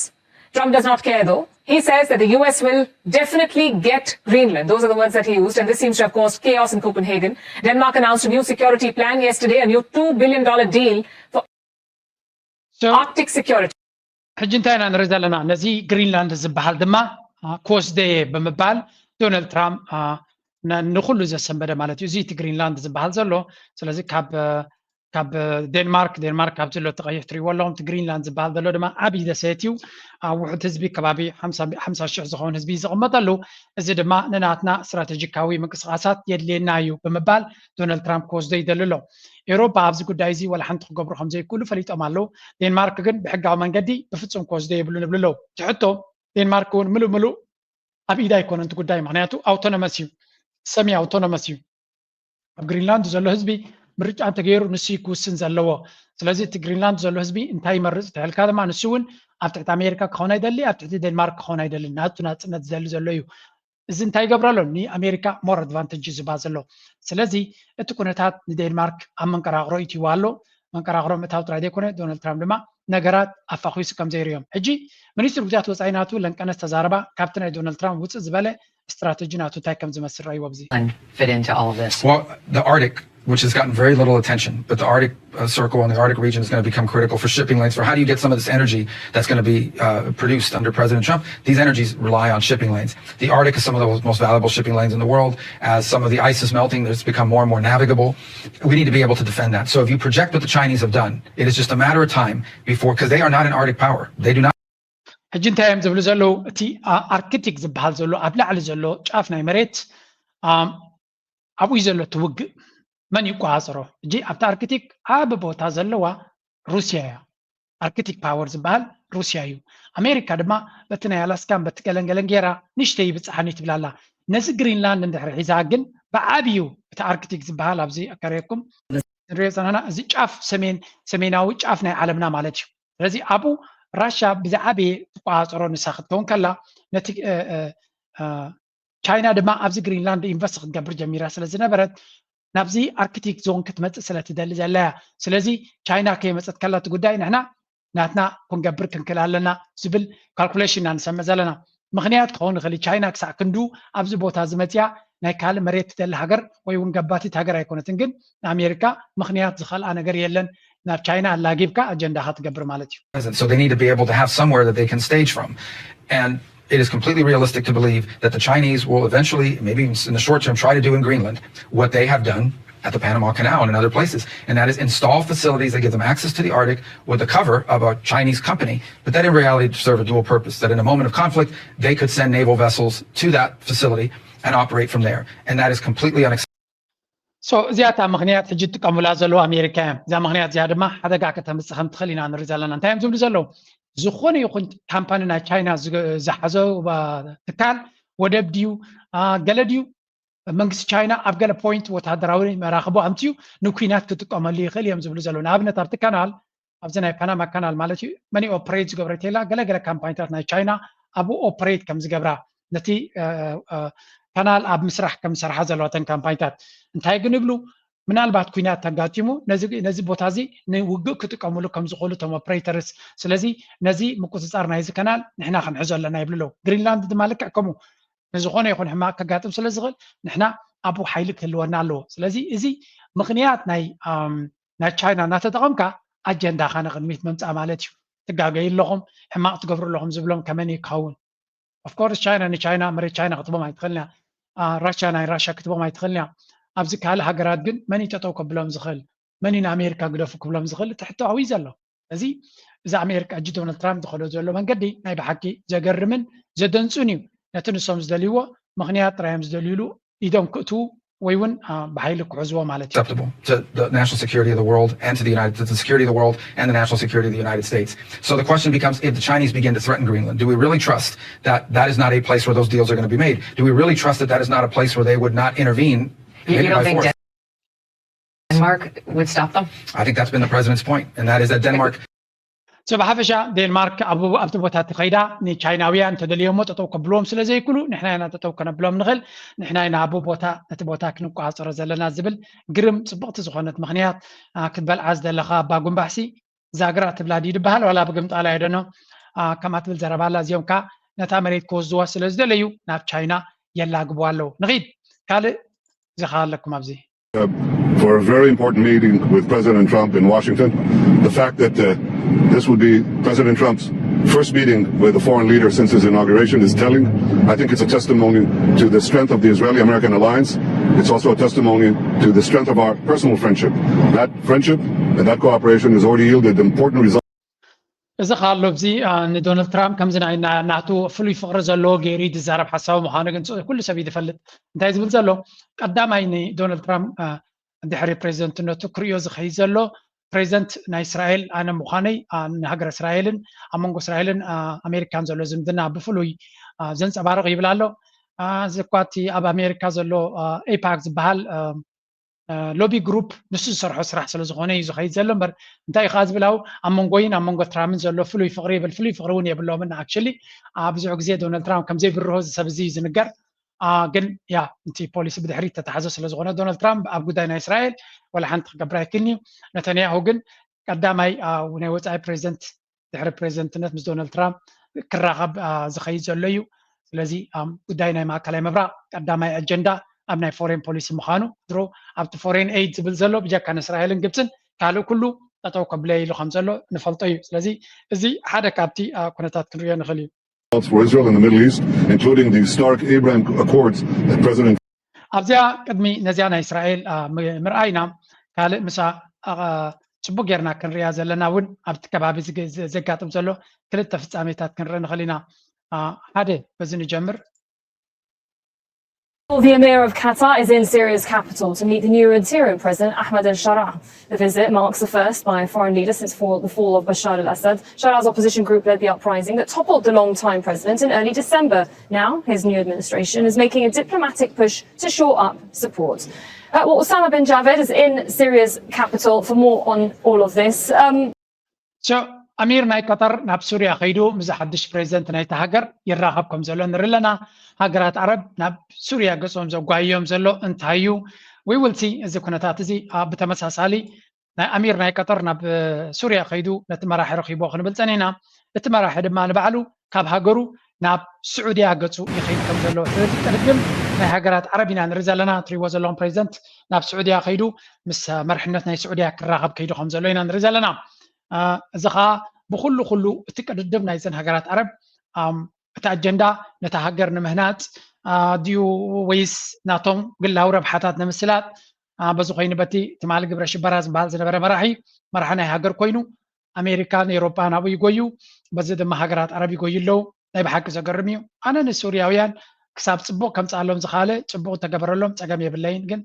Trump does not care, though. He says that the U S will definitely get Greenland. Those are the words that he used, and this seems to have caused chaos in Copenhagen. Denmark announced a new security plan yesterday, a new two billion dollar deal for So, Arctic security. ሕጂ እንታይ ኢና ንርኢ ዘለና? ነዚ ግሪንላንድ ዝበሃል ድማ ክወስደየ ብምባል ዶናልድ ትራምፕ ንኩሉ ዘሰንበደ ማለት እዩ። እዚ እቲ ግሪንላንድ ዝበሃል ዘሎ ስለዚ ካብ ካብ ዴንማርክ ዴንማርክ ካብ ዘሎ ተቐይሕ ትሪእዎ ኣለኹም። እቲ ግሪንላንድ ዝበሃል ዘሎ ድማ ዓብዪ ደሴት እዩ። ውሑድ ህዝቢ ከባቢ ሓምሳ ሽሕ ዝኸውን ህዝቢ እዩ ዝቕመጠሉ። እዚ ድማ ንናትና ስትራቴጂካዊ ምንቅስቓሳት የድልየና እዩ ብምባል ዶናልድ ትራምፕ ክወስዶ ይደሊ ኣሎ። ኤውሮፓ ኣብዚ ጉዳይ እዚ ዋላ ሓንቲ ክገብሩ ከም ዘይክእሉ ፈሊጦም ኣለዉ። ዴንማርክ ግን ብሕጋዊ መንገዲ ብፍጹም ክወስዶ የብሉን ይብሉ ኣለዉ። እቲ ሕቶ ዴንማርክ እውን ምሉእ ምሉእ ኣብ ኢዳ ኣይኮነን እቲ ጉዳይ፣ ምክንያቱ ኣውቶኖመስ እዩ፣ ሰሚ ኣውቶኖመስ እዩ። ኣብ ግሪንላንድ ዘሎ ህዝቢ ምርጫ እንተገይሩ ንሱ እዩ ክውስን ዘለዎ። ስለዚ እቲ ግሪንላንድ ዘሎ ህዝቢ እንታይ ይመርፅ ተልካ ድማ ንሱ እውን ኣብ ትሕቲ ኣሜሪካ ክኸውን ኣይደሊ፣ ኣብ ትሕቲ ዴንማርክ ክኸውን ኣይደሊ፣ ናቱ ናፅነት ዝደሊ ዘሎ እዩ። እዚ እንታይ ይገብረሎ? ንኣሜሪካ ሞር ኣድቫንቴጅ እዩ ዝባ ዘሎ። ስለዚ እቲ ኩነታት ንዴንማርክ ኣብ መንቀራቕሮ ይትይዋ ኣሎ። መንቀራቕሮ ምእታው ጥራይ ዘይኮነ ዶናልድ ትራምፕ ድማ ነገራት ኣፋኺሱ ከም ዘይርእዮም። ሕጂ ሚኒስትር ጉዳያት ወፃኢ ናቱ ለንቀነ ዝተዛረባ ካብቲ ናይ ዶናልድ ትራምፕ ውፅእ ዝበለ ስትራተጂ ናቱ እንታይ ከም ዝመስል ረእይዎ ብዚ fit into all of this. Well, the Arctic, which has gotten very little attention, but the Arctic uh, Circle and the Arctic region is going to become critical for shipping lanes. For how do you get some of this energy that's going to be uh, produced under President Trump? These energies rely on shipping lanes. The Arctic is some of the most valuable shipping lanes in the world. As some of the ice is melting, it's become more and more navigable. We need to be able to defend that. So if you project what the Chinese have done, it is just a matter of time before, because they are not an Arctic power. They do not. ሕጂ እንታይ እዮም ዝብሉ ዘለዉ? እቲ ኣርክቲክ ዝበሃል ዘሎ ኣብ ላዕሊ ዘሎ ጫፍ ናይ መሬት ኣብኡ ዘሎ እቲ ውግእ መን ይቆፃፀሮ? ሕጂ ኣብቲ ኣርክቲክ ዓቢ ቦታ ዘለዋ ሩስያ እያ። ኣርክቲክ ፓወር ዝበሃል ሩስያ እዩ። ኣሜሪካ ድማ በቲ ናይ ኣላስካን በቲ ገለንገለን ገይራ ንሽተይ ይብፅሓኒ ትብላላ። ነዚ ግሪንላንድ እንድሕር ሒዛ ግን ብዓብዩ እቲ ኣርክቲክ ዝበሃል ኣብዚ ኣከረየኩም ንሪኦ ዘለና እዚ ጫፍ ሰሜን ሰሜናዊ ጫፍ ናይ ዓለምና ማለት እዩ። ስለዚ ኣብኡ ራሻ ብዝዓበየ ትቆፃፀሮ ንሳ ክትከውን ከላ ነቲ ቻይና ድማ ኣብዚ ግሪንላንድ ኢንቨስት ክትገብር ጀሚራ ስለ ዝነበረት ናብዚ ኣርክቲክ ዞን ክትመፅእ ስለ ትደሊ ዘላ እያ። ስለዚ ቻይና ከይመፀት ከላ እቲ ጉዳይ ንሕና ናትና ክንገብር ክንክእል ኣለና ዝብል ካልኩሌሽን ኢና ንሰምዕ ዘለና። ምክንያት ክኸውን ይኽእል ቻይና ክሳዕ ክንዱ ኣብዚ ቦታ ዝመፅያ ናይ ካልእ መሬት ትደሊ ሃገር ወይ እውን ገባቲት ሃገር ኣይኮነትን። ግን ንኣሜሪካ ምክንያት ዝኸልኣ ነገር የለን ናብ ቻይና ኣላጊብካ ኣጀንዳኻ ትገብር ማለት እዩ። So they need to be able to have somewhere that they can stage from. And it is completely realistic to believe that the Chinese will eventually, maybe in the short term, try to do in Greenland what they have done at the Panama Canal and in other places, and that is install facilities that give them access to the Arctic with the cover of a Chinese company, but that in reality serve a dual purpose, that in a moment of conflict, they could send naval vessels to that facility and operate from there, and that is completely unacceptable. So እዚኣታ ምክንያት ሕጂ ትጥቀሙላ ዘለዉ ኣሜሪካ እያ። እዛ ምክንያት እዚኣ ድማ ሓደጋ ከተምፅእ ከም ትኽእል ኢና ንርኢ ዘለና። እንታይ እዮም ዝብሉ ዘለዉ? ዝኾነ ይኹን ካምፓኒ ናይ ቻይና ዝሓዞ ትካል ወደብ ድዩ ገለ ድዩ መንግስቲ ቻይና ኣብ ገለ ፖይንት ወታደራዊ መራኽቦ ኣምፅኡ ንኩናት ክጥቀመሉ ይኽእል እዮም ዝብሉ ዘለዉ። ንኣብነት ኣብቲ ካናል ኣብዚ ናይ ፓናማ ካናል ማለት እዩ መን ኦፕሬት ዝገብረ ቴላ ገለገለ ካምፓኒታት ናይ ቻይና ኣብኡ ኦፕሬት ከም ዝገብራ ነቲ ካናል ኣብ ምስራሕ ከም ዝሰርሓ ዘለዋተን ካምፓኒታት እንታይ ግን ይብሉ ምናልባት ኩናት ተጋጢሙ ነዚ ቦታ እዚ ንውግእ ክጥቀምሉ ከም ዝኽእሉ እቶም ኦፕሬተርስ ስለዚ ነዚ ምቁፅፃር ናይዚ ካናል ንሕና ክንሕዞ ኣለና ይብሉ ኣለዉ። ግሪንላንድ ድማ ልክዕ ከምኡ ንዝኾነ ይኹን ሕማቕ ከጋጥም ስለ ዝኽእል ንሕና ኣብኡ ሓይሊ ክህልወና ኣለዎ። ስለዚ እዚ ምኽንያት ናይ ናይ ቻይና እናተጠቐምካ ኣጀንዳኻ ንቕድሚት ምምፃእ ማለት እዩ። ትጋገዩ ኣለኹም፣ ሕማቕ ትገብሩ ኣለኹም ዝብሎም ከመን እዩ ክኸውን? ኦፍኮርስ ቻይና ንቻይና መሬት ቻይና ክትቦም ኣይትኽእልን እያ። ራሻ ናይ ራሻ ክትቦም ኣይትኽእልን እያ። ኣብዚ ካልእ ሃገራት ግን መን እዩ ጠጠው ከብሎም ዝኽእል? መን እዩ ንኣሜሪካ ግደፉ ክብሎም ዝኽእል? እቲ ሕቶ ኣብኡ እዩ ዘሎ። እዚ እዚ ኣሜሪካ ሕጂ ዶናልድ ትራምፕ ዝኸዶ ዘሎ መንገዲ ናይ ብሓቂ ዘገርምን ዘደንጹን እዩ። ነቲ ንሶም ዝደልይዎ ምኽንያት ጥራዮም ዝደልዩሉ ኢዶም ክእትዉ ወይ እውን ብሓይሊ ክሕዝዎ ማለት እዩ። acceptable to the national security of the world and to the United to the security of the world and the national security of the United States. So the question becomes, if the Chinese begin to threaten Greenland, do we really trust that that is not a place where those deals are going to be made? Do we really trust that that is not a place where they would not intervene? You, you don't think force? Denmark would stop them? I think that's been the president's point, and that is that Denmark. ብሓፈሻ ዴንማርክ ኣብቲ ቦታ እቲ ከይዳ ንቻይናውያን እንተደልዮሞ ጠጠው ከብልዎም ስለ ዘይክሉ ንሕና ኢና ጠጠው ከነብሎም ንኽእል፣ ንሕና ኢና ኣብ ቦታ ነቲ ቦታ ክንቆፃፀሮ ዘለና ዝብል ግርም ፅብቕቲ ዝኾነት ምኽንያት ክትበልዓ ዝደለኻ ኣባ ጉንባሕሲ ዛግራ ትብላ ድዩ ዝበሃል ዋላ ብግምጣላ ይደኖ ከምኣ ትብል ዘረባላ እዚኦም ከዓ ነታ መሬት ክወስድዋ ስለ ዝደለዩ ናብ ቻይና የላግብዋ ኣለዉ። ንኺድ ካልእ ዝኻ ኣለኩም ኣብዚ for a very important meeting with President Trump in Washington. The fact that uh, this would be President Trump's first meeting with a foreign leader since his inauguration is telling. I think it's a testimony to the strength of the Israeli American alliance. It's also a testimony to the strength of our personal friendship. That friendship and that cooperation has already yielded important results. እዚ ካሎ ኣብዚ ንዶናልድ ትራምፕ ከምዚ ናይ ናቱ ፍሉይ ፍቕሪ ዘለዎ ገይሩ ዝዛረብ ሓሳቡ ምዃኑ ግን ኩሉ ሰብ እዩ ዝፈልጥ። እንታይ ዝብል ዘሎ ቀዳማይ ንዶናልድ ትራምፕ ድሕሪ ፕሬዚደንትነቱ ክርእዮ ዝኸይድ ዘሎ ፕሬዚደንት ናይ እስራኤል ኣነ ምዃነይ ንሃገር እስራኤልን ኣብ መንጎ እስራኤልን ኣሜሪካን ዘሎ ዝምድና ብፍሉይ ዘንፀባርቕ ይብል ኣሎ። እዚ እኳ እቲ ኣብ ኣሜሪካ ዘሎ ኤፓክ ዝበሃል ሎቢ ግሩፕ ንሱ ዝሰርሖ ስራሕ ስለ ዝኾነ እዩ ዝኸይድ ዘሎ እምበር እንታይ ከዓ ዝብል ኣብ ኣብ መንጎይን ኣብ መንጎ ትራምን ዘሎ ፍሉይ ፍቕሪ ይብል ፍሉይ ፍቕሪ እውን የብሎምን actually ብዙሕ ግዜ ዶናልድ ትራምፕ ከምዘይብርሆ እዚ ሰብ እዚ እዩ ዝንገር ግን ያ እቲ ፖሊሲ ብድሕሪት ተታሕዞ ስለ ዝኾነ ዶናልድ ትራምፕ ኣብ ጉዳይ ናይ እስራኤል ወላ ሓንቲ ክገብር ኣይክእልን እዩ ነተንያሁ ግን ቀዳማይ ናይ ወፃኢ ፕሬዚደንት ድሕሪ ፕሬዚደንትነት ምስ ዶናልድ ትራምፕ ክራኸብ ዝኸይድ ዘሎ እዩ። ስለዚ ጉዳይ ናይ ማእከላይ ምብራቕ ቀዳማይ ኣጀንዳ ኣብ ናይ ፎሬን ፖሊሲ ምዃኑ ድሮ ኣብቲ ፎሬን ኤይድ ዝብል ዘሎ ብጀካ ንእስራኤልን ግብፅን ካልእ ኩሉ ጠጠው ከብለየ ኢሉ ከም ዘሎ ንፈልጦ እዩ። ስለዚ እዚ ሓደ ካብቲ ኩነታት ክንሪኦ ንኽእል እዩ። for Israel in the Middle East, including the historic Abraham Accords that President ኣብዚኣ ቅድሚ ነዚኣ ናይ እስራኤል ምርኣይና ካልእ ምሳ ፅቡቅ ጌርና ክንሪኣ ዘለና እውን ኣብቲ ከባቢ ዘጋጥም ዘሎ ክልተ ፍፃሜታት ክንርኢ ንኽእል ኢና። ሓደ በዚ ንጀምር። The Emir of Qatar is in Syria's capital to meet the new interim president Ahmad al-Sharaa. The visit marks the first by a foreign leader since the fall of Bashar al-Assad. Shara's opposition group led the uprising that toppled the long-time president in early December. Now his new administration is making a diplomatic push to shore up support. Uh, well, Osama bin Javed is in Syria's capital for more on all of this. Um, So, ኣሚር ናይ ቀጠር ናብ ሱርያ ከይዱ ምስ ሓድሽ ፕሬዚደንት ናይቲ ሃገር ይራኸብ ከም ዘሎ ንርኢ ኣለና። ሃገራት ዓረብ ናብ ሱርያ ገጾም ዘጓይዮም ዘሎ እንታይ እዩ? We will see። እዚ ኩነታት እዚ ብተመሳሳሊ ናይ ኣሚር ናይ ቀጠር ናብ ሱርያ ከይዱ ነቲ መራሒ ረኺቦ ክንብል ጸኒና። እቲ መራሒ ድማ ንባዕሉ ካብ ሃገሩ ናብ ስዑድያ ገጹ ይኸይድ ከም ዘሎ ስለዚ ቅድድም ናይ ሃገራት ዓረብ ኢና ንርኢ ዘለና። ትሪዎ ዘለኹም ፕሬዚደንት ናብ ስዑድያ ከይዱ ምስ መርሕነት ናይ ስዑድያ ክራኸብ ከይዱ ከም ዘሎ ኢና ንርኢ ዘለና። እዚ ከዓ ብኩሉ ኩሉ እቲ ቅድድም ናይዘን ሃገራት ዓረብ እቲ ኣጀንዳ ነታ ሃገር ንምህናፅ ድዩ ወይስ ናቶም ግላዊ ረብሓታት ንምስላጥ? በዚ ኮይኑ በቲ ትማሊ ግብረ ሽበራ ዝበሃል ዝነበረ መራሒ መራሒ ናይ ሃገር ኮይኑ ኣሜሪካን ኤሮጳን ኣብኡ ይጎዩ፣ በዚ ድማ ሃገራት ዓረብ ይጎዩ ኣለዉ። ናይ ብሓቂ ዘገርም እዩ። ኣነ ንሱርያውያን ክሳብ ጽቡቕ ከምጽኣሎም ዝኻለ ጽቡቕ እንተገበረሎም ጸገም የብለይን፣ ግን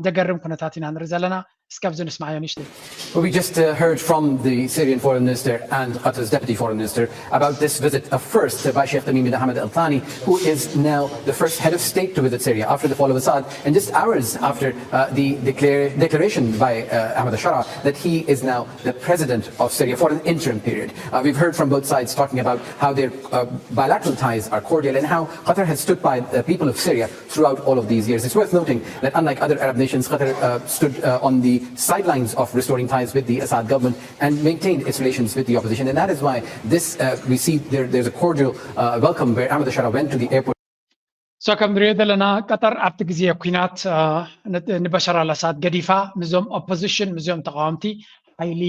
ዘገርም ኩነታት ኢና ንርኢ ዘለና። እስከ ኣብዚ ንስማዓዮ ንእሽተይ። Well, we just uh, heard from the Syrian foreign minister and Qatar's deputy foreign minister about this visit, a first uh, by Sheikh Tamim bin Hamad Al Thani, who is now the first head of state to visit Syria after the fall of Assad, and just hours after uh, the, declare, declaration by uh, Ahmad al-Shara that he is now the president of Syria for an interim period. Uh, we've heard from both sides talking about how their uh, bilateral ties are cordial and how Qatar has stood by the people of Syria throughout all of these years. It's worth noting that unlike other Arab nations, Qatar uh, stood uh, on the sidelines of restoring ties with the Assad government and maintained its relations with the opposition. And that is why this, uh, we see there, there's a cordial uh, welcome where Ahmed Shara went to the airport. So ከም ንሪኦ ዘለና ቀጠር ኣብቲ ግዜ ኩናት ንበሻር ኣልኣሳድ ገዲፋ ምስዞም ኦፖዚሽን ምስዞም ተቃወምቲ ሓይሊ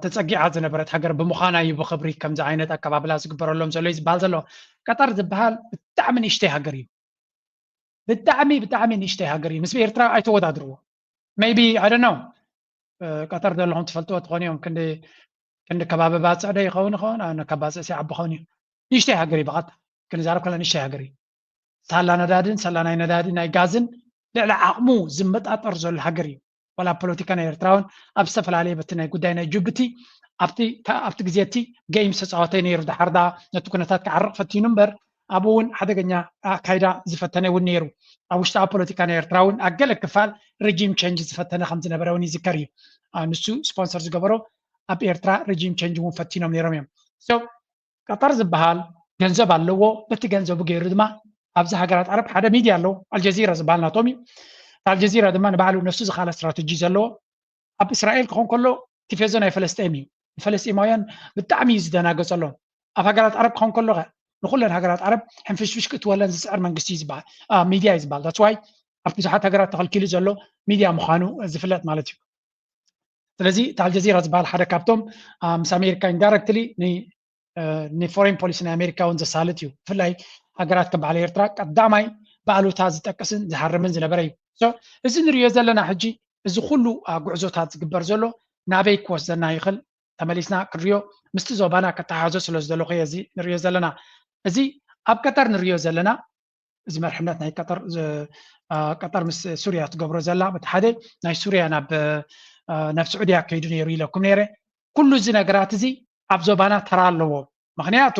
ተፀጊዓ ዝነበረት ሃገር ብምዃና እዩ ብክብሪ ከምዚ ዓይነት ኣቀባብላ ዝግበረሎም ዘሎ እዩ ዝበሃል ዘሎ። ቀጠር ዝበሃል ብጣዕሚ ንእሽተይ ሃገር እዩ። ብጣዕሚ ብጣዕሚ ንእሽተይ ሃገር እዩ። ምስ ኤርትራ ኣይተወዳድርዎ። Maybe I don't know ቀጠር ዘለኹም ትፈልጥዎ ትኾኑ እዮም። ክንዲ ክንዲ ከባቢ ባፅዕ ዶ ይኸውን ይኸውን? ኣነ ካብ ባፅዕ ሲዓቢ ኸውን እዩ። ንእሽተይ ሃገር እዩ። ብቐጥታ ክንዛረብ ከለና ንእሽተይ ሃገር እዩ። ሳላ ነዳድን ሳላ ናይ ነዳዲ ናይ ጋዝን ልዕሊ ዓቕሙ ዝመጣጠር ዘሎ ሃገር እዩ። ዋላ ፖለቲካ ናይ ኤርትራ እውን ኣብ ዝተፈላለየ በቲ ናይ ጉዳይ ናይ ጅቡቲ ኣብቲ ግዜ እቲ ጌም ዝተፃወተ ነይሩ። ድሓር ዳ ነቲ ኩነታት ክዓርቕ ፈቲኑ እምበር ኣብኡ እውን ሓደገኛ ኣካይዳ ዝፈተነ እውን ነይሩ። ኣብ ውሽጣዊ ፖለቲካ ናይ ኤርትራ እውን ኣብ ገለ ክፋል ሬጂም ቸንጅ ዝፈተነ ከም ዝነበረ እውን ይዝከር እዩ። ንሱ ስፖንሰር ዝገበሮ ኣብ ኤርትራ regime change እውን ፈቲኖም ነይሮም እዮም። So ቀጠር ዝበሃል ገንዘብ ኣለዎ። በቲ ገንዘቡ ገይሩ ድማ ኣብዚ ሃገራት ዓረብ ሓደ ሚድያ ኣለዎ፣ ኣልጀዚራ ዝበሃል ናቶም እዩ። ኣልጀዚራ ድማ ንባዕሉ ነሱ ዝኻለ ስትራተጂ ዘለዎ፣ ኣብ እስራኤል ክኾን ከሎ ቲፌዞ ናይ ፈለስጤም እዩ። ንፈለስጢማውያን ብጣዕሚ እዩ ዝደናገጸሎም። ኣብ ሃገራት ዓረብ ክኾን ከሎ ኸ ንኩለን ሃገራት ዓረብ ሕንፍሽፍሽ ክትወለን ዝስዕር መንግስቲ እዩ ዝበሃል፣ አ፣ ሚድያ እዩ ዝበሃል። That's why ኣብ ብዙሓት ሃገራት ተኸልኪሉ ዘሎ ሚድያ ምዃኑ ዝፍለጥ ማለት እዩ። ስለዚ እቲ ኣልጀዚራ ዝበሃል ሓደ ካብቶም፣ አ፣ ምስ ኣሜሪካ indirectly ን-፣ እ፣ ንፎሬን ፖሊሲ ናይ ኣሜሪካ እውን ዘሳልጥ እዩ። ብፍላይ ሃገራት ከም በዓል ኤርትራ ቀዳማይ ብኣሉታ ዝጠቅስን ዝሃርምን ዝነበረ እዩ። So እዚ ንሪኦ ዘለና ሕጂ፣ እዚ ኩሉ፣ አ፣ ጉዕዞታት ዝግበር ዘሎ ናበይ ክወስደና ይኽእል? ተመሊስና ክንሪኦ፣ ምስቲ ዞባና ከተሓዞ ስለ ዝደለኹ እየ እዚ ንሪኦ ዘለና። እዚ ኣብ ቀጠር ንሪኦ ዘለና፣ እዚ መርሕነት ናይ ቀጠር፣ ዝ-፣ አ፣ ቀጠር ምስ ሱርያ ትገብሮ ዘላ፣ በቲ ሓደ ናይ ሱርያ ናብ፣ አ፣ ናብ ስዑድያ ከይዱ ነይሩ ኢለኩም ነይረ። ኩሉ እዚ ነገራት እዚ ኣብ ዞባና ተራ ኣለዎ። ምኽንያቱ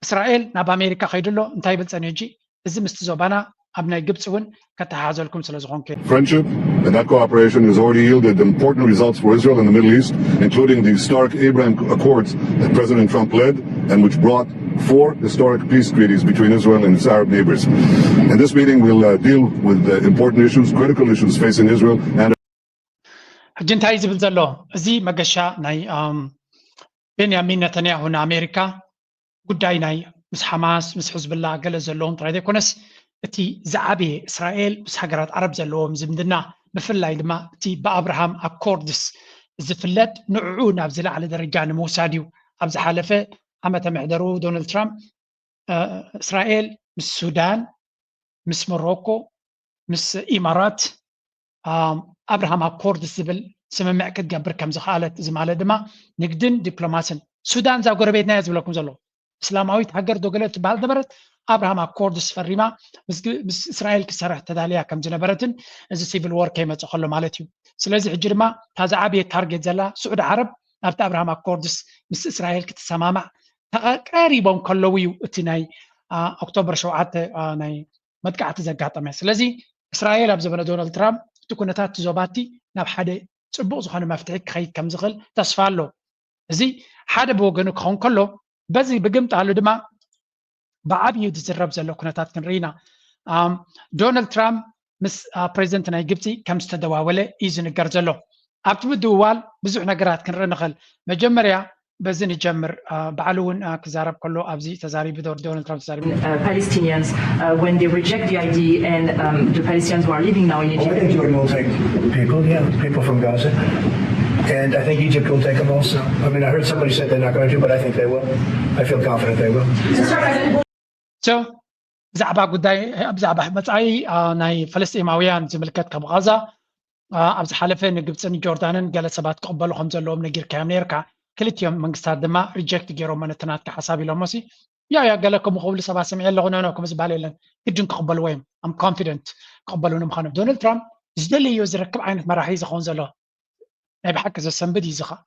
እስራኤል ናብ ኣሜሪካ ከይዱ ኣሎ፣ እንታይ ይብል ጸኒሑ ሕጂ? እዚ ምስቲ ዞባና ኣብ ናይ ግብፂ እውን ከተሓሓዘልኩም ስለ ዝኾንኩ እየ። Friendship, and that cooperation has already yielded important results for Israel in the Middle East, including the historic Abraham Accords that President Trump led and which brought four historic peace treaties between Israel and its Arab neighbors. And this meeting will uh, deal with the important issues, critical issues facing Israel and ሕጂ እንታይ እዩ ዝብል ዘሎ? እዚ መገሻ ናይ፣ ኣም፣ ቤንያሚን ነተንያሁ ንኣሜሪካ ጉዳይ ናይ ምስ ሓማስ ምስ ሕዝብላ ገለ ዘለዎም ጥራይ ዘይኮነስ እቲ ዝዓበየ እስራኤል ምስ ሃገራት ዓረብ ዘለዎም ዝምድና፣ ብፍላይ ድማ እቲ ብኣብርሃም ኣኮርድስ ዝፍለጥ ንዕኡ ናብ ዝለዓለ ደረጃ ንምውሳድ እዩ። ኣብ ዝሓለፈ ዓመተ ምሕደሩ ዶናልድ ትራምፕ እ፣ እስራኤል ምስ ሱዳን፣ ምስ ሞሮኮ፣ ምስ ኢማራት፣ ኣም፣ ኣብርሃም ኣኮርድስ ዝብል ስምምዕ ክትገብር ከም ዝኸኣለት፣ እዚ ማለት ድማ ንግድን ዲፕሎማስን። ሱዳን እዛ ጎረቤትና እያ ዝብለኩም ዘሎ። እስላማዊት ሃገር ዶ ገለ ትበሃል ነበረት፣ ኣብርሃም ኣኮርድስ ፈሪማ ምስ ግ-፣ ምስ እስራኤል ክሰርሕ ተዳልያ ከም ዝነበረትን እዚ ሲቪል ዎር ከይመጽእ ከሎ ማለት እዩ። ስለዚ ሕጂ ድማ እታ ዝዓበየ ታርጌት ዘላ ስዑዲ ዓረብ ናብቲ ኣብርሃም ኣኮርድስ ምስ እስራኤል ክትሰማማዕ ተቐ-፣ ቀሪቦም ከለዉ እዩ እቲ ናይ፣ አ፣ ኦክቶበር ሸውዓተ፣ አ፣ ናይ መጥቃዕቲ ዘጋጠመ። ስለዚ እስራኤል ኣብ ዘበነ ዶናልድ ትራምፕ እቲ ኩነታት እቲ ዞባ እቲ ናብ ሓደ ጽቡቕ ዝኾነ መፍትሒ ክኸይድ ከም ዝኽእል ተስፋ ኣሎ። እዚ ሓደ ብወገኑ ክኸውን ከሎ፣ በዚ ብግምጣሉ ድማ ብዓብዩ ዝዝረብ ዘሎ ኩነታት ክንርኢ ኢና። ኣም፣ ዶናልድ ትራምፕ ምስ፣ አ፣ ፕሬዚደንት ናይ ግብፂ ከም ዝተደዋወለ እዩ ዝንገር ዘሎ። ኣብቲ ምድውዋል ብዙሕ ነገራት ክንርኢ ንኽእል። መጀመርያ በዚ ንጀምር። አ፣ ባዕሉ እውን፣ አ፣ ክዛረብ ከሎ ኣብዚ ተዛሪቡ፣ ዶ-፣ ዶናልድ ትራምፕ ተዛሪቡ። uh, Palestinians uh, when they reject the I D and um, the Palestinians who are living now in I Egypt. think Jordan will take people, yeah, people from Gaza. And I think Egypt will take them also. I mean, I heard somebody said they're not going to, but I think they will. I feel confident they will. So ብዛዕባ ጉዳይ፣ ብዛዕባ መጻኢ፣ አ፣ ናይ ፈለስጢማውያን ዝምልከት ከም ቃዛ፣ አ፣ ኣብ ዝሓለፈ ንግብፅን ጆርዳንን ገለ ሰባት ክቕበሉ ከም ዘለዎም ነጊርካዮም ነይርካ። ክልቲኦም መንግስታት ድማ ሪጀክት ገይሮሞ ነቲ ናትካ ሓሳብ ኢሎሞ ሲ፣ ያ ያ ገለ ከምኡ ክብሉ ሰባት ሰሚዐ ኣለኹ። ኖ ኖ፣ ከምኡ ዝበሃል የለን። ግድን ክቕበልዎ እዮም። ኣም ኮንፊደንት ክቕበሉ ንምዃኖም። ዶናልድ ትራምፕ ዝደለዮ ዝረክብ ዓይነት መራሒ ዝኸውን ዘሎ ናይ ብሓቂ ዘሰንብድ እዩ። እዚ ኸኣ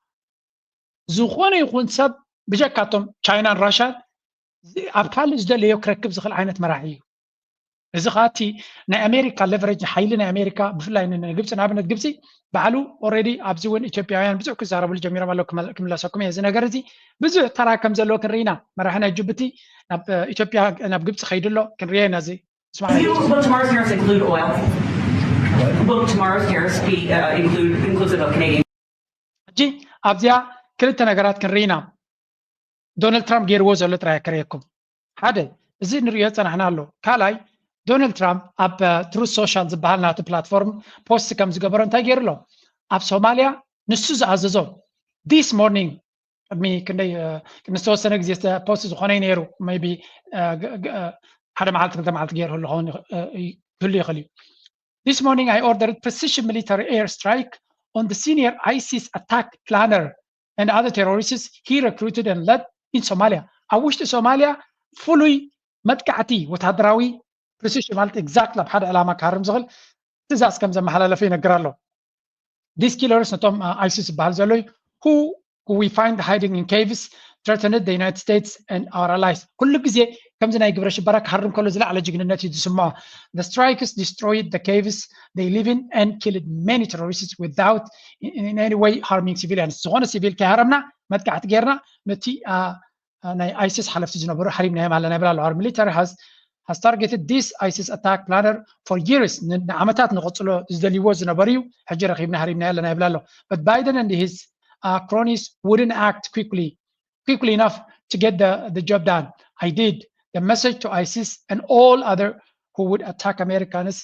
ዝኾነ ይኹን ሰብ ብጀካቶም ቻይናን ራሻን ኣብ ካልእ ዝደለዮ ክረክብ ዝኽእል ዓይነት መራሒ እዩ። እዚ ኸኣ እቲ ናይ ኣሜሪካ ሌቨሬጅ፣ ሓይሊ ናይ ኣሜሪካ ብፍላይ ን-፣ ንግብፂ፣ ንኣብነት ግብፂ ባዕሉ ኦልሬዲ ኣብዚ እውን ኢትዮጵያውያን ብዙሕ ክዛረብሉ ጀሚሮም ኣለዉ። ክመ-፣ ክምለሰኩም እየ። እዚ ነገር እዚ ብዙሕ ተራ ከም ዘለዎ ክንርኢ ኢና። መራሒ ናይ ጅቡቲ ናብ፣ እ፣ ኢትዮጵያ፣ ናብ ግብፂ ከይዱ ኣሎ። ክንርእዮ ኢና እዚ። ስማዕ። Will tomorrow's tariffs include oil? Will tomorrow's tariffs be uh, include inclusive of Canadian? ሕጂ ኣብዚኣ ክልተ ነገራት ክንርኢ ኢና። ዶናልድ ትራምፕ ገይርዎ ዘሎ ጥራይ ከርእየኩም። ሓደ፣ እዚ ንሪኦ ዝጸናሕና ኣሎ። ካልኣይ፣ ዶናልድ ትራምፕ ኣብ፣ እ፣ ትሩዝ ሶሻል ዝበሃል ናቱ ፕላትፎርም ፖስት ከም ዝገበሮ እንታይ ገይሩ ኣሎ? ኣብ ሶማልያ ንሱ ዝኣዘዞ this morning፣ ቅድሚ ክንደይ፣ እ፣ ቅድሚ ዝተወሰነ ግዜ ዝተ-፣ ፖስት ዝኾነ እዩ ነይሩ። ሜይቢ፣ እ፣ ግ-፣ ግ-፣ እ፣ ሓደ መዓልቲ ክልተ መዓልቲ ገይሩ ክኸውን ይኽ-፣ እ፣ ክህሉ ይኽእል እዩ። This morning I ordered precision military air strike on the senior ISIS attack planner and other terrorists he recruited and led in Somalia. ኣብ ውሽጢ ሶማልያ ፍሉይ መጥቃዕቲ ወታደራዊ፣ ፕሪሲሽን ማለት ኤግዛክት ናብ ሓደ ዕላማ ክሃርም ዝኽእል ትእዛዝ ከም ዘመሓላለፈ ይነግር ኣሎ። These killers ነቶም፣ አ፣ ኣይሲስ ዝበሃል ዘሎ እዩ፣ who who we find hiding in caves threatened the United States and our allies። ኩሉ ግዜ ከምዚ ናይ ግብረ ሽበራ ክሃርም ከሎ ዝለዓለ ጅግንነት እዩ ዝስምዖ። The strikes destroyed the caves they live in and killed many terrorists without in any way harming civilians። ዝኾነ ሲቪል ከይሃረምና መጥቃዕቲ ጌርና ነቲ ናይ ኣይሲስ ሓለፍቲ ዝነበሩ ሃሪምናዮም ኣለና ይብል ኣሎ። Our military has has targeted this ISIS attack planner for years. ንዓመታት ንቐጽሎ ዝደልይዎ ዝነበሩ እዩ። ሕጂ ረኺብና ሃሪምናዮ ኣለና ይብል ኣሎ። But Biden and his uh, cronies wouldn't act quickly quickly enough to get the, the job done. I did. The message to ISIS and all other who would attack Americans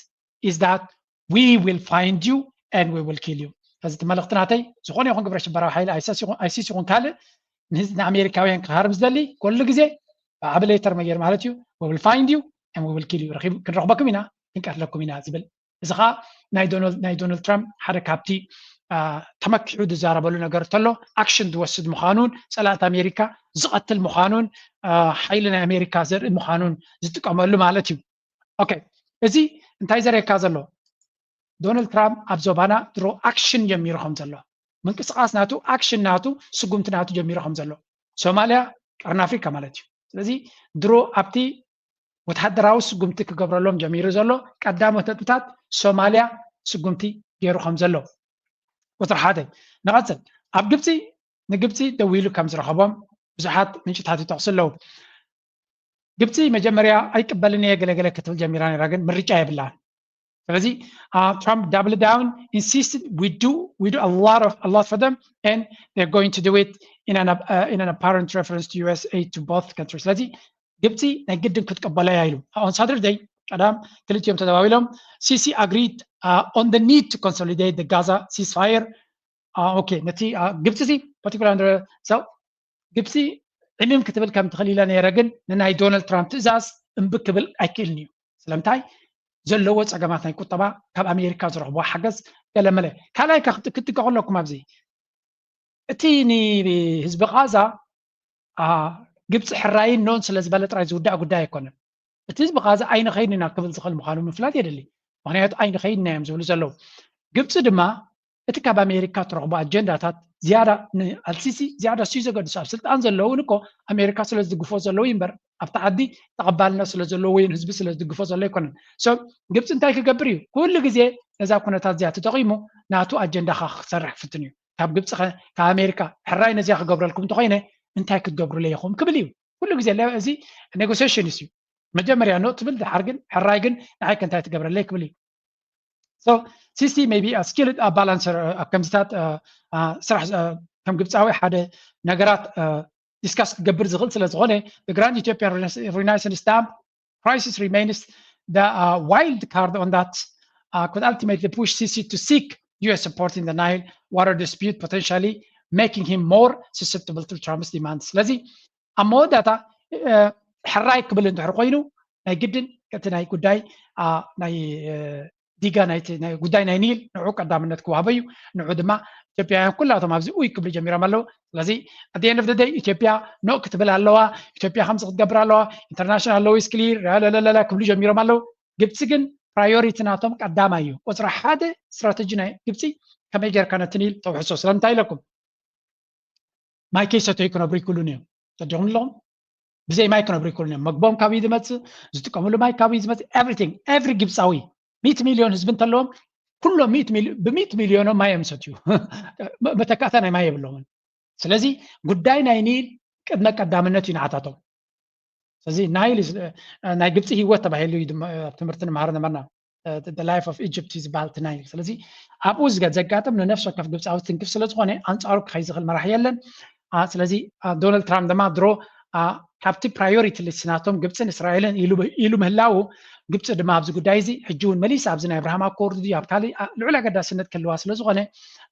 is that we will find you and we will kill you. እዚ እቲ መልእኽቲ ናተይ ዝኾነ ይኹን ግብረ ሽበራዊ ሓይሊ ኣይሲስ ይኹን ካልእ ንኣሜሪካውያን ክሃርም ዝደሊ ኩሉ ግዜ ብዓቢ ሌተር መየር ማለት እዩ። We will find you and we will kill you። ክንረኽበኩም ኢና ክንቀትለኩም ኢና ዝብል እዚ ከዓ ናይ ዶናልድ ትራምፕ ሓደ ካብቲ ተመኪዑ ዝዛረበሉ ነገር እንተሎ ኣክሽን ዝወስድ ምዃኑን ፀላእቲ ኣሜሪካ ዝቐትል ምዃኑን ሓይሊ ናይ ኣሜሪካ ዘርኢ ምዃኑን ዝጥቀመሉ ማለት እዩ። ኦኬ፣ እዚ እንታይ ዘርእየካ ዘሎ? ዶናልድ ትራምፕ ኣብ ዞባና ድሮ ኣክሽን ጀሚሩ ከም ዘሎ ምንቅስቃስ ናቱ ኣክሽን ናቱ ስጉምቲ ናቱ ጀሚሩ ከም ዘሎ ሶማልያ ቀርኒ ኣፍሪካ ማለት እዩ። ስለዚ ድሮ ኣብቲ ወተሃደራዊ ስጉምቲ ክገብረሎም ጀሚሩ ዘሎ ቀዳሞት ነጥብታት ሶማልያ ስጉምቲ ገይሩ ከም ዘሎ ቁፅሪ ሓደ። ንቐፅል። ኣብ ግብፂ ንግብፂ ደዊሉ ከም ዝረኸቦም ብዙሓት ምንጭታት ይጠቕሱ ኣለዉ። ግብፂ መጀመርያ ኣይቅበልን እየ ገለገለ ክትብል ጀሚራ ነራ፣ ግን ምርጫ የብላን። ስለዚ Trump double down, insisted we do we do a lot of a lot for them and they're going to do it in an uh, in an apparent reference to U S aid to both countries. ስለዚ ግብፂ ናይ ግድን ክትቀበሎ እያ ኢሉ። On Saturday ቀዳም ክልቲኦም ተደዋዊሎም ሲሲ agreed on the need to consolidate the Gaza ceasefire. Okay፣ ነቲ ግብፂ ሲ particular under so ግብፂ ዕምም ክትብል ከም ትኽእል ኢለ ነይረ፣ ግን ንናይ ዶናልድ ትራምፕ ትእዛዝ እምቢ ክብል ኣይክእልን እዩ። ስለምንታይ? ዘለዎ ፀገማት ናይ ቁጠባ፣ ካብ ኣሜሪካ ዝረኽብዎ ሓገዝ ገለመለ። ካልኣይ ክትጥቀ ከለኩም ኣብዚ እቲ ንህዝቢ ቃዛ ግብፂ ሕራይን ኖን ስለ ዝበለ ጥራይ ዝውዳእ ጉዳይ ኣይኮነን። እቲ ህዝቢ ቃዛ ኣይንኸይድን ኢና ክብል ዝኽእል ምዃኑ ምፍላጥ የድሊ። ምኽንያቱ ኣይንኸይድን ኢና እዮም ዝብሉ ዘለዉ። ግብፂ ድማ እቲ ካብ ኣሜሪካ ትረኽቦ ኣጀንዳታት ዝያዳ ንኣልሲሲ ዝያዳ ስዩ ዘገድሶ። ኣብ ስልጣን ዘለውን እኮ ኣሜሪካ ስለ ዝድግፎ ዘለዉ እዩ እምበር ኣብቲ ዓዲ ተቐባልነት ስለ ዘለዎ ወይን ህዝቢ ስለ ዝድግፎ ዘሎ ኣይኮነን። So ግብፂ እንታይ ክገብር እዩ? ኩሉ ግዜ ነዛ ኩነታት እዚኣ ተጠቒሙ ናቱ ኣጀንዳ ክሰርሕ ክፍትን እዩ። ካብ ግብፂ ካብ ኣሜሪካ ሕራይ ነዚኣ ክገብረልኩም እንተኮይነ እንታይ ክትገብሩለይ ኢኹም ክብል እዩ ኩሉ ግዜ። እዚ ኔጎሲሽን እዩ። መጀመርያ ኖ ትብል፣ ድሓር ግን ሕራይ ግን ንዓይ ከ እንታይ ትገብረለይ ክብል እዩ። So ሲሲ maybe a skilled balancer ኣብ ከምዚታት ስራሕ ከም ግብፃዊ ሓደ ነገራት ዲስካስ ክገብር ዝኽእል ስለ ዝኾነ፣ the Grand Ethiopian Renaissance Dam crisis remains the wild card on that could ultimately push Sisi to seek U S support in the Nile water dispute, potentially making him more susceptible to Trump's demands. ስለዚ ኣብ መወዳእታ ሕራይ ክብል እንድሕር ኮይኑ ናይ ግድን እቲ ናይ ጉዳይ ናይ ዲጋ ናይ ጉዳይ ናይ ኒል ንዑ ቀዳምነት ክዋሃቦ እዩ። ንዑ ድማ ኢትዮጵያውያን ኩላቶም ኣብዚ ኡይ ክብሉ ጀሚሮም ኣለዉ። ስለዚ at the end of the day ኢትዮጵያ ኖ ክትብል ኣለዋ። ኢትዮጵያ ከምዚ ክትገብር ኣለዋ። ኢንተርናሽናል ሎው ኢስ ክሊር ለለለለ ክብሉ ጀሚሮም ኣለዉ። ግብፂ ግን ፕራዮሪቲ ናቶም ቀዳማይ እዩ። ቁፅሪ ሓደ ስትራተጂ ናይ ግብፂ ከመይ ጌርካ ነቲ ኒል ተውሕሶ። ስለምንታይ ኢለኩም ማይ ከይሰተዩ ክነብሩ ይክእሉን እዮም። ጸዲቑም ኣለኹም ብዘይ ማይ ክነብሩ ይክእሉን እዮም። መግቦም ካበይ ዝመጽእ፣ ዝጥቀምሉ ማይ ካበይ ዝመጽእ፣ everything every ግብጻዊ ሚእቲ ሚልዮን ህዝቢ እንተለዎም ኩሎም ሚእቲ ሚልዮ- ብሚእቲ ሚልዮኖም ማይ እዮም ዝሰትዩ። መተካእታ ናይ ማይ የብሎምን። ስለዚ ጉዳይ ናይ ኒል ቅድመ ቀዳምነት እዩ ንዓታቶም። ስለዚ ናይል ናይ ግብፂ ህይወት ተባሂሉ እዩ ድማ ኣብ ትምህርቲ ንመሃር ነበርና። The life of Egypt እዩ ዝበሃል እቲ ናይል። ስለዚ ኣብኡ ዝገ- ዘጋጥም ንነፍሲ ወከፍ ግብፃዊ ትንክፍ ስለ ዝኾነ ኣንፃሩ ክኸይ ዝኽእል መራሒ የለን። ስለዚ ዶናልድ ትራምፕ ድማ ድሮ ካብቲ ፕራዮሪቲ ሊስት ናቶም ግብፅን እስራኤልን ኢሉ ምህላው ግብፂ ድማ ኣብዚ ጉዳይ እዚ ሕጂ እውን መሊስ ኣብዚ ናይ ኣብርሃም ኣኮርድ ድዩ ኣብ ካልእ ልዑል ኣገዳስነት ክህልዋ ስለ ዝኾነ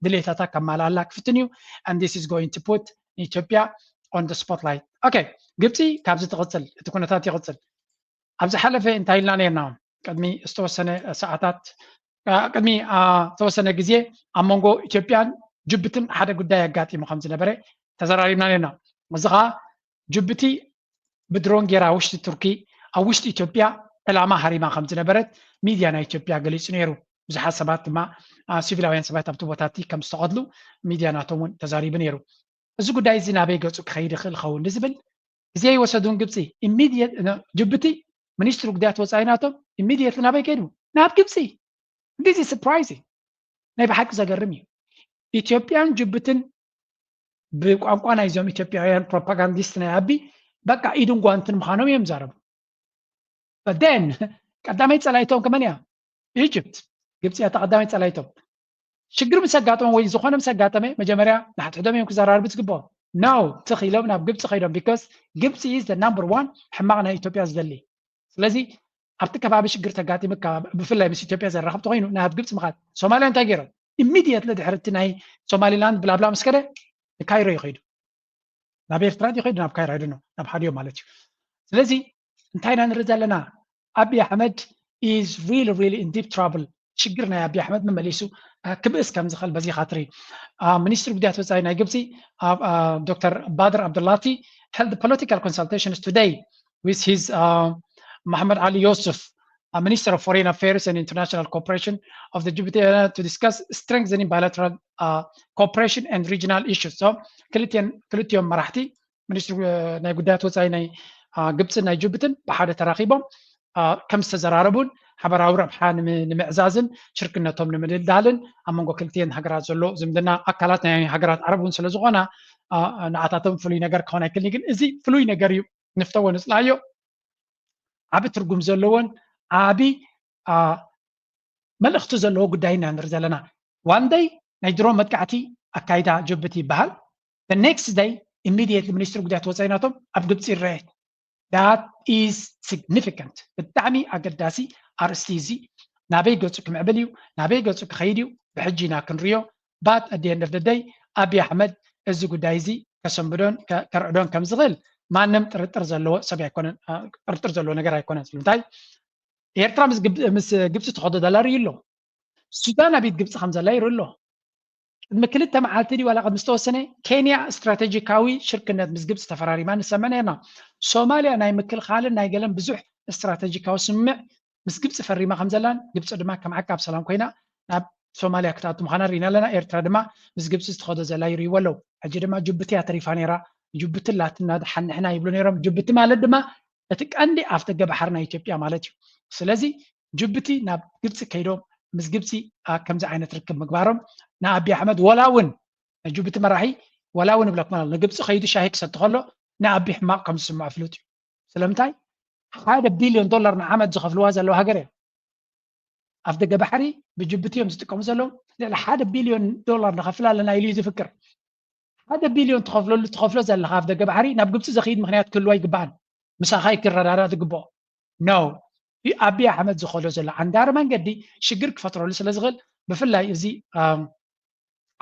ድሌታታ ከማልኣላ ክፍትን እዩ። And this is going to put ኢትዮጵያ on the spotlight. Okay፣ ግብፂ ካብዚ ትቕፅል፣ እቲ ኩነታት ይቕፅል። ኣብ ዝሓለፈ እንታይ ኢልና ነርና? ቅድሚ ዝተወሰነ ሰዓታት ቅድሚ ዝተወሰነ ግዜ ኣብ መንጎ ኢትዮጵያን ጅቡትን ሓደ ጉዳይ ኣጋጢሙ ከም ዝነበረ ተዘራሪብና ነርና። እዚ ከዓ ጅቡቲ ብድሮን ጌራ ውሽጢ ቱርኪ ኣብ ውሽጢ ኢትዮጵያ ዕላማ ሃሪማ ከም ዝነበረት ሚድያ ናይ ኢትዮጵያ ገሊፁ ነይሩ። ብዙሓት ሰባት ድማ ሲቪላውያን ሰባት ኣብቲ ቦታ እቲ ከም ዝተቐትሉ ሚድያ ናቶም እውን ተዛሪቡ ነይሩ። እዚ ጉዳይ እዚ ናበይ ገፁ ክኸይድ ይኽእል ኸውን ንዝብል ግዜ ይወሰዱን ግብፂ ኢሚድየት ጅቡቲ ሚኒስትሪ ጉዳያት ወፃኢ ናቶም ኢሚድየት ናበይ ከይዱ ናብ ግብፂ። This is surprising። ናይ ብሓቂ ዘገርም እዩ። ኢትዮጵያን ጅቡትን ብቋንቋ ናይዞም ኢትዮጵያውያን ፕሮፓጋንዲስት ናይ ኣቢ በቃ ኢድን ጓንትን ምዃኖም እዮም ዛረቡ። But then ቀዳመይ ጸላይቶም ከመን እያ? ኢጅፕት። ግብፂ እያ ቀዳመይ ጸላይቶም። ሽግር ምስ ኣጋጠመ ወይ ዝኾነ ምስ ኣጋጠመ መጀመርያ ንሓድሕዶም እዮም ክዘራርቡ ዝግብኦም። No ትኽ ኢሎም ናብ ግብፂ ከይዶም because ግብፂ is the number one ሕማቕ ናይ ኢትዮጵያ ዝደሊ። ስለዚ ኣብቲ ከባቢ ሽግር ተጋጢምካ ብፍላይ ምስ ኢትዮጵያ ዘራኽብ ተኮይኑ ናብ ግብፂ ምኻድ። ሶማልያ እንታይ ገይሮም? ኢሚድየትሊ ድሕሪ እቲ ናይ ሶማሊላንድ ብላብላ ምስ ከደ ንካይሮ ይኸይዱ። ናብ ኤርትራ ድዩ ከይዱ ናብ ካይሮ? I don't know፣ ናብ ሓዲዮ ማለት እዩ። ስለዚ እንታይ ኢና ንርኢ ዘለና? ኣቢ ኣሕመድ is really really in deep trouble። ሽግር ናይ ኣቢ ኣሕመድ መመሊሱ ክብእስ ከም ዝኽእል በዚ ኻትሪ። ሚኒስትሪ ጉዳያት ወፃኢ ናይ ግብፂ ዶክተር ባድር ኣብዱላቲ held political consultations today with his Mohammed Ali Yusuf, Minister of Foreign Affairs and International Cooperation of the Djibouti, to discuss strengthening bilateral cooperation and regional issues. So ክልቲኦም መራሕቲ ሚኒስትሪ ናይ ጉዳያት ወፃኢ ናይ ግብፅን ናይ ጅቡትን ብሓደ ተራኺቦም ከም ዝተዘራረቡን ሓበራዊ ረብሓ ንምዕዛዝን ሽርክነቶም ንምድልዳልን ኣብ መንጎ ክልቲኤን ሃገራት ዘሎ ዝምድና ኣካላት ናይ ሃገራት ዓረብ እውን ስለዝኾና ንዓታቶም ፍሉይ ነገር ክኾን ኣይክልኒ። ግን እዚ ፍሉይ ነገር እዩ፣ ንፍተዎ ንፅላዮ። ዓቢ ትርጉም ዘለዎን ዓቢ መልእኽቲ ዘለዎ ጉዳይ ኢና ንርኢ ዘለና። One day ናይ ድሮን መጥቃዕቲ ኣካይዳ ጅቡቲ ይበሃል። The next day immediately ሚኒስትሪ ጉዳያት ወፃኢ ናቶም ኣብ ግብፂ ይረአ። That is significant። ብጣዕሚ ኣገዳሲ ኣርእስቲ እዚ። ናበይ ገፁ ክምዕብል እዩ? ናበይ ገፁ ክኸይድ እዩ? ብሕጂ ኢና ክንሪኦ። But at the end of the day ኣቢ ኣሕመድ እዚ ጉዳይ እዚ ከሰንብዶን ከርዕዶን ከም ዝኽእል ማንም ጥርጥር ዘለዎ ሰብ ኣይኮነን፣ ጥርጥር ዘለዎ ነገር ኣይኮነን። ስለምንታይ ኤርትራ ምስ ግብፂ ተኸዶ ዘላ ርዩ ኣሎ። ሱዳን ኣብ ኢድ ግብፂ ከም ዘላ ይርኢ ኣሎ። ቅድሚ ክልተ መዓልቲ ድዩ ዋላ ቅድሚ ዝተወሰነ ኬንያ ስትራቴጂካዊ ሽርክነት ምስ ግብፂ ተፈራሪማ ንሰምዕ ነርና። ሶማልያ ናይ ምክልኻልን ናይ ገለን ብዙሕ ስትራቴጂካዊ ስምምዕ ምስ ግብፂ ፈሪማ ከም ዘላን ግብፂ ድማ ከም ዓቃብ ሰላም ኮይና ናብ ሶማልያ ክትኣቱ ምዃና ርኢና ኣለና። ኤርትራ ድማ ምስ ግብፂ ዝተኸዶ ዘላ ይርእይዎ ኣለዉ። ሕጂ ድማ ጅቡቲ እያ ተሪፋ ነይራ። ጅቡቲ ኣላትና ደሓን ንሕና ይብሉ ነይሮም። ጅቡቲ ማለት ድማ እቲ ቀንዲ ኣፍደገ ባሕሪ ናይ ኢትዮጵያ ማለት እዩ። ስለዚ ጅቡቲ ናብ ግብፂ ከይዶም ምስ ግብፂ ከምዚ ዓይነት ርክብ ምግባሮም ንኣቢ ኣሕመድ ወላ እውን ንጅቡቲ መራሒ ወላ እውን ይብለኩም ኣሎ ንግብፂ ከይዱ ሻሂ ክሰቲ ከሎ ንኣቢ ሕማቕ ከም ዝስምዖ ፍሉጥ እዩ። ስለምንታይ ሓደ ቢልዮን ዶላር ንዓመት ዝኸፍልዋ ዘለዉ ሃገር እዮም። ኣፍደገ ባሕሪ ብጅቡቲ እዮም ዝጥቀሙ ዘለዉ። ልዕሊ ሓደ ቢልዮን ዶላር ንኸፍል ኣለና ኢሉ እዩ ዝፍክር። ሓደ ቢልዮን ትኸፍለሉ ትኸፍሎ ዘለኻ ኣፍደገ ባሕሪ ናብ ግብፂ ዘኽይድ ምኽንያት ክህልዎ ኣይግባኣን። ምሳኻ ክረዳዳ ዝግብኦ። No ኣቢ ኣሕመድ ዝኸዶ ዘሎ ዓንዳሪ መንገዲ ሽግር ክፈጥረሉ ስለ ዝኽእል ብፍላይ እዚ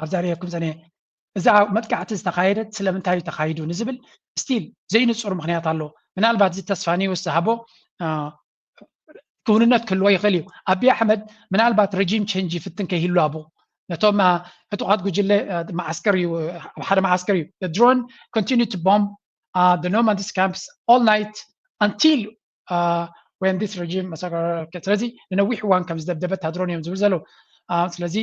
ኣብዛ ሪኤኩም ዘነ እዛ መጥቃዕቲ ዝተኻየደት ስለምንታይ እዩ ተኻይዱ ንዝብል ስቲል ዘይንፁር ምኽንያት ኣሎ። ምናልባት እዚ ተስፋ ኒውስ ዝሃቦ ክውንነት ክህልዎ ይኽእል እዩ። ኣቢ ኣሕመድ ምናልባት ረጂም ቸንጅ ይፍትን ከይህሉ ኣብኡ ነቶም ዕጡቓት ጉጅለ መዓስከር እዩ፣ ኣብ ሓደ መዓስከር እዩ። Drone continue to bomb the nomad's camps all night until when this regime. ስለዚ ንነዊሕ እዋን ከም ዝደብደበት ድሮን እዮም ዝብል ዘለዉ። ስለዚ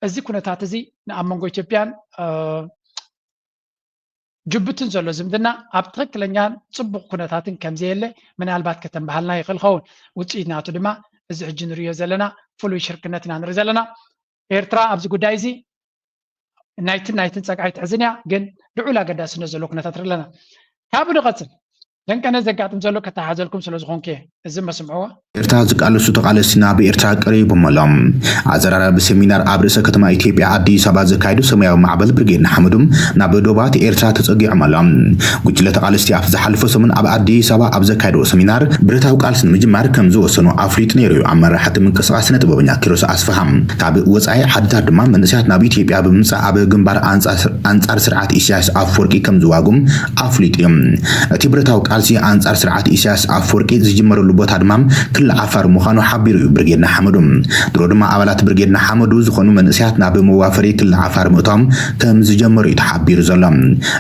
እዚ ኩነታት እዚ ኣብ መንጎ ኢትዮጵያን ጅቡትን ዘሎ ዝምድና ኣብ ትኽክለኛን ፅቡቕ ኩነታትን ከምዘየለ ምናልባት ከተንባሃልና ይኽእል ኸውን። ውፅኢት ናቱ ድማ እዚ ሕጂ ንሪኦ ዘለና ፍሉይ ሽርክነት ኢና ንርኢ ዘለና። ኤርትራ ኣብዚ ጉዳይ እዚ ናይትን ናይትን ፀግዒ ትሕዝን እያ፣ ግን ልዑል ኣገዳስነት ዘለዎ ኩነታት ንርኢ ኣለና። ካብኡ ንቐፅል። ደንቀነ ዘጋጥም ዘሎ ከተሓዘልኩም ስለ ዝኾንኩ እየ። እዚ መስምዕዎ። ኤርትራ ዝቃለሱ ተቓለስቲ ናብ ኤርትራ ቀሪቦም ኣለዉ። ኣዘራራቢ ሰሚናር ኣብ ርእሰ ከተማ ኢትዮጵያ ኣዲስ ኣበባ ዘካየዱ ሰማያዊ ማዕበል ብርጌድ ንሓመዱ ናብ ዶባት ኤርትራ ተጸጊዖም ኣለዉ። ጉጅለ ተቓለስቲ ኣብ ዝሓለፈ ሰሙን ኣብ ኣዲስ ኣበባ ኣብ ዘካየድዎ ሰሚናር ብረታዊ ቃልሲ ንምጅማር ከም ዝወሰኑ ኣፍሊጡ ነይሩ እዩ። ኣብ መራሕቲ ምንቅስቓስ ስነ ጥበበኛ ኪሮስ ኣስፍሃ። ካብ ወጻኢ ዓድታት ድማ መንእሰያት ናብ ኢትዮጵያ ብምምጻእ ኣብ ግንባር ኣንጻር ኣንጻር ስርዓት ኢሳያስ ኣፈወርቂ ከም ዝዋጉም ኣፍሊጡ እዩ። እቲ ብረታዊ ቃልሲ ኣንጻር ስርዓት ኢሳያስ ኣፈወርቂ ዝጅመረሉ ቦታ ድማ ክልል ዓፋር ምዃኑ ሓቢሩ እዩ ብርጌድ ንሓመዱ። ድሮ ድማ ኣባላት ብርጌድ ንሓመዱ ዝኾኑ መንእሰያት ናብ መዋፈሪ ክልል ዓፋር ምእቶም ከም ዝጀመሩ እዩ ተሓቢሩ ዘሎ።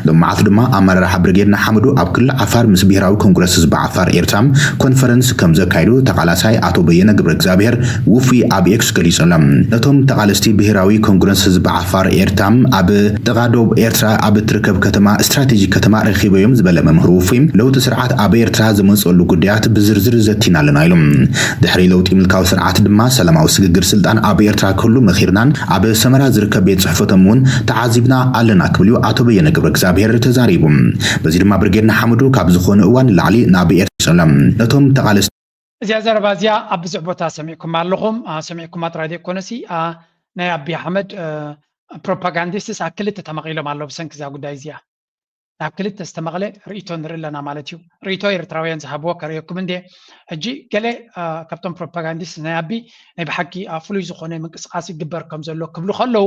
ሎም መዓልቲ ድማ ኣመራርሓ ብርጌድ ንሓመዱ ኣብ ክልል ዓፋር ምስ ብሄራዊ ኮንግረስ ህዝቢ ዓፋር ኤርትራ ኮንፈረንስ ከም ዘካይዱ ተቓላሳይ ኣቶ በየነ ገብረ እግዚኣብሔር ውፉይ ኣብ ኤክስ ገሊጹ ኣሎ። ነቶም ተቓለስቲ ብሄራዊ ኮንግረስ ህዝቢ ዓፋር ኤርትራ ኣብ ጥቓ ዶብ ኤርትራ ኣብ እትርከብ ከተማ ስትራቴጂክ ከተማ ረኺበዮም ዝበለ መምህር ውፉይ፣ ለውጢ ስርዓት ኣብ ኤርትራ ዝመጽኣሉ ጉዳያት ብዝርዝር ዘቲና ኣለና ኢሉ። ድሕሪ ለውጢ ምልካዊ ስርዓት ድማ ሰላማዊ ስግግር ስልጣን ኣብ ኤርትራ ክህሉ መኺርናን ኣብ ሰመራ ዝርከብ ቤት ጽሕፈቶም እውን ተዓዚብና ኣለና ክብል እዩ ኣቶ በየነ ገብረ እግዚኣብሔር ተዛሪቡ። በዚ ድማ ብርጌድ ንሓመዱ ካብ ዝኾነ እዋን ንላዕሊ ናብ ኤርትራ ይጸሎም። ነቶም ተቓለስቲ እዚኣ ዘረባ እዚኣ ኣብ ብዙሕ ቦታ ሰሚዕኩማ ኣለኹም። አ፣ ሰሚዕኩማ ጥራይ ዘይኮነሲ፣ አ፣ ናይ ኣቢ ኣሕመድ፣ አ፣ ፕሮፓጋንዲስትስ ኣብ ክልተ ተመቒሎም ኣለዉ ብሰንኪ እዛ ጉዳይ እዚኣ። ናብ ክልተ ዝተመቕለ ርእይቶ ንርኢ ኣለና ማለት እዩ። ርእይቶ ኤርትራውያን ዝሃብዎ ከርእየኩም እንዴ። ሕጂ ገለ፣ አ፣ ካብቶም ፕሮፓጋንዲስት ናይ ኣቢ ናይ ብሓቂ፣ አ፣ ፍሉይ ዝኾነ ምንቅስቓስ ይግበር ከም ዘሎ ክብሉ ከለዉ፣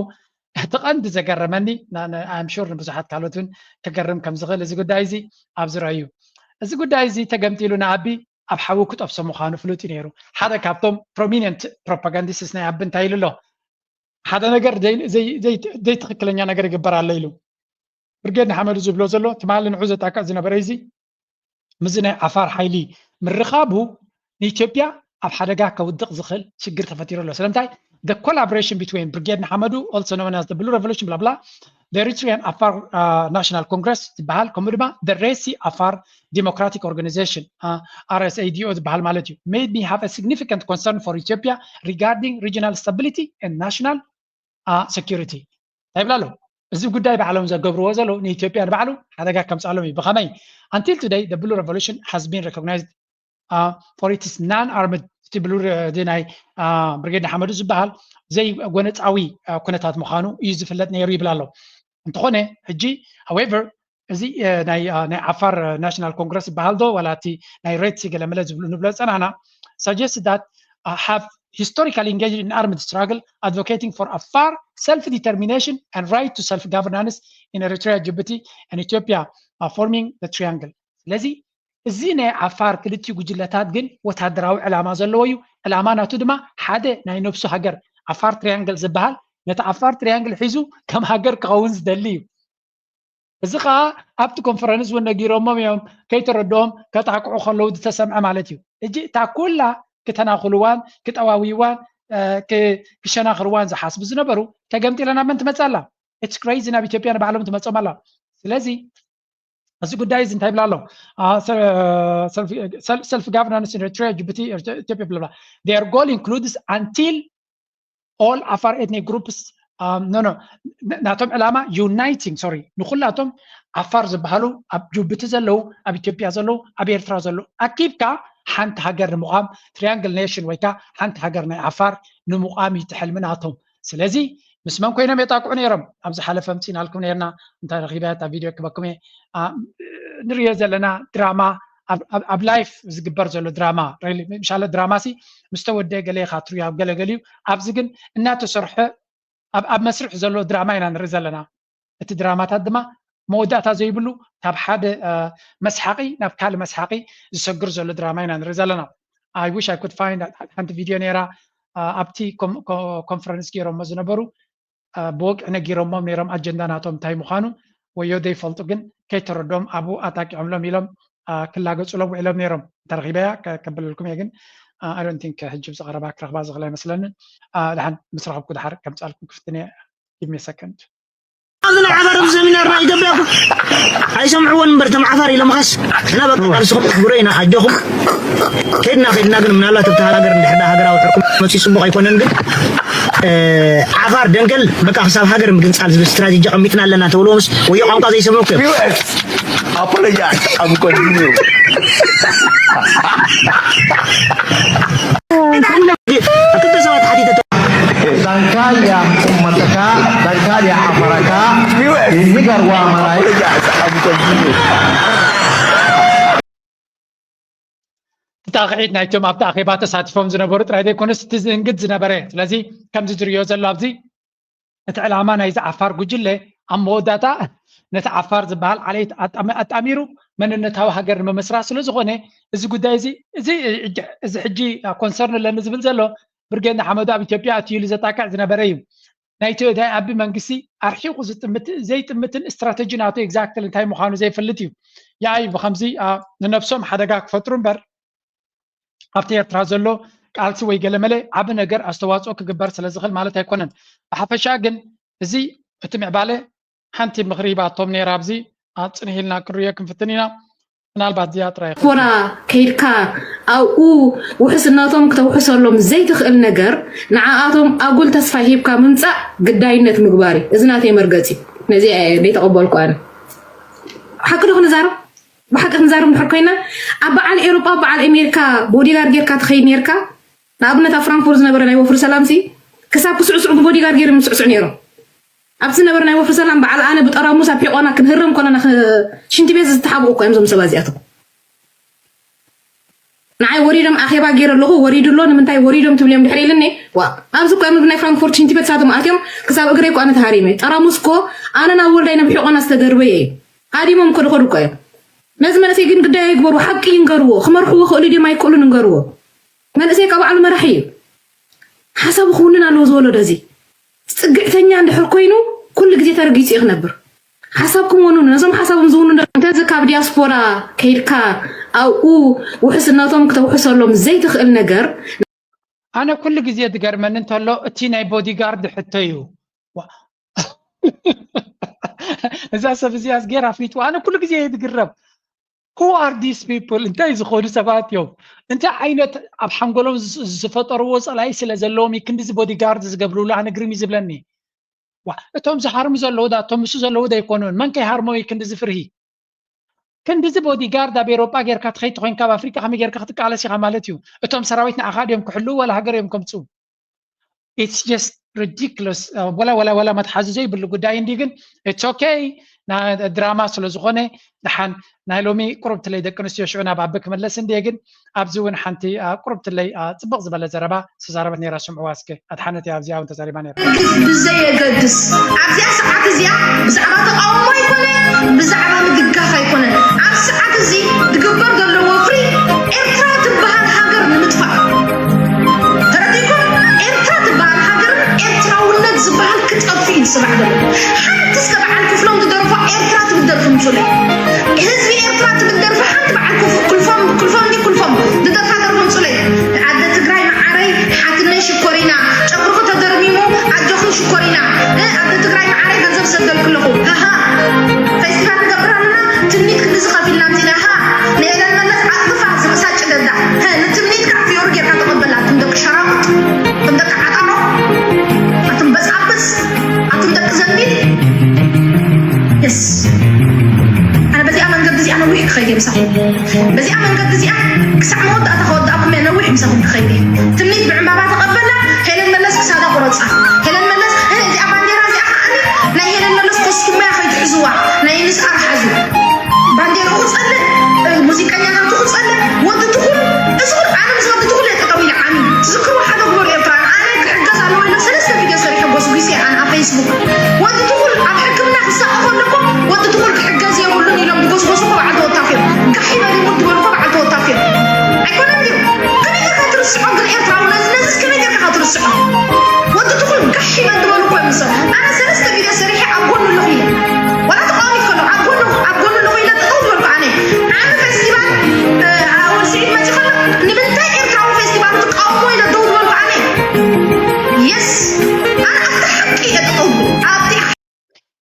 እቲ ቀንዲ ዘገረመኒ፣ ና-፣ ና-፣ I'm sure ንብዙሓት ካልኦት እውን ክገርም ከም ዝኽእል እዚ ጉዳይ እዚ ኣብዚ ረእዩ። እዚ ጉዳይ እዚ ተገምጢሉ ንኣቢ ኣብ ሓዊ ክጠብሶ ምዃኑ ፍሉጥ እዩ ነይሩ። ሓደ ካብቶም ፕሮሚነንት ፕሮፓጋንዲስትስ ናይ ኣቢ እንታይ ኢሉ ኣሎ? ሓደ ነገር ዘይ-፣ ዘይ-፣ ዘይ-፣ ዘይትኽክለኛ ነገር ይግበር ኣሎ ኢሉ። ብርጌድ ንሓመዱ ዝብሎ ዘሎ ትማሊ ንዑ ዘጣቅዕ ዝነበረ እዚ ምስዚ ናይ ዓፋር ሓይሊ ምርኻቡ ንኢትዮጵያ ኣብ ሓደጋ ከውድቕ ዝኽእል ሽግር ተፈጢሩ ኣሎ። ስለምንታይ? The collaboration between ብርጌድ ንሓመዱ, also known as the Blue Revolution, blah, blah, the Eritrean Afar, uh, National Congress ዝበሃል፣ ከምኡ ድማ the Resi Afar Democratic Organization, uh, R S A D O ዝበሃል ማለት እዩ, made me have a significant concern for Ethiopia regarding regional stability and national, uh, security። እንታይ ይብላ ኣለዉ? እዚ ጉዳይ ባዕሎም ዘገብርዎ ዘለዉ ንኢትዮጵያ ንባዕሉ ሓደጋ ከምፅኣሎም እዩ። ብኸመይ? Until today, the Blue Revolution has been recognized, uh, for its non-armed, እቲ ብሉር፣ እቲ ናይ፣ uh, ብርጌድ ንሓመዱ ዝበሃል ዘይጎነፃዊ፣ uh, ኩነታት ምዃኑ እዩ ዝፍለጥ ነይሩ ይብል ኣሎ። እንተኾነ ሕጂ፣ however፣ እዚ፣ uh፣ ናይ፣ uh፣ ናይ ዓፋር፣ uh፣ ናሽናል ኮንግረስ ዝበሃል ዶ ዋላ እቲ ናይ ሬትሲ ገለመለ ዝብሉ ንብሎ ዝፀናሕና suggest that, uh, have historically engaged in armed struggle advocating for Afar self-determination and right to self-governance in Eritrea, Djibouti and Ethiopia, uh, forming the triangle። ስለዚ እዚ ናይ ዓፋር ክልቲኡ ጉጅለታት ግን ወታደራዊ ዕላማ ዘለዎ እዩ። ዕላማ ናቱ ድማ ሓደ ናይ ነብሱ ሃገር፣ ዓፋር ትሪያንግል ዝበሃል፣ ነቲ ዓፋር ትሪያንግል ሒዙ ከም ሃገር ክኸውን ዝደሊ እዩ። እዚ ኸዓ ኣብቲ ኮንፈረንስ እውን ነጊሮሞም እዮም፣ ከይተረድኦም ከጣቅዑ ከለዉ ዝተሰምዐ ማለት እዩ። ሕጂ እታ ኩላ ክተናኹልዋን ክጠዋውይዋን፣ እ፣ ክ-፣ ክሸናኽርዋን ዝሓስቡ ዝነበሩ ተገምጢላ ናብ መን ትመጽእ ኣላ? It's crazy፣ ናብ ኢትዮጵያ ንባዕሎም ትመጾም ኣላ። ስለዚ እዚ ጉዳይ እዚ እንታይ ይብላ ኣሎ? አ፣ ሰ-፣ ሰልፍ፣ ሰልፍ፣ self governance in Eritrea, Djibouti, Ethiopia, blah, blah. Their goal includes until all Afar ethnic groups, um, no, no, ን-፣ ናቶም ዕላማ uniting፣ sorry፣ ንኹላቶም ዓፋር ዝበሃሉ ኣብ ጅቡቲ ዘለዉ፣ ኣብ ኢትዮጵያ ዘለዉ፣ ኣብ ኤርትራ ዘለዉ ኣኪብካ ሓንቲ ሃገር ንምቋም፣ ትሪያንግል ኔሽን ወይ ከዓ ሓንቲ ሃገር ናይ ዓፋር ንምቋም እዩ እቲ ሕልሚ ናቶም። ስለዚ ምስ መን ኮይኖም የጣቅዑ ነይሮም? ኣብ ዝሓለፈ ኣምፂእናልኩም ነይርና፣ እንተ ረኺበያ እታ ቪድዮ ክበኩም እየ። አ፣ ንሪኦ ዘለና ድራማ፣ ኣብ፣ ኣብ፣ ኣብ ላይፍ ዝግበር ዘሎ ድራማ፣ ሪሊ፣ ምሻለ ድራማ ሲ ምስ ተወደአ ገለ ኢኻ ትሪኦ ኣብ ገለገሊኡ፣ ኣብዚ ግን እናተሰርሐ ኣብ፣ ኣብ መስርሕ ዘሎ ድራማ ኢና ንርኢ ዘለና። እቲ ድራማታት ድማ መወዳእታ ዘይብሉ፣ ካብ ሓደ፣ አ፣ መስሓቂ ናብ ካልእ መስሓቂ ዝሰግር ዘሎ ድራማ ኢና ንርኢ ዘለና። I wish I could find ሓንቲ ቪድዮ ነይራ፣ አ፣ ኣብቲ ኮም-፣ ኮ-፣ ኮንፈረንስ ገይሮሞ ዝነበሩ፣ አ፣ ብወግዒ ነጊሮሞም ነይሮም ኣጀንዳ ናቶም እንታይ ምዃኑ፣ ወዮ ዘይፈልጡ ግን ከይተረድኦም ኣብኡ ኣጣቂዖምሎም ኢሎም፣ አ፣ ክላገጹሎም ውዒሎም ነይሮም። እንተረኺበያ ከ-፣ ከብለልኩም እየ፣ ግን፣ አ፣ I don't think ሕጂ ብዚ ቀረባ ክረኽባ ዝኽእል ኣይመስለንን። አ፣ ደሓን ምስ ረኸብኩ ደሓር ከምጻልኩም ክፍትን እየ። Give me a second። ኣብዚ ናይ ዓፋር ኣብዚ ሰሚናር ናይ ኢትዮጵያ እኮ ኣይሰምዕዎን እምበር፣ እቶም ዓፋር ኢሎምኻስ፣ እና በቃ ቃልስኹም ንሕብሮ ኢና፣ ኣጆኹም። ከድና፣ ከድና ግን ምናልባት ኣብታ ሃገር እንድሕር ዳ ሃገራዊ ዕርቂ መፅኡ ፅቡቕ ኣይኮነን፣ ግን፣ እ፣ ዓፋር ደንገል በቃ ክሳብ ሃገር ምግንፃል ዝብል ስትራቴጂ ኣቐሚጥና ኣለና ተብልዎምስ፣ ወዮ ቋንቋ ዘይሰምዑ እኮ እዮም። U S apologize. I'm continue. ክልተ ሰባት ሓቲተቶ። Dankalia ummataka, dankalia afaraka, U S. Inigar wa marai. Apologize. I'm continue. እቲ ጣቕዒት ናይቶም ኣብቲ ኣኼባ ተሳቲፎም ዝነበሩ ጥራይ ዘይኮነስ፣ እቲ ዝእንግድ ዝነበረ። ስለዚ፣ ከምዚ ዝርእዮ ዘሎ ኣብዚ፣ እቲ ዕላማ ናይዚ ዓፋር ጉጅለ ኣብ መወዳእታ ነቲ ዓፋር ዝበሃል ዓሌት ኣጣሚ-፣ ኣጣሚሩ መንነታዊ ሃገር ንምምስራት ስለ ዝኾነ፣ እዚ ጉዳይ እዚ፣ እዚ፣ እዚ ሕጂ ኮንሰርን ኣለኒ ዝብል ዘሎ ብርጌድ ንሓመዱ ኣብ ኢትዮጵያ ኣትዩ ኢሉ ዘጣቅዕ ዝነበረ እዩ። ናይ ኢትዮ-፣ ናይ ኣቢ መንግስቲ ኣርሒቑ ዝጥምት፣ ዘይጥምትን ስትራተጂ ናቱ ኤግዛክትሊ እንታይ ምዃኑ ዘይፈልጥ እዩ። ያይ ብኸምዚ፣ አ፣ ንነብሶም ሓደጋ ክፈጥሩ እምበር ኣብቲ ኤርትራ ዘሎ ቃልሲ ወይ ገለመለ ዓቢ ነገር ኣስተዋጽኦ ክግበር ስለ ዝኽእል ማለት ኣይኮነን። ብሓፈሻ ግን እዚ እቲ ምዕባለ ሓንቲ ምኽሪ ሂባቶም ነይራ። ኣብዚ ኣጽንሂልና ክንርእዮ ክንፍትን ኢና። ምናልባት እዚኣ ጥራይ ዲያስፖራ ከይድካ ኣብኡ ውሕስነቶም ክተውሕሰሎም ዘይትኽእል ነገር ንዓኣቶም ኣጉል ተስፋ ሂብካ ምምጻእ ግዳይነት ምግባር እዩ። እዚ ናተይ መርገጺ እዩ። ነዚ ዘይተቐበልኩ ኣነ። ሓቂ ዶ ክንዛረብ? ብሓቂ ክንዛረብ እንድሕር ኮይና፣ ኣብ በዓል ኤውሮጳ፣ ኣብ በዓል ኣሜሪካ ቦዲጋርድ ጌርካ ትኸይድ ኔርካ። ንኣብነት ኣብ ፍራንክፎርት ዝነበረ ናይ ወፍሪ ሰላምሲ ክሳብ ክስዕስዑ ብቦዲጋርድ ገይሮም ዝስዕስዑ ነይሮም። ኣብቲ ዝነበረ ናይ ወፍሪ ሰላም በዓል ኣነ ብጠራሙስ ኣብ ሒቆና ክንህረም ከለና ክ-፣ ሽንቲ ቤት ዝተሓብኡ እኮ እዮም እዞም ሰባት እዚኣቶም። ንዓይ ወሪዶም ኣኼባ ገይረ ኣለኹ፣ ወሪዱ ኣሎ፣ ንምንታይ ወሪዶም ትብልዮም ድሕሪ ኢልኒ። ዋ፣ ኣብዚ እኮ እዮም ናይ ፍራንክፎርት ሽንቲ ቤት ሳቶም ኣትዮም፣ ክሳብ እግረይ እኮ ኣነ ተሃሪመ። ጠራሙስ እኮ ኣነ ናብ ወልዳይ ናብ ሒቆና ዝተደርበየ እዩ። ሃዲሞም እኮ ዝኸዱ እኮ እዮም። ነዚ መንእሰይ ግን ግዳይ ኣይግበርዎ፣ ሓቂ ይንገርዎ፣ ክመርሕዎ ክእሉ ድዮም ኣይክእሉን ንገርዎ። መንእሰይ ካብ ባዕሉ መራሒ እዩ። ሓሳቡ ክውንን ኣለዎ ዝወለዶ እዚ። ጽግዕተኛ እንድሕር ኮይኑ ኩሉ ግዜ ተረጊጹ እዩ ክነብር። ሓሳብኩም ወንኑ፣ ነዞም ሓሳቦም ዝውንኑ እንተዚ ካብ ዲያስፖራ ከይድካ ኣብኡ ውሕስነቶም ክተውሕሰሎም ዘይትኽእል ነገር ኣነ ኩሉ ግዜ ዝገርመኒ እንተሎ እቲ ናይ ቦዲጋርድ ሕቶ እዩ። ዋ። እዛ ሰብ እዚኣ ጌራ ኣፍሊጥዋ። ኣነ ኩሉ ግዜ እየ ዝግረም። Who are these people? እንታይ ዝኾኑ ሰባት እዮም? እንታይ ዓይነት ኣብ ሓንጎሎም ዝ-፣ ዝፈጠርዎ ጸላኢ ስለ ዘለዎም እዩ ክንድዚ ቦዲጋርድ ዝገብሩሉ? ኣነ ግርም እዩ ዝብለኒ። ዋ፣ እቶም ዝሃርሙ ዘለዉ ዳ፣ እቶም ምስኡ ዘለዉ ዶ ኣይኮኑን? መን ከይሃርሞ እዩ ክንድዚ ፍርሂ? ክንድዚ ቦዲጋርድ ኣብ ኤውሮጳ ጌርካ ትኸይድ ተኾይንካ፣ ኣብ ኣፍሪቃ ከመይ ጌርካ ክትቃለስ ኢኻ ማለት እዩ? እቶም ሰራዊት ንዓኻ ድዮም ክሕልዉ ዋላ ሃገር እዮም ከምጽኡ? It's just ridiculous። ወላ፣ ወላ፣ ወላ መትሓዚ ዘይብሉ ጉዳይ እንዲ ግን፣ it's okay። ና-፣ ድራማ ስለ ዝኾነ፣ ደሓን ናይ ሎሚ ቁርብትለይ ደቂ ኣንስትዮ ሽዑ ናብ ኣቢ ክምለስ እንድየ ግን፣ ኣብዚ እውን ሓንቲ፣ አ፣ ቁርብትለይ፣ አ፣ ጽብቕ ዝበለ ዘረባ ዝተዛረበት ነይራ፣ ስምዕዋ እስከ። ኣድሓነት እያ ኣብዚኣ እውን ተዛሪባ ነይራ። ብዘየገድስ ኣብዚኣ ሰዓት እዚኣ ብዛዕባ ተቃውሞ ኣይኮነ፣ ብዛዕባ ምድጋፍ ኣይኮነ። ኣብ ሰዓት እዚ ዝግበር ዘሎ ወፍሪ ኤርትራ ትበሃል ሃገር ንምጥፋእ። ተረዲእኩም? ኤርትራ ትበሃል ሃገርን ኤርትራውነት ዝበሃል ክጠፍእ እዩ ዝስራሕ ዘሎ። ሓንቲ እስከ በዓል ክፍሎም ዝደርፋ ኤርትራ ትብል ደርፊ ምጹለይ። ህዝቢ ኤርትራ ትብል ደርፊ ሓንቲ በዓል ክፍ-፣ ክልፎም፣ ክልፎም እንዲ ክልፎም ዝደርፋ ደርፊ ምጹለይ። ኣደ ትግራይ መዓረይ፣ ሓትነይ ሽኮሪና፣ ጨጉርኺ ተደርሚሙ፣ ኣጆኺ ሽኮሪና። እ፣ ኣደ ትግራይ መዓረይ፣ ገንዘብ ሰደልኪ ኣለኹ። ሃሃ። ፌስቲቫል ንገብር ኣለና፣ ትምኒት ክንድዚ ከፊልና ኣምጺና። ሃ፣ ንኤለን መለስ ዓጥፋ፣ ዝርእሳ ጭደዳ። ሀ፣ ንትምኒት ከዓ ፍዮሪ ጌርካ ተቐበላ። ኣቱም ደቂ ሸራሙጥ፣ ኣቱም ደቂ ዓጣሮ፣ ኣቱም በጻብጽ፣ ኣቱም ደቂ ዘንቢል። የስ። ኣነ በዚኣ መንገዲ እዚኣ ነዊሕ ክኸይድ እየ ምሳኹም። በዚኣ መንገዲ እዚኣ ክሳዕ መወዳእታ ከወዳእኩም እየ፣ ነዊሕ ምሳኹም ክኸይድ እየ። ትምኒት ብዕምባባ ተቐበላ፣ ሄለን መለስ ክሳዳ ቁረጻ። ሄለን መለስ፣ እ፣ እዚኣ ባንዴራ እዚኣ ከዓኒ ናይ ሄለን መለስ ኮስቱም እያ ከይትሕዝዋ፣ ናይ ንስኣር ሓዙ። ባንዴርኡ ክጸልእ፣ እ፣ ሙዚቀኛታቱ ክጸልእ፣ ወዲ ትኹል፣ እዚ ኩሉ ኣነ ምስ ወዲ ትኹል እየ ጠጠው ኢለ ዓሚ። ትዝክርዎ ሓደ ግበሩ ኤርትራውያን፣ ኣነ ክሕገዝ ኣለዎ ኢለ ሰለስተ ቪድዮ ሰሪሐ ጎስጒሰ ኣነ ኣብ ፌስቡክ። ወዲ ትኹል ኣብ ሕክምና ክሳቐ ከሎ እኮ ወዲ ትኹል ክሕገዝ የብሉን ኢሎም ዝጎስጎሱ እኮ በዓል ተወታፍ እዮም። ጋሕ ይበል ይሙት ዝበሉ እኮ በዓል ተወታፍ እዮም። ኣይኮነን ድዩ? ከመይ ጌርካ ትርስዖ ግን ኤርትራዊ ነዚ፣ ነዚስ ከመይ ጌርካ ትርስዖ? ወዲ ትኹል ጋሕ ይበል ዝበሉ እኮ እዮም ንሶም። ኣነ ሰለስተ ቪድዮ ሰሪሐ ኣብ ጎኑ ኣለኹ ኢለ። ዋላ ተቃዋሚት ከለኹ ኣብ ጎኑ፣ ኣብ ጎኑ ኣለኹ ኢለ ጠጠው ዝበልኩ ኣነ። ዓሚ ፌስቲቫል፣ እ፣ ኣወል ስዒድ መጺኡ ከሎ ንምንታይ ኤርትራዊ ፌስቲቫል ትቃወሞ ኢለ ደው ዝበልኩ ኣነ። የስ፣ ኣነ ኣብቲ ሓቂ እየ ጠጠው። ኣብቲ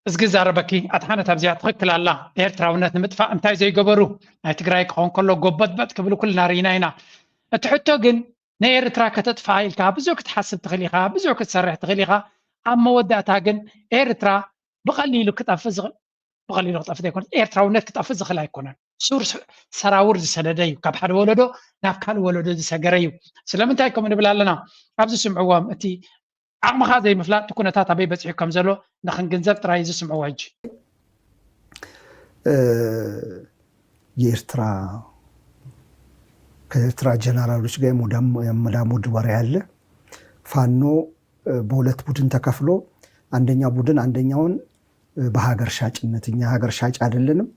እዝጊ ዛረበኪ፣ ኣድሓነት ኣብዚኣ ትኽክል ኣላ። ኤርትራውነት ንምጥፋእ እንታይ ዘይገበሩ? ናይ ትግራይ ክኸውን ከሎ ጎበጥበጥ ክብሉ ኩልና ርኢና ኢና። እቲ ሕቶ ግን ንኤርትራ ከተጥፍኣ ኢልካ ብዙሕ ክትሓስብ ትኽእል ኢኻ፣ ብዙሕ ክትሰርሕ ትኽእል ኢኻ። ኣብ መወዳእታ ግን ኤርትራ ብቐሊሉ ክጠፍእ ዝኽእል፣ ብቐሊሉ ክጠፍእ ዘይኮነስ ኤርትራውነት ክጠፍእ ዝኽእል ኣይኮነን። ሱር ስ-፣ ሰራውር ዝሰደደ እዩ። ካብ ሓደ ወለዶ ናብ ካልእ ወለዶ ዝሰገረ እዩ። ስለምንታይ ከምኡ ንብል ኣለና? ኣብዚ ስምዕዎም፣ እቲ ዓቕምኻ ዘይምፍላጥ፣ እቲ ኩነታት ኣበይ በጺሑ ከም ዘሎ ንኽንግንዘብ ጥራይ እዩ ዝስምዕዎ። ሕጂ እ፣ የኤርትራ፣ ከኤርትራ ጀነራሎች ጋር የሙዳም-፣ የመዳሙድ ወሬ አለ። ፋኖ፣ እ፣ በሁለት ቡድን ተከፍሎ አንደኛው ቡድን አንደኛውን፣ እ፣ በሀገር ሻጭነት፣ እኛ ሀገር ሻጭ አይደለንም፣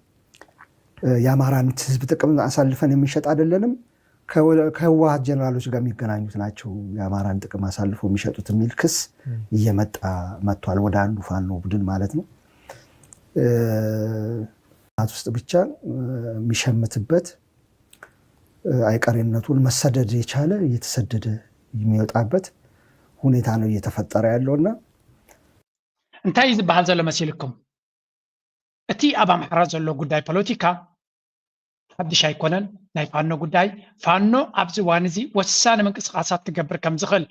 የአማራን ህዝብ ጥቅም አሳልፈን የምንሸጥ አይደለንም፣ ከህወሓት ጀነራሎች ጋር የሚገናኙት ናቸው የአማራን ጥቅም አሳልፎ የሚሸጡት የሚል ክስ እየመጣ መጥቷል። ወደ አንዱ ፋኖ ቡድን ማለት ነው። ውስጥ ብቻ የሚሸምትበት አይቀሬነቱን መሰደድ የቻለ እየተሰደደ የሚወጣበት ሁኔታ ነው እየተፈጠረ ያለውና እንታይ እዩ ዝበሃል ዘሎ መሲልኩም? እቲ ኣብ ኣምሓራ ዘሎ ጉዳይ ፖለቲካ ሓድሽ ኣይኮነን። ናይ ፋኖ ጉዳይ፣ ፋኖ ኣብዚ እዋን እዚ ወሳኒ ምንቅስቃሳት ክገብር ከም ዝኽእል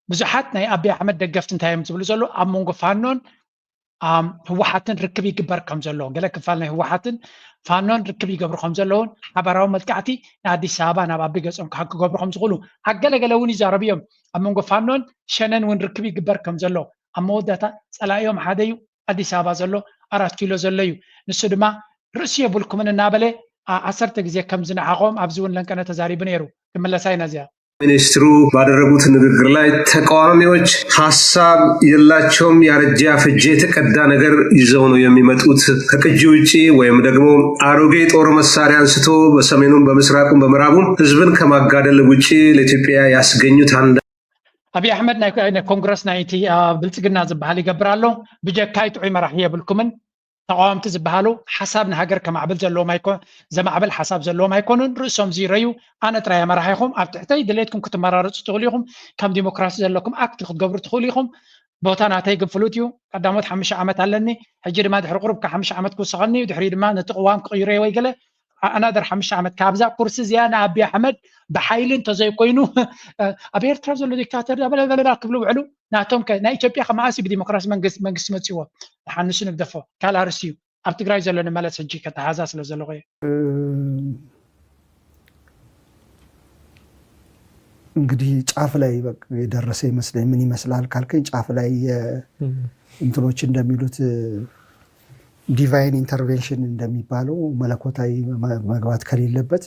ብዙሓት ናይ ኣቢ ኣሕመድ ደገፍቲ እንታይ እዮም ዝብሉ ዘሎ? ኣብ መንጎ ፋኖን ህወሓትን ርክብ ይግበር ከም ዘሎ፣ ገለ ክፋል ናይ ህወሓትን ፋኖን ርክብ ይገብሩ ከም ዘለውን ሓባራዊ መጥቃዕቲ ንኣዲስ ኣበባ ናብ ኣቢ ገጾም ክገብሩ ከም ዝኽእሉ ኣገለገለ እውን ይዛረቡ እዮም። ኣብ መንጎ ፋኖን ሸነን እውን ርክብ ይግበር ከም ዘሎ፣ ኣብ መወዳእታ ጸላኢኦም ሓደ እዩ፣ ኣዲስ ኣበባ ዘሎ ኣራት ኪሎ ዘሎ እዩ። ንሱ ድማ ርእሲ የብልኩምን እናበለ ዓሰርተ ግዜ ከም ዝነዓቖም ኣብዚ እውን ለንቀነ ተዛሪቡ ነይሩ። ክምለሳ ኢና እዚኣ። ሚኒስትሩ ባደረጉት ንግግር ላይ ተቃዋሚዎች ሀሳብ የላቸውም፣ ያረጀ ያፈጀ የተቀዳ ነገር ይዘው ነው የሚመጡት። ከቅጂ ውጪ ወይም ደግሞ አሮጌ ጦር መሳሪያ አንስቶ በሰሜኑም በምስራቁም በምዕራቡም ህዝብን ከማጋደል ውጪ ለኢትዮጵያ ያስገኙት አንድ ኣብይ ኣሕመድ ናይ ኮንግረስ ናይቲ ብልፅግና ዝበሃል ይገብር ኣሎ። ብጀካይ ጥዑይ መራሒ የብልኩምን። ተቃወምቲ ዝበሃሉ ሓሳብ ንሃገር ከማዕብል ዘለዎም ኣይኮ ዘማዕብል ሓሳብ ዘለዎም ኣይኮኑን። ርእሶም ዝይረዩ ኣነ ጥራይ መራሒ ኢኹም፣ ኣብ ትሕተይ ድሌትኩም ክትመራረፁ ትኽእሉ ኢኹም። ከም ዲሞክራሲ ዘለኩም ኣክት ክትገብሩ ትኽእሉ ኢኹም። ቦታ ናተይ ግን ፍሉጥ እዩ። ቀዳሞት ሓሙሽተ ዓመት ኣለኒ፣ ሕጂ ድማ ድሕሪ ቁሩብ ካብ ሓሙሽተ ዓመት ክውስኸኒ እዩ። ድሕሪኡ ድማ ነቲ ቅዋም ክቕይሮ እየ ወይ ገለ ኣናደር ሓሙሽተ ዓመት ካብዛ ኩርሲ እዚኣ ንኣቢ ኣሕመድ ብሓይሊ እንተዘይኮይኑ ኣብ ኤርትራ ዘሎ ዲክታተር በለበለበላ ክብሉ ውዕሉ። ናቶም ከ ናይ ኢትዮጵያ ከመኣስ ብዲሞክራሲ መንግስቲ መንግስቲ መፅዎ ንሓንሱ ንግደፎ ካልእ ኣርእስቲ እዩ። ኣብ ትግራይ ዘሎ ንመለስ ሕጂ ከተሓዛ ስለ ዘለኹ እየ። እንግዲህ ጫፍ ላይ የደረሰ ይመስለኝ። ምን ይመስላል ካልከኝ ጫፍ ላይ እንትኖች እንደሚሉት ዲቫይን ኢንተርቬንሽን እንደሚባለው መለኮታዊ መግባት ከሌለበት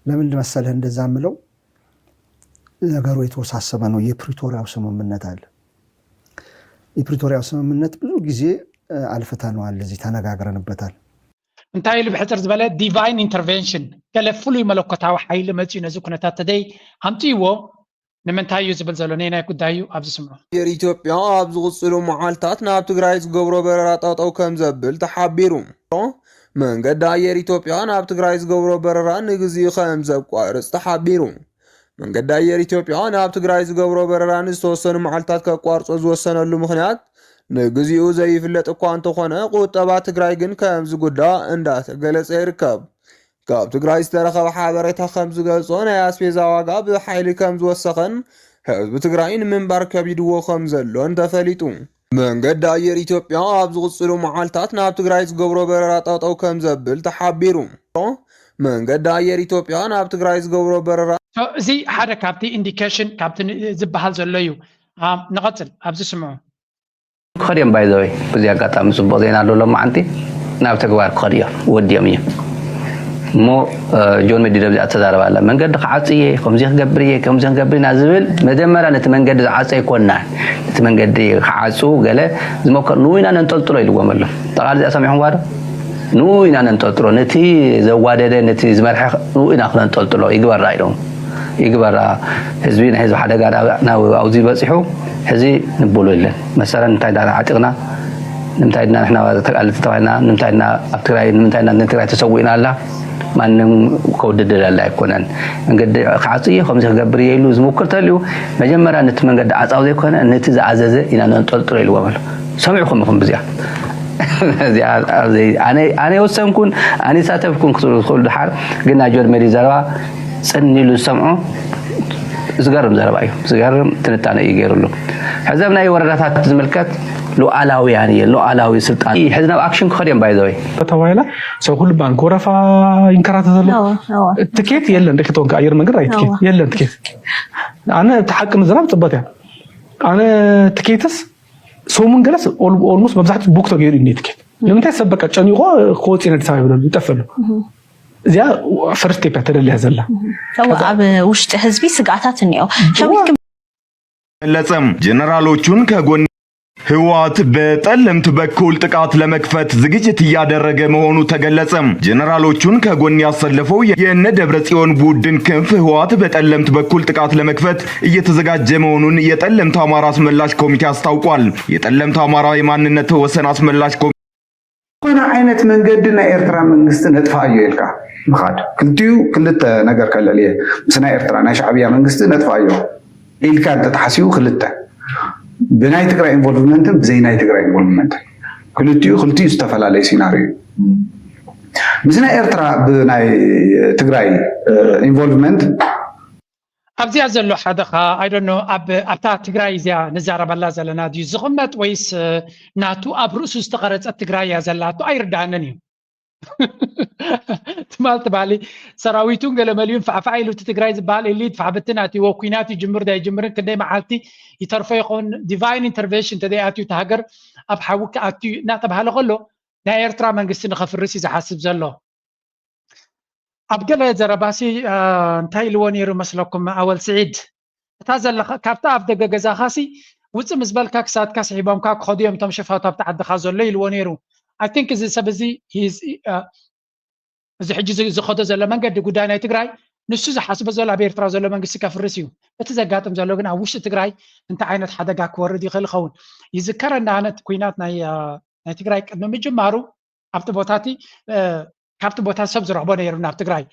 ለምን መሰለህ እንደዛ ምለው ነገሩ የተወሳሰበ ነው። የፕሪቶሪያው ስምምነት አለ። የፕሪቶሪያው ስምምነት ብዙ ጊዜ አልፍተነዋል፣ እዚህ ተነጋግረንበታል። እንታይ ኢሉ ብሕፅር ዝበለ ዲቫይን ኢንተርቬንሽን ገለ ፍሉይ መለኮታዊ ሓይሊ መፅዩ ነዚ ኩነታት ተደይ ኣምፅይዎ ንምንታይ እዩ ዝብል ዘሎ ነናይ ጉዳይ እዩ። ኣብዚ ስምዑ። ኣየር ኢትዮጵያ ኣብ ዝቕፅሉ መዓልታት ናብ ትግራይ ዝገብሮ በረራ ጠጠው ከም ዘብል ተሓቢሩ። መንገዲ ኣየር ኢትዮጵያ ናብ ትግራይ ዝገብሮ በረራ ንግዚኡ ከም ዘቋርፅ ተሓቢሩ። መንገዲ ኣየር ኢትዮጵያ ናብ ትግራይ ዝገብሮ በረራ ንዝተወሰኑ መዓልታት ከቋርፆ ዝወሰነሉ ምኽንያት ንግዚኡ ዘይፍለጥ እኳ እንተኾነ ቁጠባ ትግራይ ግን ከም ዝጉዳእ እንዳተገለፀ ይርከብ። ካብ ትግራይ ዝተረኸበ ሓበሬታ ከም ዝገልፆ ናይ ኣስቤዛ ዋጋ ብሓይሊ ከም ዝወሰኸን ህዝቢ ትግራይ ንምንባር ከቢድዎ ከም ዘሎን ተፈሊጡ። መንገዲ ኣየር ኢትዮጵያ ኣብ ዝቕፅሉ መዓልታት ናብ ትግራይ ዝገብሮ በረራ ጠጠው ከም ዘብል ተሓቢሩ። መንገዲ ኣየር ኢትዮጵያ ናብ ትግራይ ዝገብሮ በረራ እዚ ሓደ ካብቲ ኢንዲኬሽን ካብቲ ዝበሃል ዘሎ እዩ። ንቐፅል ኣብዚ ስምዑ። ክኸድ እዮም ባይዘወይ። በዚ ኣጋጣሚ ፅቡቕ ዜና ኣሎ። ሎማዓንቲ ናብ ተግባር ክኸድ እዮም፣ ወዲኦም እዮም። እሞ ጆን መዲድ ኣብዚኣ ተዛረባ ኣላ። መንገዲ ክዓፅ እየ፣ ከምዚ ክገብር እየ፣ ከምዚ ክንገብር ኢና ዝብል መጀመርያ ነቲ መንገዲ ዝዓፀ ኣይኮንናን። ነቲ መንገዲ ክዓፁ ገለ ዝመከሩ ንኡ ኢና ነንጠልጥሎ ኢልዎም ኣሎ። ጠቓሊ እዚኣ ሰሚዕኹምዋ ዶ? ንኡ ኢና ነንጠልጥሎ፣ ነቲ ዘዋደደ ነቲ ዝመርሐ ንኡ ኢና ክነንጠልጥሎ ይግበራ ኢሎም። ይግበራ ህዝቢ ናይ ህዝቢ ሓደጋ ናብ ኣብዚ በፂሑ ሕዚ ንብሎ የለን። መሰረን እንታይ ዳ ዓጢቕና ንምንታይ ድና ንሕና ተቃለቲ ተባሂልና ንምንታይ ድና ኣብ ትግራይ ንምንታይ ድና ንትግራይ ተሰዊእና ኣላ ማንም ከውድድ ደላ ኣይኮነን። መንገዲ ክዓፅ እየ ከምዚ ክገብር እየ ኢሉ ዝሙክር ተልዩ መጀመርያ ነቲ መንገዲ ዓፃው ዘይኮነ ነቲ ዝኣዘዘ ኢና ነንጠልጥሎ ኢልዎም ኣሎ። ሰሚዕኩም ኢኹም ብዚኣ እዚኣ ኣነ ወሰንኩን ኣነ ይሳተፍኩን ክትብሉ ትኽእሉ ድሓር ግን ናይ ጆን መዲ ዘረባ ፅን ኢሉ ዝሰምዖ ዝገርም ዘረባ እዩ። ዝገርም ትንታነ እዩ ገይሩሉ። ሕዚ ኣብ ናይ ወረዳታት ዝምልከት ሉዓላውያን እየ ሉዓላዊ ስልጣን ሕዚ ናብ ኣክሽን ክኸድ እዮም ባይዘወይ ተባሂላ ሰብ ኩሉ ባን ጎረፋ ይንከራተት ኣሎ። ትኬት የለን ደቂ ተወንካ ኣየር መንገድ ኣይ ትኬት የለን ትኬት ኣነ እቲ ሓቂ ምዝራብ ፅበት እያ። ኣነ ትኬትስ ሰሙን ገለስ ኦልሞስት መብዛሕትኡ ቡክ ተገይሩ እዩ ትኬት። ንምንታይ ሰብ በቃ ጨኒቆ ክወፅእ ኢና ኣዲስ ኣበባ ይብለሉ ይጠፍእ ኣሎ። እዚኣ ፈርስት ስቴፕ እያ ተደልያ ዘላ። እወ ኣብ ውሽጢ ህዝቢ ስግኣታት እኒኦ ሸዊት ገለጸ። ጀነራሎቹን ከጎን ህወሓት በጠለምት በኩል ጥቃት ለመክፈት ዝግጅት እያደረገ መሆኑ ተገለጸ። ጀነራሎቹን ከጎን ያሰለፈው የ- የነ ደብረ ጽዮን ቡድን ክንፍ ህወሓት በጠለምት በኩል ጥቃት ለመክፈት እየተዘጋጀ መሆኑን የጠለምት አማራ አስመላሽ ኮሚቴ አስታውቋል። የጠለምት አማራ የማንነት ወሰን አስመላሽ ኮሚቴ ዝኾነ ዓይነት መንገዲ ናይ ኤርትራ መንግስቲ ነጥፋ እዮ ኢልካ ምኻድ። ክልቲኡ ክልተ ነገር ከልዕል እየ። ምስ ናይ ኤርትራ ናይ ሻዕብያ መንግስቲ ነጥፋ እዮ ኢልካ እንተተሓሲቡ ክልተ፣ ብናይ ትግራይ ኢንቮልቭመንትን ብዘይ ናይ ትግራይ ኢንቮልቭመንትን፣ ክልቲኡ ክልቲኡ ዝተፈላለዩ ሲናሪዮ እዩ። ምስ ናይ ኤርትራ ብናይ ትግራይ ኢንቮልቭመንት ኣብዚኣ ዘሎ ሓደ ኸ I don't know ኣብ ኣብታ ትግራይ እዚኣ ንዛረበላ ዘለና ድዩ ዝቕመጥ ወይስ ናቱ ኣብ ርእሱ ዝተቐረጸት ትግራይ እያ ዘላቶ ኣይርዳእንን እዩ። ትማል ትባሊ ሰራዊቱን ገለመሊዩን ፋዕፋዕ ኢሉ እቲ ትግራይ ዝበሃል ኤሊት ፋሕብትን ኣትይዎ ኩናት ይጅምር ዳይጅምርን ክንደይ መዓልቲ ይተርፎ ይኸውን divine intervention ተዘይኣትዩ እቲ ሃገር ኣብ ሓዊ ክኣትዩ እናተባሃለ ከሎ ናይ ኤርትራ መንግስቲ ንኸፍርስ እዩ ዝሓስብ ዘሎ። ኣብ ገለ ዘረባሲ እንታይ ኢልዎ ነይሩ መስለኩም ኣወል ስዒድ? እታ ዘለኻ ካብታ ኣፍ ደገ ገዛኻሲ ውፅእ ምስ በልካ ክሳድካ ስሒቦምካ ክኸዱ እዮም እቶም ሸፋቱ ኣብቲ ዓድኻ ዘሎ ኢልዎ ነይሩ። I think እዚ ሰብ እዚ እዚ ሕጂ ዝኸዶ ዘሎ መንገዲ ጉዳይ ናይ ትግራይ ንሱ ዝሓስቦ ዘሎ ኣብ ኤርትራ ዘሎ መንግስቲ ከፍርስ እዩ። እቲ ዘጋጥም ዘሎ ግን ኣብ ውሽጢ ትግራይ እንታይ ዓይነት ሓደጋ ክወርድ ይኽእል ይኸውን ይዝከረና። ኣነ እቲ ኩናት ናይ ትግራይ ቅድሚ ምጅማሩ ኣብቲ ቦታ እቲ ካብቲ ቦታ ሰብ ዝረኽቦ ነይሩ ናብ ትግራይ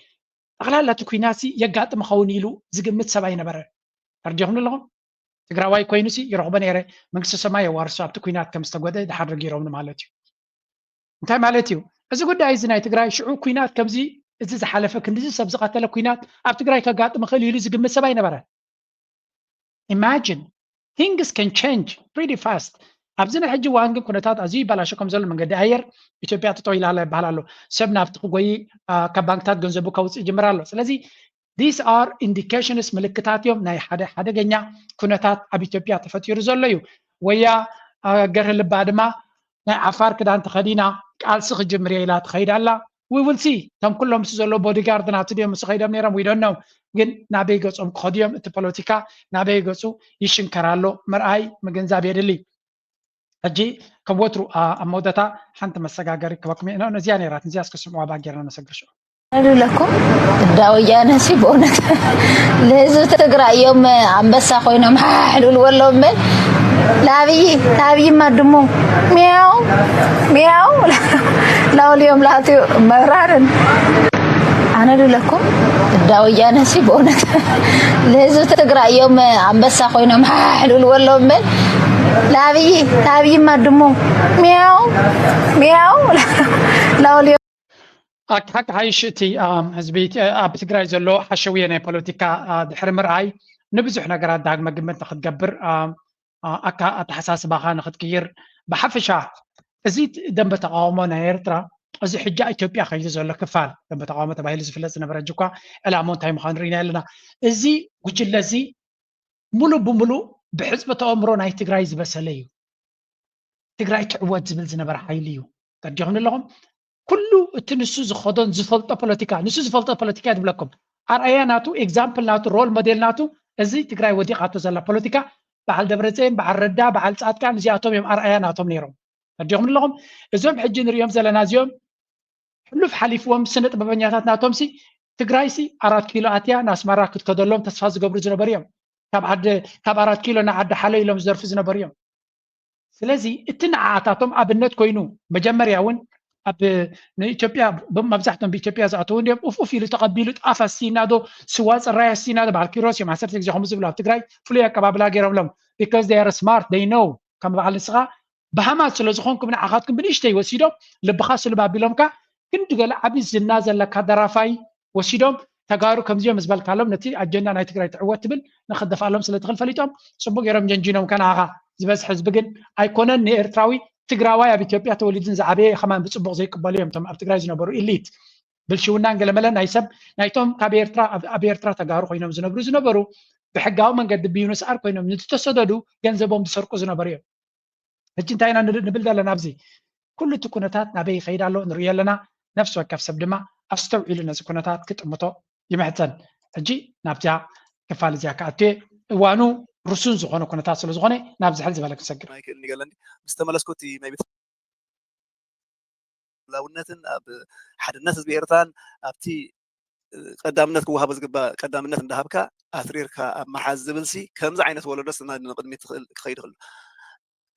ጠቕላላ እቲ ኩናት የጋጥም ኸውን ኢሉ ዝግምት ሰብ ኣይነበረ። ተርዲኹም ኣለኹም ትግራዋይ ኮይኑ ሲ ይረኽቦ ነይረ መንግስቲ ሰማይ የዋርሶ ኣብቲ ኩናት ከም ዝተጎደ ድሓር ነጊሮምኒ ማለት እዩ። እንታይ ማለት እዩ እዚ ጉዳይ እዚ ናይ ትግራይ ሽዑ ኩናት ከምዚ እዚ ዝሓለፈ ክንዲዚ ሰብ ዝቐተለ ኩናት ኣብ ትግራይ ከጋጥም ይኽእል ኢሉ ዝግምት ሰብ ኣይነበረ። Imagine things can change pretty fast። ኣብዚ ናይ ሕጂ እዋን ግን ኩነታት ኣዝዩ ይበላሾ ከም ዘሎ መንገዲ ኣየር ኢትዮጵያ ጠጠው ኢላ ኣላ ይበሃል ኣሎ። ሰብ ናብቲ ክጎይ ካብ ባንክታት ገንዘቡ ከውፅእ ይጅምር ኣሎ። ስለዚ these are indications ምልክታት እዮም ናይ ሓደ ሓደገኛ ኩነታት ኣብ ኢትዮጵያ ተፈጢሩ ዘሎ እዩ። ወያ ገርህ ልባ ድማ ናይ ዓፋር ክዳን ተኸዲና ቃልሲ ክጅምር እየ ኢላ ትኸይድ ኣላ። We will see እቶም ኩሎም ምስ ዘሎ bodyguard ናቱ ድዮም ምስ ከይዶም ነይሮም we don't know። ግን ናበይ ገጾም ክኸዱ እዮም እቲ ፖለቲካ ናበይ ገጹ ይሽንከር ኣሎ ምርኣይ ምግንዛብ የድሊ። ሕጂ ከም ወትሩ ኣብ መወዳእታ ሓንቲ መሰጋገሪ ክበኩም እየ ነዚያ ነይራት እዚያ እስከ ስምዑዋ ባጌርና ነሰግር ሽዑ ንብለኩም እዳ ወያነ ሲ ብእውነት ለህዝብ ትግራይ እዮም ኣንበሳ ኮይኖም ሓሕ ልብልዎ ኣለዉ እምበር ለኣብይ ለኣብይማ ድሙ ሚያው ሚያው ላውልዮም ላእትዩ መብራርን ኣነ ልብለኩም እዳ ወያነ ሲ ብእውነት ለህዝብ ትግራይ እዮም ኣንበሳ ኮይኖም ሓሕ ልብልዎ ኣለዉ እምበር ለኣብይ ለኣብይማ ድሙ ሚያው ሚያው ላውልዮም ሓቂ ሓይሽ እቲ ህዝቢ ኣብ ትግራይ ዘሎ ሓሸውየ ናይ ፖለቲካ ድሕሪ ምርኣይ ንብዙሕ ነገራት ዳግመ ግምት ንክትገብር ኣካ ኣተሓሳስባኻ ንክትቅይር ብሓፈሻ እዚ ደንበ ተቃውሞ ናይ ኤርትራ እዚ ሕጃ ኢትዮጵያ ከይዱ ዘሎ ክፋል ደንበ ተቃውሞ ተባሂሉ ዝፍለጥ ዝነበረ እኳ ዕላሞ እንታይ ምዃኑ ርኢና ኣለና። እዚ ጉጅለ እዚ ሙሉእ ብሙሉእ ብሕፅቢ ተኣምሮ ናይ ትግራይ ዝበሰለ እዩ። ትግራይ ትዕወት ዝብል ዝነበረ ሓይሊ እዩ። ተርዲኹም ኣለኹም ኩሉ እቲ ንሱ ዝኸዶን ዝፈልጦ ፖለቲካ ንሱ ዝፈልጦ ፖለቲካ ድብለኩም ኣርኣያ ናቱ example ናቱ role model ናቱ እዚ ትግራይ ወዲቓቶ ዘላ ፖለቲካ በዓል ደብረፅየን በዓል ረዳ በዓል ፃድቃን እዚኣቶም እዮም ኣርኣያ ናቶም ነይሮም። ተርዲኹም ኣለኹም እዞም ሕጂ ንሪኦም ዘለና እዚኦም ሕሉፍ ሓሊፍዎም ስነ ጥበበኛታት ናቶም ሲ ትግራይ ሲ ኣራት ኪሎ ኣትያ ንኣስመራ ክትከደሎም ተስፋ ዝገብሩ ዝነበሩ እዮም። ካብ ዓዲ ካብ ኣራት ኪሎ ንዓዲ ሓሎ ኢሎም ዝደርፉ ዝነበሩ እዮም። ስለዚ እቲ ንዓኣታቶም ኣብነት ኮይኑ መጀመርያ እውን ኣብ ንኢትዮጵያ መብዛሕቶም ብኢትዮጵያ ዝኣተዉ እንዲኦም ኡፍ ኡፍ ኢሉ ተቐቢሉ ጣፍ ኣስቲና ዶ ስዋ ፅራይ ኣስቲና ዶ በዓል ኪሮስ እዮም ዓሰርተ ግዜ ከምኡ ዝብሉ ኣብ ትግራይ ፍሉይ ኣቀባብላ ገይሮምሎም because they are smart they know ከም በዓል ንስኻ በሃማት ስለ ዝኾንኩም ንዓኻትኩም ብንእሽተይ ወሲዶም ልብኻ ስልብ ኣቢሎምካ ክንዲ ገለ ዓብዪ ዝና ዘለካ ደራፋይ ወሲዶም ተጋሩ ከምዚኦም ዝበልካሎም ነቲ ኣጀንዳ ናይ ትግራይ ትዕወት ትብል ንክደፍኣሎም ስለ ትኽእል ፈሊጦም ፅቡቅ ገይሮም ጀንጂኖም ከናኻ ዝበዝሕ ህዝቢ ግን ኣይኮነን ንኤርትራዊ ትግራዋይ ኣብ ኢትዮጵያ ተወሊድን ዝዓበየ ከማን ብፅቡቅ ዘይቅበሉ እዮም እቶም ኣብ ትግራይ ዝነበሩ ኢሊት ብልሽውናን ገለመለ ናይ ሰብ ናይቶም ካብ ኤርትራ ኣብ ኤርትራ ተጋሩ ኮይኖም ዝነብሩ ዝነበሩ ብሕጋዊ መንገዲ ብዩንስኣር ኮይኖም ንዝተሰደዱ ገንዘቦም ዝሰርቁ ዝነበሩ እዮም። ሕጂ እንታይ ኢና ንብል ዘለና ኣብዚ ኩሉ እቲ ኩነታት ናበይ ይኸይድ ኣሎ ንርእዮ ኣለና። ነፍሲ ወከፍ ሰብ ድማ ኣስተውዒሉ ነዚ ኩነታት ክጥምቶ ይምሕጸን። ሕጂ ናብዚኣ ክፋል እዚኣ ክኣቱ እየ። እዋኑ ርሱን ዝኾነ ኩነታት ስለ ዝኾነ ናብ ዝሕል ዝበለ ክንሰግር። ኣይክእልን ይገለኒ። ምስ ተመለስኩ እቲ ናይ ቤት ላውነትን ኣብ ሓድነት ህዝቢ ኤርትራን ኣብቲ ቀዳምነት ክወሃቦ ዝግባእ ቀዳምነት እንዳሃብካ ኣትሪርካ ኣብ ምሓዝ ዝብል ሲ ከምዚ ዓይነት ወለዶስ ንቕድሚት ክኸይድ ይኽእል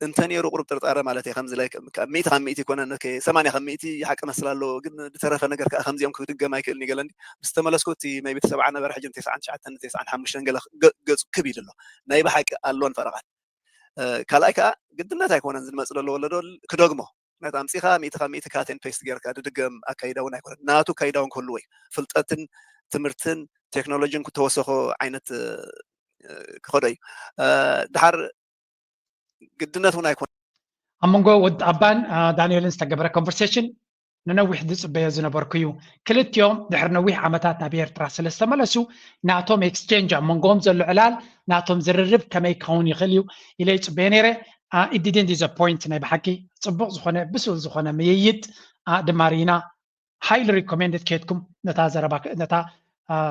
እንተ ነይሩ ቁሩብ ጥርጣረ ማለት እየ። ከምዚ ላይ ሚእቲ ካብ ሚእቲ ይኮነን ሰማንያ ካብ ሚእቲ ሓቂ መስል ኣለዎ፣ ግን ዝተረፈ ነገር ከዓ ከምዚኦም ክድገም ኣይክእልን ይገለኒ። ምስ ተመለስኩ እቲ ናይ ቤተሰብ ዓነበረ ሕጂ ተስዓን ትሽዓተን ተስዓን ሓሙሽተን ገለ ገፁ ክብ ኢሉ ኣሎ። ናይ ብሓቂ ኣሎን ፈረቓን ካልኣይ ከዓ ግድነት ኣይኮነን ዝመፅ ዘሎ ወለዶ ክደግሞ ነቲ ኣምፂኻ ሚእቲ ካብ ሚእቲ ካቴን ፔስት ጌርካ ድድገም ኣካይዳ እውን ኣይኮነን። ናቱ ኣካይዳ እውን ክህልዎ እዩ። ፍልጠትን ትምህርትን ቴክኖሎጂን ክተወሰኾ ዓይነት ክኸዶ እዩ። ድሓር ግድነት እውን ኣይኮነን። ኣብ መንጎ ወዲ ኣባን ዳንኤልን ዝተገበረ ኮንቨርሴሽን ንነዊሕ ዝፅበዮ ዝነበርኩ እዩ። ክልቲኦም ድሕሪ ነዊሕ ዓመታት ናብ ኤርትራ ስለ ዝተመለሱ ናቶም ኤክስቼንጅ ኣብ መንጎኦም ዘሎ ዕላል ናቶም ዝርርብ ከመይ ክኸውን ይኽእል እዩ ኢለ ይፅበዮ ነይረ። ኢት ዲድንት ዲስኣፖይንት ናይ ብሓቂ ፅቡቕ ዝኾነ ብሱል ዝኾነ ምይይጥ ድማ ርኢና። highly recommended ከድኩም ነታ ዘረባ ነታ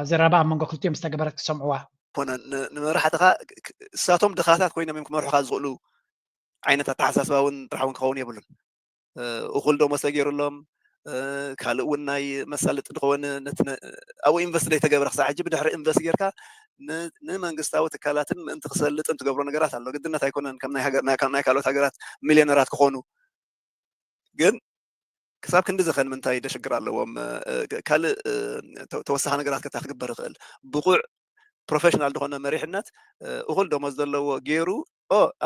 ዘረባ ኣብ መንጎ ክልቲኦም ዝተገበረት ክሰምዕዋ። ኮነ ንመራሕትኻ እሳቶም ድኻታት ኮይኖም እዮም ክመርሑኻ ዝኽእሉ ዓይነት ኣተሓሳስባ እውን ጥራሕ እውን ክኸውን የብሉን። እኹል ደሞዝ ተገይሩሎም ካልእ እውን ናይ መሳለጢ ድኸውን ኣብኡ ኢንቨስት ዘይተገበረ ክሳብ ሕጂ ብድሕሪ ኢንቨስት ጌርካ ንመንግስታዊ ትካላትን ምእንቲ ክሰልጥን ትገብሮ ነገራት ኣሎ። ግድነት ኣይኮነን ከም ናይ ካልኦት ሃገራት ሚልዮነራት ክኾኑ፣ ግን ክሳብ ክንዲ ዘኸን ምንታይ ደሽግር ኣለዎም። ካልእ ተወሳኺ ነገራት ከታ ክግበር ይኽእል ብቑዕ ፕሮፌሽናል ዝኾነ መሪሕነት እኹል ደሞዝ ዘለዎ ገይሩ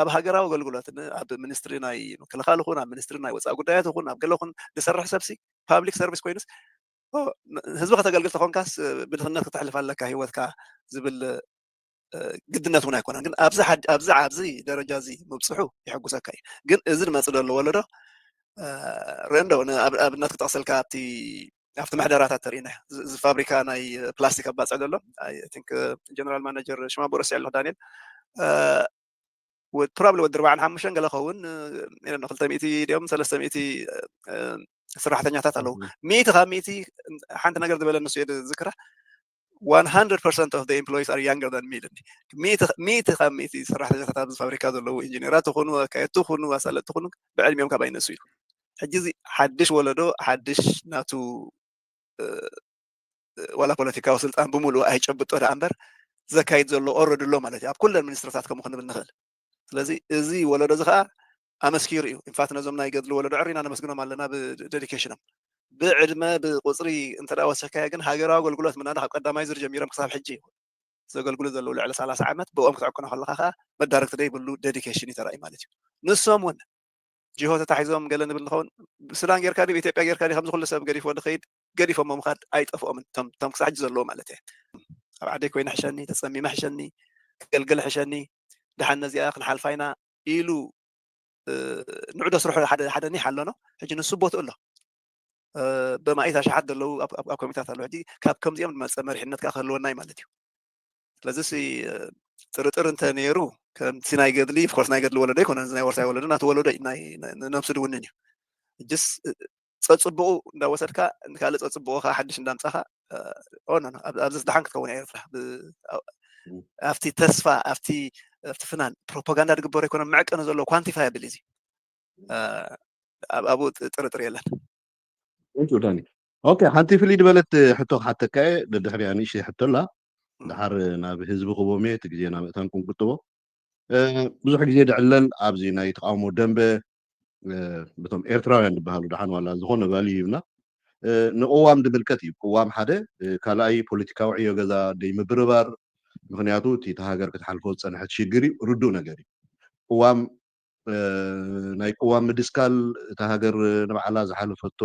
ኣብ ሃገራዊ ኣገልግሎት ኣብ ሚኒስትሪ ናይ ምክልኻል ይኹን ኣብ ሚኒስትሪ ናይ ወፃኢ ጉዳያት ይኹን ኣብ ገለ ኹን ዝሰርሕ ሰብሲ ፓብሊክ ሰርቪስ ኮይኑስ ህዝቢ ከተገልግል ተኾንካስ ብድኽነት ክተሕልፍ ኣለካ ህይወትካ ዝብል ግድነት እውን ኣይኮነን። ግን ኣብዚ ኣብዚ ኣብዚ ደረጃ እዚ ምብፅሑ የሐጉሰካ እዩ። ግን እዚ ዝመፅእ ዘሎ ወለዶ ርእ እንዶ ኣብነት ክጠቕሰልካ ኣብቲ ኣብቲ ምሕደራታት ተርእና እዚ ፋብሪካ ናይ ፕላስቲክ ኣባፅዕ ዘሎ ጀነራል ማናጀር ሽማ ቦረስ ያለሁ ዳንኤል ፕሮባብሊ ወዲ ኣርባዓን ሓሙሽተን ገለ ኸውን ክልተ ሚእቲ ድዮም ሰለስተ ሚእቲ ሰራሕተኛታት ኣለዉ። ሚእቲ ካብ ሚእቲ ሓንቲ ነገር ዝበለ ንሱ እየ ዝዝክራ one hundred percent of the employees are younger than me። ሚእቲ ካብ ሚእቲ ሰራሕተኛታት ኣብዚ ፋብሪካ ዘለዉ ኢንጂነራት ይኹኑ ኣካየድቲ ይኹኑ ኣሳለጥቲ ይኹኑ ብዕድሚኦም ካብ ኣይነሱ እዩ። ሕጂ እዚ ሓድሽ ወለዶ ሓድሽ ናቱ ዋላ ፖለቲካዊ ስልጣን ብምሉእ ኣይጨብጦ ደኣ እምበር ዘካይድ ዘሎ ኦረዲ ኣሎ ማለት እዩ። ኣብ ኩለን ሚኒስትርታት ከምኡ ክንብል ንኽእል። ስለዚ እዚ ወለዶ እዚ ከዓ ኣመስኪሩ እዩ። ኢንፋክት ነዞም ናይ ገድሊ ወለዶ ዕሪና ነመስግኖም ኣለና ብደዲኬሽኖም። ብዕድመ ብቁፅሪ እንተ ወሰካዮ ግን ሃገራዊ ኣገልግሎት ምናዳ ካብ ቀዳማይ ዙር ጀሚሮም ክሳብ ሕጂ ዘገልግሉ ዘለዉ ልዕሊ ሰላሳ ዓመት ብኦም ክትዕቅኖ ከለካ ከዓ መዳረግቲ ዘይብሉ ደዲኬሽን እዩ ተራእዩ ማለት እዩ። ንሶም እውን ጅሆ ተታሒዞም ገለ ንብል ንኸውን ብሱዳን ጌርካ ድዩ ኢትዮጵያ ጌርካ ድዩ ከምዚ ኩሉ ሰብ ገዲፎ ድኸይድ ገዲፎሞ ምኻድ ኣይጠፍኦምን እቶም ክሳብ ሕጂ ዘለዉ ማለት እየ። ኣብ ዓደይ ኮይነ ሕሸኒ ተፀሚመ ሕሸኒ ክገልገል ሕሸኒ ደሓን ነዚኣ ክንሓልፋ ኢና ኢሉ ንዑዶ ስርሑ ሓደ ሓደ ኒሕ ኣሎ ነው ሕጂ ንሱ ቦትኡ ኣሎ በማኢት ኣሽሓት ዘለዉ ኣብ ኮሚታት ኣለዉ ሕጂ ካብ ከምዚኦም ዝመፀ መሪሕነት ከዓ ክህልወና እዩ ማለት እዩ። ስለዚ ጥርጥር እንተ ነይሩ ከምቲ ናይ ገድሊ ኦፍኮርስ ናይ ገድሊ ወለዶ ኣይኮነን ናይ ወርሳይ ወለዶ ናቲ ወለዶ ነብሱ ድውንን እዩ። ሕጅስ ፀፅቡቑ እንዳወሰድካ ካልእ ፀፅቡቑ ከዓ ሓድሽ እንዳምፃኻ ኣብዚ ደሓን ክትከውን እያ ኤርትራ። ኣብቲ ተስፋ ኣብቲ ኣብቲ ፍናን ፕሮፓጋንዳ ዝግበሩ ኣይኮነን መዕቀኒ ዘለዎ ኳንቲፋይ ኣብል እዚ ኣብኡ ጥርጥር የለን። ዳኒ ኦኬ ሓንቲ ፍልይ ዝበለት ሕቶ ክሓተካ እየ ደድሕሪያ ንእሽተይ ሕቶ ኣላ። ድሓር ናብ ህዝቢ ክቦም እየ እቲ ግዜና ምእታን ክንቁጥቦ ብዙሕ ግዜ ድዕለል ኣብዚ ናይ ተቃውሞ ደንበ በቶም ኤርትራውያን ዝበሃሉ ደሓን ዋላ ዝኾነ ቫልዩ ይብና ንቅዋም ድምልከት እዩ። ቅዋም ሓደ ካልኣይ ፖለቲካዊ ዕዮ ገዛ ደይ ምብርባር ምክንያቱ እቲ እታ ሃገር ክትሓልፎ ዝፀንሐት ሽግር እዩ ርዱእ ነገር እዩ። ቅዋም ናይ ቅዋም ምድስካል እታ ሃገር ንባዕላ ዝሓለፈቶ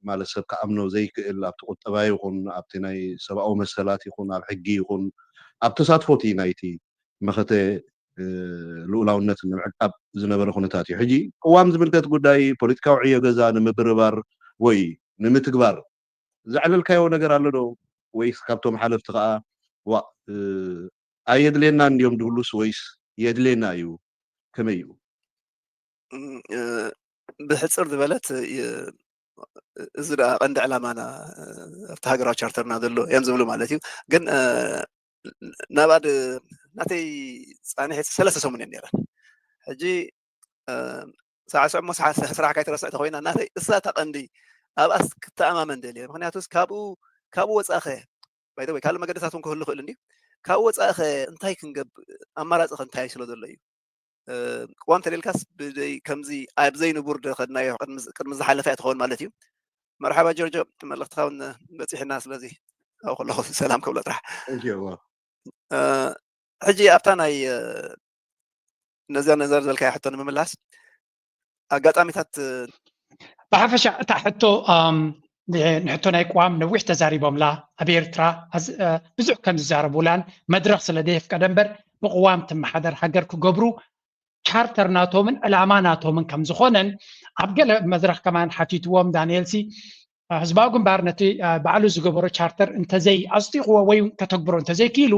ማለት ሰብ ክኣምኖ ዘይክእል ኣብቲ ቁጠባ ይኹን ኣብቲ ናይ ሰብኣዊ መሰላት ይኹን ኣብ ሕጊ ይኹን ኣብ ተሳትፎቲ ናይቲ መኸተ ልኡላውነት ንምዕቃብ ዝነበረ ኩነታት እዩ። ሕጂ ቅዋም ዝምልከት ጉዳይ ፖለቲካዊ ዕዮ ገዛ ንምብርባር ወይ ንምትግባር ዘዕለልካዮ ነገር ኣሎ ዶ? ወይስ ካብቶም ሓለፍቲ ከዓ ዋ ኣየድልየና እንድዮም ድብሉስ ወይስ የድልየና እዩ? ከመይ እዩ? ብሕፅር ዝበለት እዚ ደኣ ቀንዲ ዕላማና ኣብቲ ሃገራዊ ቻርተርና ዘሎ እዮም ዝብሉ ማለት እዩ። ግን ናብኣ ናተይ ፃንሒት ሰለስተ ሰሙን እየን ነይረን። ሕጂ ሳዕስዕ እሞ ስራሕ ካይትረስዕ ተኮይና ናተይ እሳ ተቐንዲ ኣብኣስ ክተኣማመን ደልየ። ምክንያቱስ ካብኡ ካብኡ ወፃእኸ ባይተወይ ካልእ መገድታት እውን ክህሉ ይኽእል እንዲ ካብኡ ወፃእኸ እንታይ ክንገብር ኣማራፂ እንታይ ስለ ዘሎ እዩ። ቅዋም ተሌልካስ ብደይ ከምዚ ኣብ ዘይንቡር ደኸድናዮ ቅድሚ ዝሓለፈ እያ ትኸውን ማለት እዩ። መርሓባ ጆርጆ፣ መልእኽትኻ እውን በፂሕና። ስለዚ ኣብ ከለኹ ሰላም ከብሎ ጥራሕ። ሕጂ ኣብታ ናይ ነዚያ ነዘር ዝበልካያ ሕቶ ንምምላስ ኣጋጣሚታት ብሓፈሻ እታ ሕቶ ንሕቶ ናይ ቅዋም ነዊሕ ተዛሪቦምላ። ኣብ ኤርትራ ብዙሕ ከም ዝዛረቡላን መድረኽ ስለ ዘየፍቀደ እምበር ብቅዋም ትመሓደር ሃገር ክገብሩ ቻርተር ናቶምን ዕላማ ናቶምን ከም ዝኾነን ኣብ ገለ መድረኽ ከማን ሓቲትዎም ዳንኤል ሲ ህዝባዊ ግንባር ነቲ ባዕሉ ዝገበሮ ቻርተር እንተዘይ ኣፅዲቕዎ ወይ ከተግብሮ እንተዘይክኢሉ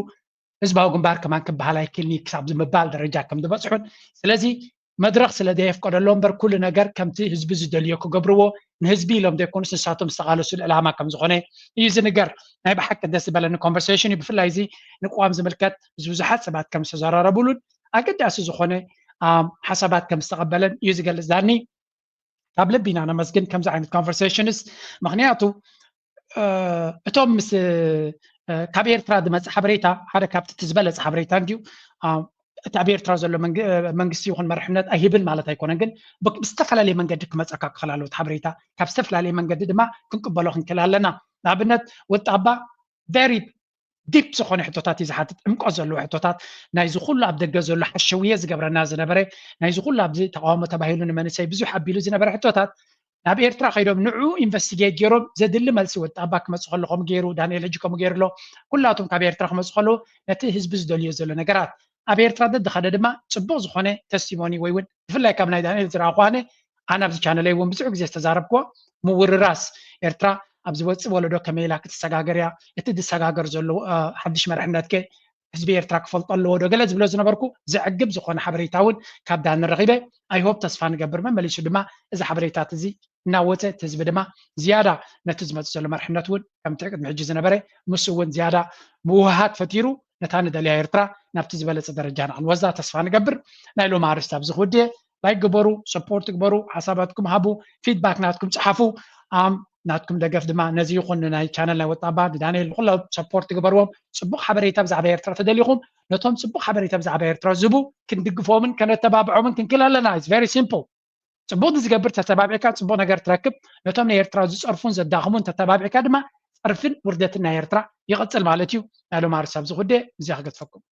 ህዝባዊ ግንባር ከማን ክበሃል ኣይክእልን ክሳብ ዝምባል ደረጃ ከም ዝበፅሑን ስለዚ መድረኽ ስለ ዘየፍቀደሎ እምበር ኩሉ ነገር ከምቲ ህዝቢ ዝደልዮ ክገብርዎ ንህዝቢ ኢሎም ዘይኮኑስ ንሳቶም ዝተቓለሱሉ ዕላማ ከም ዝኾነ እዩ ዝንገር። ናይ ብሓቂ ደስ ዝበለኒ ኮንቨርሴሽን እዩ። ብፍላይ እዚ ንቅዋም ዝምልከት ምስ ብዙሓት ሰባት ከም ዝተዘራረቡሉን ኣገዳሲ ዝኾነ ሓሳባት ከም ዝተቐበለን እዩ ዝገልጽ። ዳኒ ካብ ልቢ ኢና ነመስግን ከምዚ ዓይነት ኮንቨርሴሽንስ ምክንያቱ እቶም ምስ ካብ ኤርትራ ዝመፅእ ሓበሬታ ሓደ ካብቲ እቲ ዝበለፀ ሓበሬታ እንድዩ። እቲ ኣብ ኤርትራ ዘሎ መንግስቲ ይኹን መርሕነት ኣይህብን ማለት ኣይኮነን፣ ግን ብዝተፈላለየ መንገዲ ክመፀካ ክኽእል ኣለዎ። እቲ ሓበሬታ ካብ ዝተፈላለየ መንገዲ ድማ ክንቅበሎ ክንክእል ኣለና። ንኣብነት ወጣባ ቨሪ ዲፕ ዝኾነ ሕቶታት እዩ ዝሓትት፣ ዕምቆት ዘለዎ ሕቶታት ናይዚ ኩሉ ኣብ ደገ ዘሎ ሓሸውየ ዝገብረና ዝነበረ ናይዚ ኩሉ ኣብዚ ተቃውሞ ተባሂሉ ንመንሰይ ብዙሕ ኣቢሉ ዝነበረ ሕቶታት ናብ ኤርትራ ከይዶም ንዑ ኢንቨስቲጌት ገይሮም ዘድሊ መልሲ ወጣባ ክመፁ ከሎ ከምኡ ገይሩ ዳንኤል ሕጂ ከምኡ ገይሩ ኣሎ። ኩላቶም ካብ ኤርትራ ክመፁ ከለዉ ነቲ ህዝቢ ዝደልዮ ዘሎ ነገራት ኣብ ኤርትራ ደድኻደ ድማ ፅቡቅ ዝኾነ ተስቲሞኒ ወይ እውን ብፍላይ ካብ ናይ ዳንኤል ዝረኣኹ ኣነ ኣነ ኣብዚ ቻነለይ እውን ብዙሕ ግዜ ዝተዛረብክዎ ምውርራስ ኤርትራ ኣብ ዝወፅእ ወለዶ ከመይ ኢላ ክትሰጋገር እያ እቲ ዝሰጋገር ዘሎ ሓድሽ መርሕነት ከ ህዝቢ ኤርትራ ክፈልጦ ኣለዎ ዶ ገለ ዝብሎ ዝነበርኩ ዘዕግብ ዝኾነ ሓበሬታ እውን ካብ ዳኒ ረኺበ። ኣይሆፕ ተስፋ ንገብር መመሊሱ ድማ እዚ ሓበሬታት እዚ እናወፀ እቲ ህዝቢ ድማ ዝያዳ ነቲ ዝመፅእ ዘሎ መርሕነት እውን ከምቲ ቅድሚ ሕጂ ዝነበረ ምስ እውን ዝያዳ ምውህሃድ ፈጢሩ ነታ ንደልያ ኤርትራ ናብቲ ዝበለፀ ደረጃ ንክንወስዳ ተስፋ ንገብር። ናይ ሎሚ ኣርስቲ ኣብዚ ክውድየ። ላይክ ግበሩ፣ ሰፖርት ግበሩ፣ ሓሳባትኩም ሃቡ፣ ፊድባክ ናትኩም ፀሓፉ። ኣም ናትኩም ደገፍ ድማ ነዚ ይኹን ናይ ቻነል ናይ ወጣባ ንዳንኤል ንኩሎም ሰፖርት ግበርዎም። ፅቡቅ ሓበሬታ ብዛዕባ ኤርትራ ተደሊኹም ነቶም ፅቡቅ ሓበሬታ ብዛዕባ ኤርትራ ዝቡ ክንድግፎምን ከነተባብዖምን ክንክእል ኣለና። It's very simple። ፅቡቅ ዝገብር ተተባቢዕካ ፅቡቅ ነገር ትረክብ። ነቶም ንኤርትራ ዝፀርፉን ዘዳኽሙን ተተባቢዕካ ድማ ፀርፍን ውርደትን ናይ ኤርትራ ይቕፅል ማለት እዩ። ናይ ሎሚ ኣርስ ኣብዚ ጉዳይ እዚኣ ክገድፈኩም።